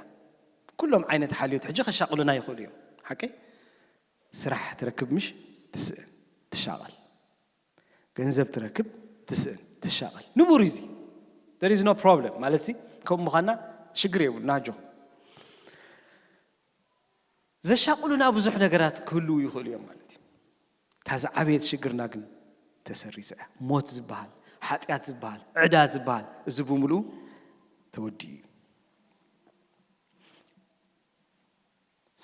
ኩሎም ዓይነት ሓልዮት ሕጂ ከሻቕሉና ይኽእሉ እዮም። ሓቀይ? ስራሕ ትረክብ ምሽ? ትስእን፣ ትሻቐል። ገንዘብ ትረክብ፣ ትስእን፣ ትሻቐል። ንቡር እዩ እዚ። There is no problem ማለት ሲ ከምኡ ምዃንና ሽግር የብሉ ናጆ። ዘሻቕሉና ብዙሕ ነገራት ክህልዉ ይኽእሉ እዮም ማለት እዩ። እታ ዝዓበየት ሽግርና ግን ተሰሪዛ እያ። ሞት ዝበሃል፣ ሓጢኣት ዝበሃል፣ ዕዳ ዝበሃል፣ እዚ ብምሉኡ ተወዲኡ እዩ።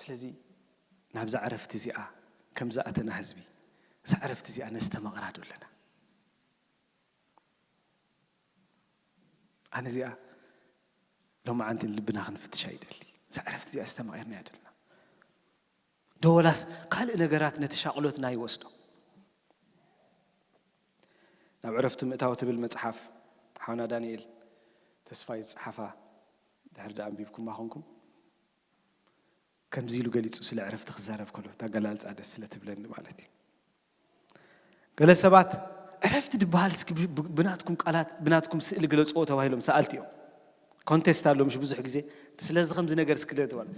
ስለዚ ናብዛ ዕረፍቲ እዚኣ ከም ዝኣተና ህዝቢ፣ እዛ ዕረፍቲ እዚኣ ነስተማቕራ ዶ ኣለና? ኣነ እዚኣ ሎማዓንቲ ልብና ክንፍትሻ ይደሊ። እዛ ዕረፍቲ እዚኣ ዝተማቒርና እያ ደልና ዶ ወላስ ካልእ ነገራት ነቲ ሻቕሎትና ይወስዶ? ናብ ዕረፍቲ ምእታው ትብል መጽሓፍ ሓውና ዳንኤል ተስፋይ ዝጸሓፋ ድሕር ዳ ኣንቢብኩማ ኾንኩም ከምዚ ኢሉ ገሊጹ ስለ ዕረፍቲ ክዛረብ ከሎ እታ ገላልጻ ደስ ስለ ትብለኒ ማለት እዩ። ገለ ሰባት ዕረፍቲ ድበሃል እስኪ ብ- ብ- ብናትኩም ቃላት ብናትኩም ስእሊ ግለጽዎ ተባሂሎም ሰኣልቲ እዮም። ኮንቴስት ኣሎ ምሽ ብዙሕ ግዜ ስለዚ ከምዚ ነገር እስኪ ግለጽ ማለት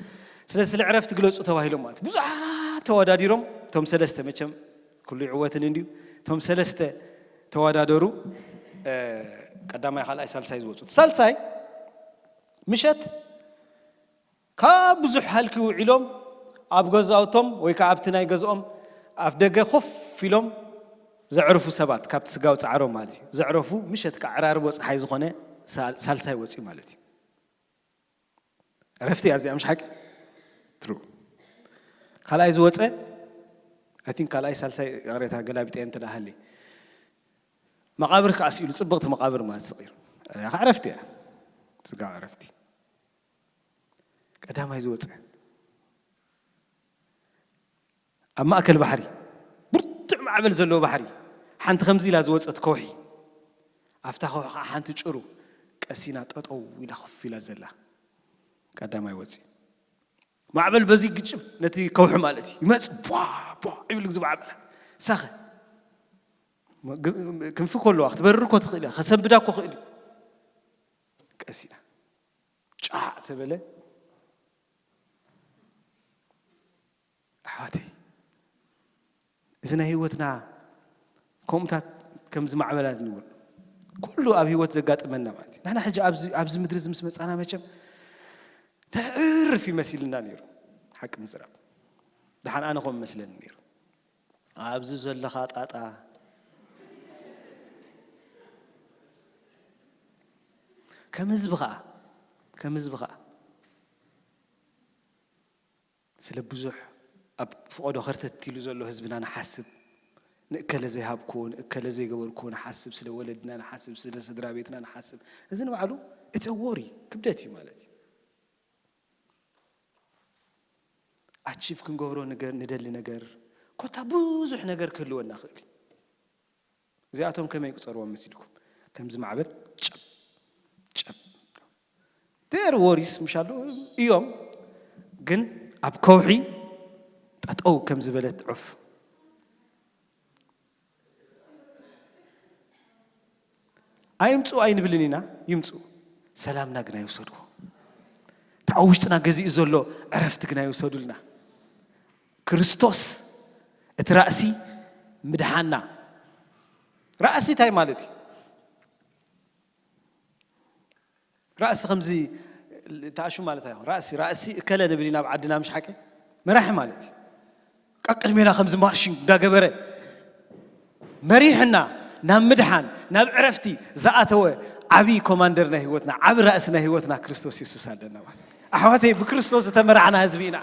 ስለዚ ስለ ዕረፍቲ ግለጹ ተባሂሎም ማለት ብዙሓት ተወዳዲሮም እቶም ሰለስተ መቸም ኩሉ ይዕወትን እንዲዩ እቶም ሰለስተ ተወዳደሩ። ቀዳማይ ካልኣይ ሳልሳይ ዝወፁ ሳልሳይ ምሸት ካብ ብዙሕ ሃልኪ ውዒሎም ኣብ ገዛውቶም ወይ ከዓ ኣብቲ ናይ ገዝኦም ኣፍ ደገ ኮፍ ኢሎም ዘዕርፉ ሰባት ካብቲ ስጋዊ ፃዕሮም ማለት እዩ ዘዕረፉ ምሸት ከዓ ዕራርቦ ፀሓይ ዝኾነ ሳልሳይ ወፅኡ ማለት እዩ። ዕረፍቲ እያ እዚኣ ምሽ ሓቂ ትሩ ካልኣይ ዝወፀ ኣይ ቲንክ ካልኣይ ሳልሳይ ቅሬታ ገላቢጠ እንተ ሃሊ መቃብር ከዓ ስኢሉ ፅብቕቲ መቃብር ማለት ስቂሩ እያ ከዓ ዕረፍቲ እያ ስጋ ዕረፍቲ ቀዳማይ ዝወፀ ኣብ ማእከል ባሕሪ ብርቱዕ ማዕበል ዘለዎ ባሕሪ ሓንቲ ከምዚ ኢላ ዝወፀት ከውሒ ኣብታ ከውሒ ከዓ ሓንቲ ጭሩ ቀሲና ጠጠው ኢላ ኮፍ ኢላ ዘላ ቀዳማይ ወፂ ማዕበል በዚ ግጭም ነቲ ከውሒ ማለት እዩ ይመፅ ቧ ቧ ይብል ግዜ ማዕበል ሳኸ ክንፊ ከለዋ ክትበርር ኮ ትኽእል እያ ከሰንብዳ ኮ ክእል እዩ ቀሲና ጫዕ ተበለ ኣሕዋተይ እዚ ናይ ህይወትና ከምኡታት ከምዚ ማዕበላት ንብል ኩሉ ኣብ ህይወት ዘጋጥመና ማለት እዩ ንሕና ሕጂ ኣብዚ ምድሪ እዚ ምስ መፃና መቸም ነዕርፍ ይመሲልና ነይሩ ሓቂ ምዝራብ ድሓን ኣነ ከም መስለኒ ነይሩ ኣብዚ ዘለኻ ጣጣ ከም ህዝቢ ከዓ ከም ህዝቢ ከዓ ስለ ብዙሕ ኣብ ፍቐዶ ከርተት ኢሉ ዘሎ ህዝብና ንሓስብ ንእከለ ዘይሃብክዎ ንእከለ ዘይገበርክዎ ንሓስብ ስለ ወለድና ንሓስብ ስለ ስድራ ቤትና ንሓስብ እዚ ንባዕሉ እቲ ወሪ ክብደት እዩ ማለት እዩ ኣቺቭ ክንገብሮ ንደሊ ነገር ኮታ ብዙሕ ነገር ክህልወና ክእል እዚኣቶም ከመይ ይቁፀርዎም መሲልኩም ከምዚ ማዕበል ጨብ ጨብ ር ወሪስ ምሻሉ እዮም ግን ኣብ ከውሒ ጠጠው ከም ዝበለት ዑፍ ኣይምፅኡ ኣይንብልን ኢና ይምፅኡ ሰላምና ግና ይውሰድዎ እታ ኣብ ውሽጥና ገዚኡ ዘሎ ዕረፍቲ ግና ይውሰዱልና ክርስቶስ እቲ ራእሲ ምድሓና ራእሲ እንታይ ማለት እዩ ራእሲ ከምዚ ተኣሹ ማለት ኣይኹን ራእሲ ራእሲ እከለ ንብል ኢና ኣብ ዓድና ምሽ ሓቂ መራሒ ማለት እዩ ቀቅድሜና ከምዚ ማርሽን እንዳገበረ መሪሕና ናብ ምድሓን ናብ ዕረፍቲ ዝኣተወ ዓብዪ ኮማንደር ናይ ህይወትና ዓብ ራእሲ ናይ ህይወትና ክርስቶስ የሱስ ኣለና ማለት ኣሕዋተይ ብክርስቶስ ዝተመራሕና ህዝቢ ኢና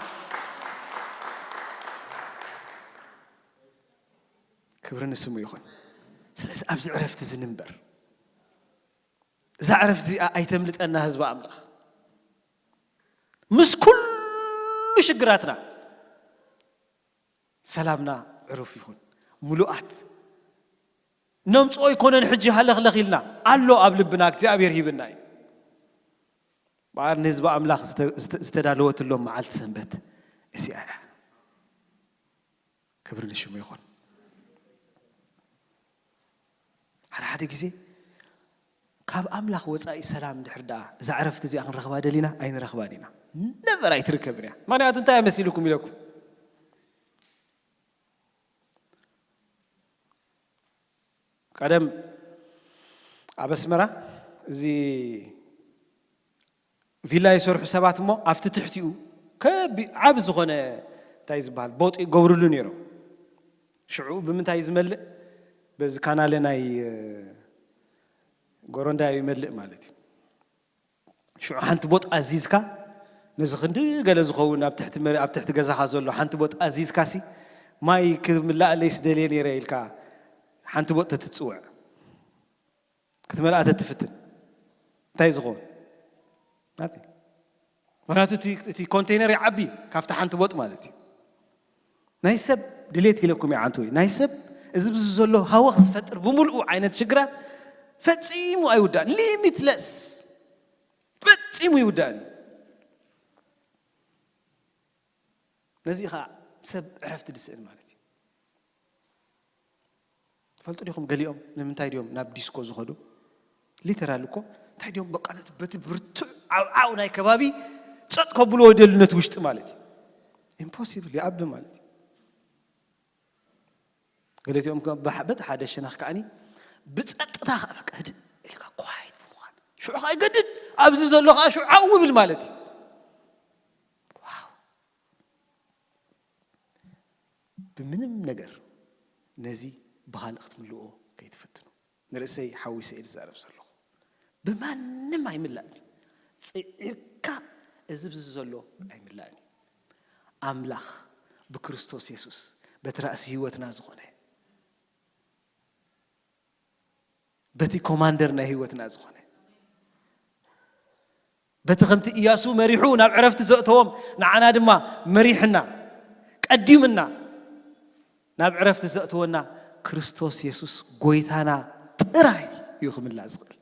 ክብሪ ንስሙ ይኹን ስለዚ ኣብዚ ዕረፍቲ እዚ ንንበር እዛ ዕረፍቲ እዚኣ ኣይተምልጠና ህዝቢ ኣምላኽ ምስ ኩሉ ሽግራትና ሰላምና ዕሩፍ ይኹን ምሉኣት ነምፅኦ ኣይኮነን ሕጂ ሃለኽለኽ ኢልና ኣሎ ኣብ ልብና እግዚኣብሔር ሂብና እዩ በዓል ንህዝቢ ኣምላኽ ዝተዳለወትሎም መዓልቲ ሰንበት እሲኣ እያ ክብሪ ንሽሙ ይኹን ሓደ ሓደ ግዜ ካብ ኣምላኽ ወፃኢ ሰላም ድሕር ደኣ እዛ ዕረፍቲ እዚኣ ክንረኽባ ደሊና ኣይንረኽባን ኢና ነበር ኣይትርከብን እያ ምክንያቱ እንታይ መሲልኩም ኢለኩም ቀደም ኣብ ኣስመራ እዚ ቪላ ይሰርሑ ሰባት እሞ ኣብቲ ትሕቲኡ ከቢ ዓቢ ዝኾነ እንታይ ዝበሃል ቦጥ ይገብርሉ ነይሮም። ሽዑ ብምንታይ እዩ ዝመልእ? በዚ ካናለ ናይ ጎረንዳ እዩ ይመልእ ማለት እዩ። ሽዑ ሓንቲ ቦጥ ኣዚዝካ ነዚ ክንዲ ገለ ዝኸውን ኣብ ትሕቲ መረ- ኣብ ትሕቲ ገዛኻ ዘሎ ሓንቲ ቦጥ ኣዚዝካ ሲ ማይ ክምላእለይስ ደልየ ነይረ ኢልካ ሓንቲ ቦጥ ተትጽውዕ ክትመልኣ ተትፍትን እንታይ ዝኸውን ናቲ ምክንያቱ እቲ ኮንቴነር ይዓቢ ካብቲ ሓንቲ ቦጥ ማለት እዩ ናይ ሰብ ድሌት ኢለኩም ይዓንቱ ወይ ናይ ሰብ እዚ ብዚ ዘሎ ሃወኽ ዝፈጥር ብምልኡ ዓይነት ሽግራት ፈፂሙ ኣይውዳእን ሊሚትለስ ፈፂሙ ይውዳእን ነዚ ከዓ ሰብ ዕረፍቲ ድስእን ማለት እዩ ትፈልጡ ዲኹም ገሊኦም ንምንታይ ድዮም ናብ ዲስኮ ዝኸዱ ሊተራል እኮ እንታይ ድዮም በቃ ነቲ በቲ ብርቱዕ ዓውዓው ናይ ከባቢ ፀጥ ከብልዎ ይደሉ ነቲ ውሽጢ ማለት እዩ ኢምፖሲብል ይኣቢ ማለት እዩ ገለቲኦም በቲ ሓደ ሸነኽ ከዓኒ ብፀጥታ ከዓ በቃ ህድእ ኢልካ ኳይት ብምዃን ሽዑ ከዓ ይገድድ ኣብዚ ዘሎ ከዓ ሽዑ ዓው ይብል ማለት እዩ ዋው ብምንም ነገር ነዚ ብኻልእ ክትምልኦ ከይትፍትኑ ንርእሰይ ሓዊሰ እየ ዝዛረብ ዘለኹ ብማንም ኣይምላእን እዩ ጽዒርካ እዚ ብዚ ዘሎ ኣይምላእን እዩ ኣምላኽ ብክርስቶስ የሱስ በቲ ራእሲ ህይወትና ዝኾነ በቲ ኮማንደር ናይ ህይወትና ዝኾነ በቲ ከምቲ ኢያሱ መሪሑ ናብ ዕረፍቲ ዘእተዎም ንዓና ድማ መሪሕና ቀዲምና ናብ ዕረፍቲ ዘእተወና ክርስቶስ የሱስ ጎይታና ጥራይ እዩ ክምላእ ዝኽእል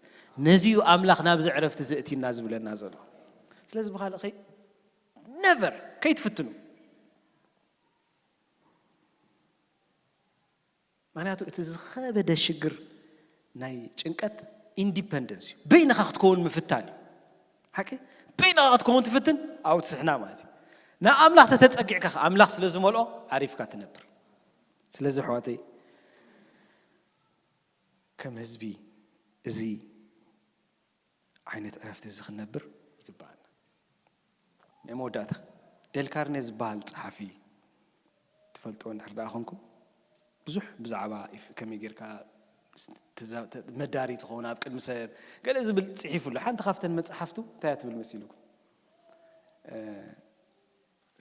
ነዚ እዩ ኣምላኽ ናብዚ ዕረፍቲ ዘእቲና ዝብለና ዘሎ ስለዚ ብካልእ ከይ ነቨር ከይትፍትኑ ምክንያቱ እቲ ዝኸበደ ሽግር ናይ ጭንቀት ኢንዲፐንደንስ እዩ በይንኻ ክትከውን ምፍታን እዩ ሓቂ በይንኻ ክትከውን ትፍትን ኣብኡ ትስሕና ማለት እዩ ንኣምላኽ ተተፀጊዕካ ኣምላኽ ስለ ዝመልኦ ዓሪፍካ ትነብር ስለዚ ኣሕዋተይ ከም ህዝቢ እዚ ዓይነት ዕረፍቲ እዚ ክንነብር ይግብኣና። ናይ መወዳእታ ዴል ካርኔ ዝበሃል ጸሓፊ ትፈልጥዎ እንድሕር ደኣ ኾንኩም ብዙሕ ብዛዕባ ከመይ ጌርካ መዳሪ ትኸውን ኣብ ቅድሚ ሰብ ገለ ዝብል ጽሒፉ ኣሎ። ሓንቲ ካብተን መጽሓፍቱ እንታይ እያ ትብል መሲልኩም?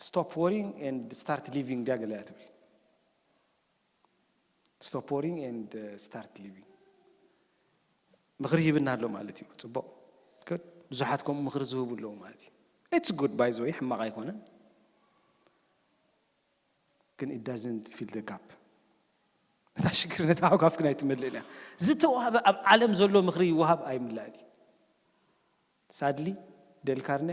Stop worrying and start living ድያ ገለ እያ ትብል። Stop worrying and start living ምኽሪ ሂብና ኣሎ ማለት እዩ ጽቡቕ ብዙሓት ከምኡ ምኽሪ ዝህቡ ኣለዉ ማለት እዩ it's good by the way ሕማቕ ኣይኮነን ግን it doesn't fill the gap ነታ ሽግር ነታ ሃጓፍ ግን ኣይትመልእን እያ ዝተዋህበ ኣብ ዓለም ዘሎ ምኽሪ ይወሃብ ኣይምላእን እዩ ሳድሊ ደል ካርነ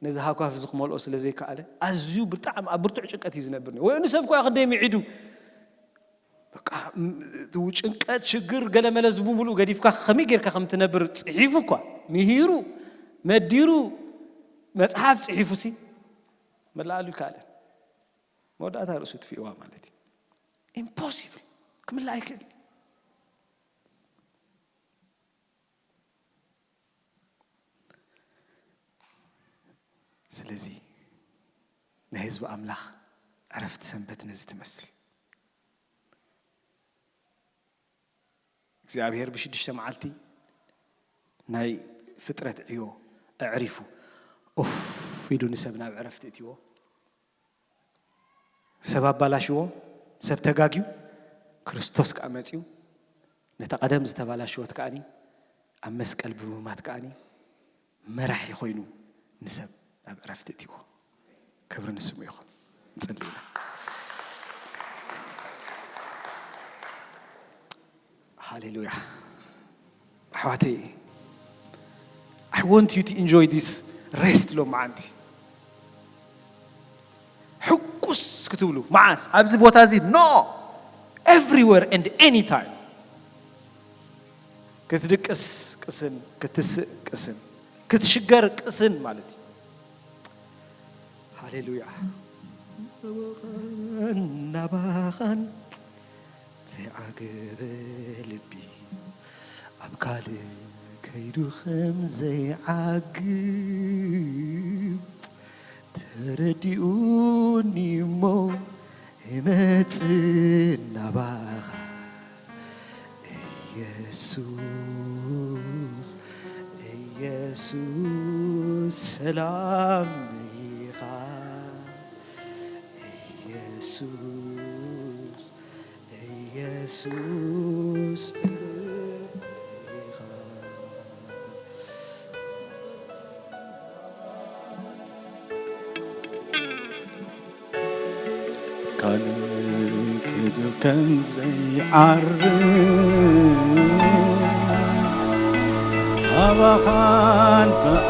ነዚ ሃጓፍ እዚ ክመልኦ ስለ ዘይከኣለ ኣዝዩ ብጣዕሚ ኣብ ብርቱዕ ጭንቀት እዩ ዝነብር ወይ ንሰብ ኮያ ክንደይ ሚዒዱ በቃ ጭንቀት ሽግር ገለመለ ዝብምሉ ገዲፍካ ከመይ ጌርካ ከም ትነብር ጽሒፉ እኳ ምሂሩ መዲሩ መጽሓፍ ጽሒፉ ሲ መላኣሉ ይከኣለ መወዳእታ ርእሱ ትፍእዋ ማለት እዩ ኢምፖሲብል ክምላ ኣይክእል ስለዚ ናይ ህዝቢ ኣምላኽ ዕረፍቲ ሰንበት ነዚ ትመስል እግዚኣብሔር ብሽዱሽተ መዓልቲ ናይ ፍጥረት ዕዮ ኣዕሪፉ ኡፍ ኢሉ ንሰብ ናብ ዕረፍቲ እትዎ ሰብ ኣባላሽዎ ሰብ ተጋግዩ ክርስቶስ ከዓ መፅዩ ነታ ቀደም ዝተባላሸወት ከዓኒ ኣብ መስቀል ብምማት ከዓኒ መራሒ ኮይኑ ንሰብ ናብ ዕረፍቲ እትዎ ክብሪ ንስሙ ይኹን ንፅሊ ኢና ሃሌሉያ ኣሕዋተይ I want you to enjoy this rest ሎመዓንቲ ሕጉስ ክትብሉ መዓስ ኣብዚ ቦታ እዚ no everywhere and anytime ክትድቅስ ቅስን ክትስእ ቅስን ክትሽገር ቅስን ማለት እዩ ሃሌሉያ ናባኻን ዘይዓገበ ልቢ ኣብ ካልእ ከይዱ ከም ዘይዓግብ ተረዲኡኒ እሞ ይመጽእ ናባኻ። ኢየሱስ፣ ኢየሱስ ሰላም ኢኻ። ኢየሱስ፣ ኢየሱስ እረፍት ኢኻ። ቃል ክዱ ከም ዘይዓርፍ ኣባኻን ብኣ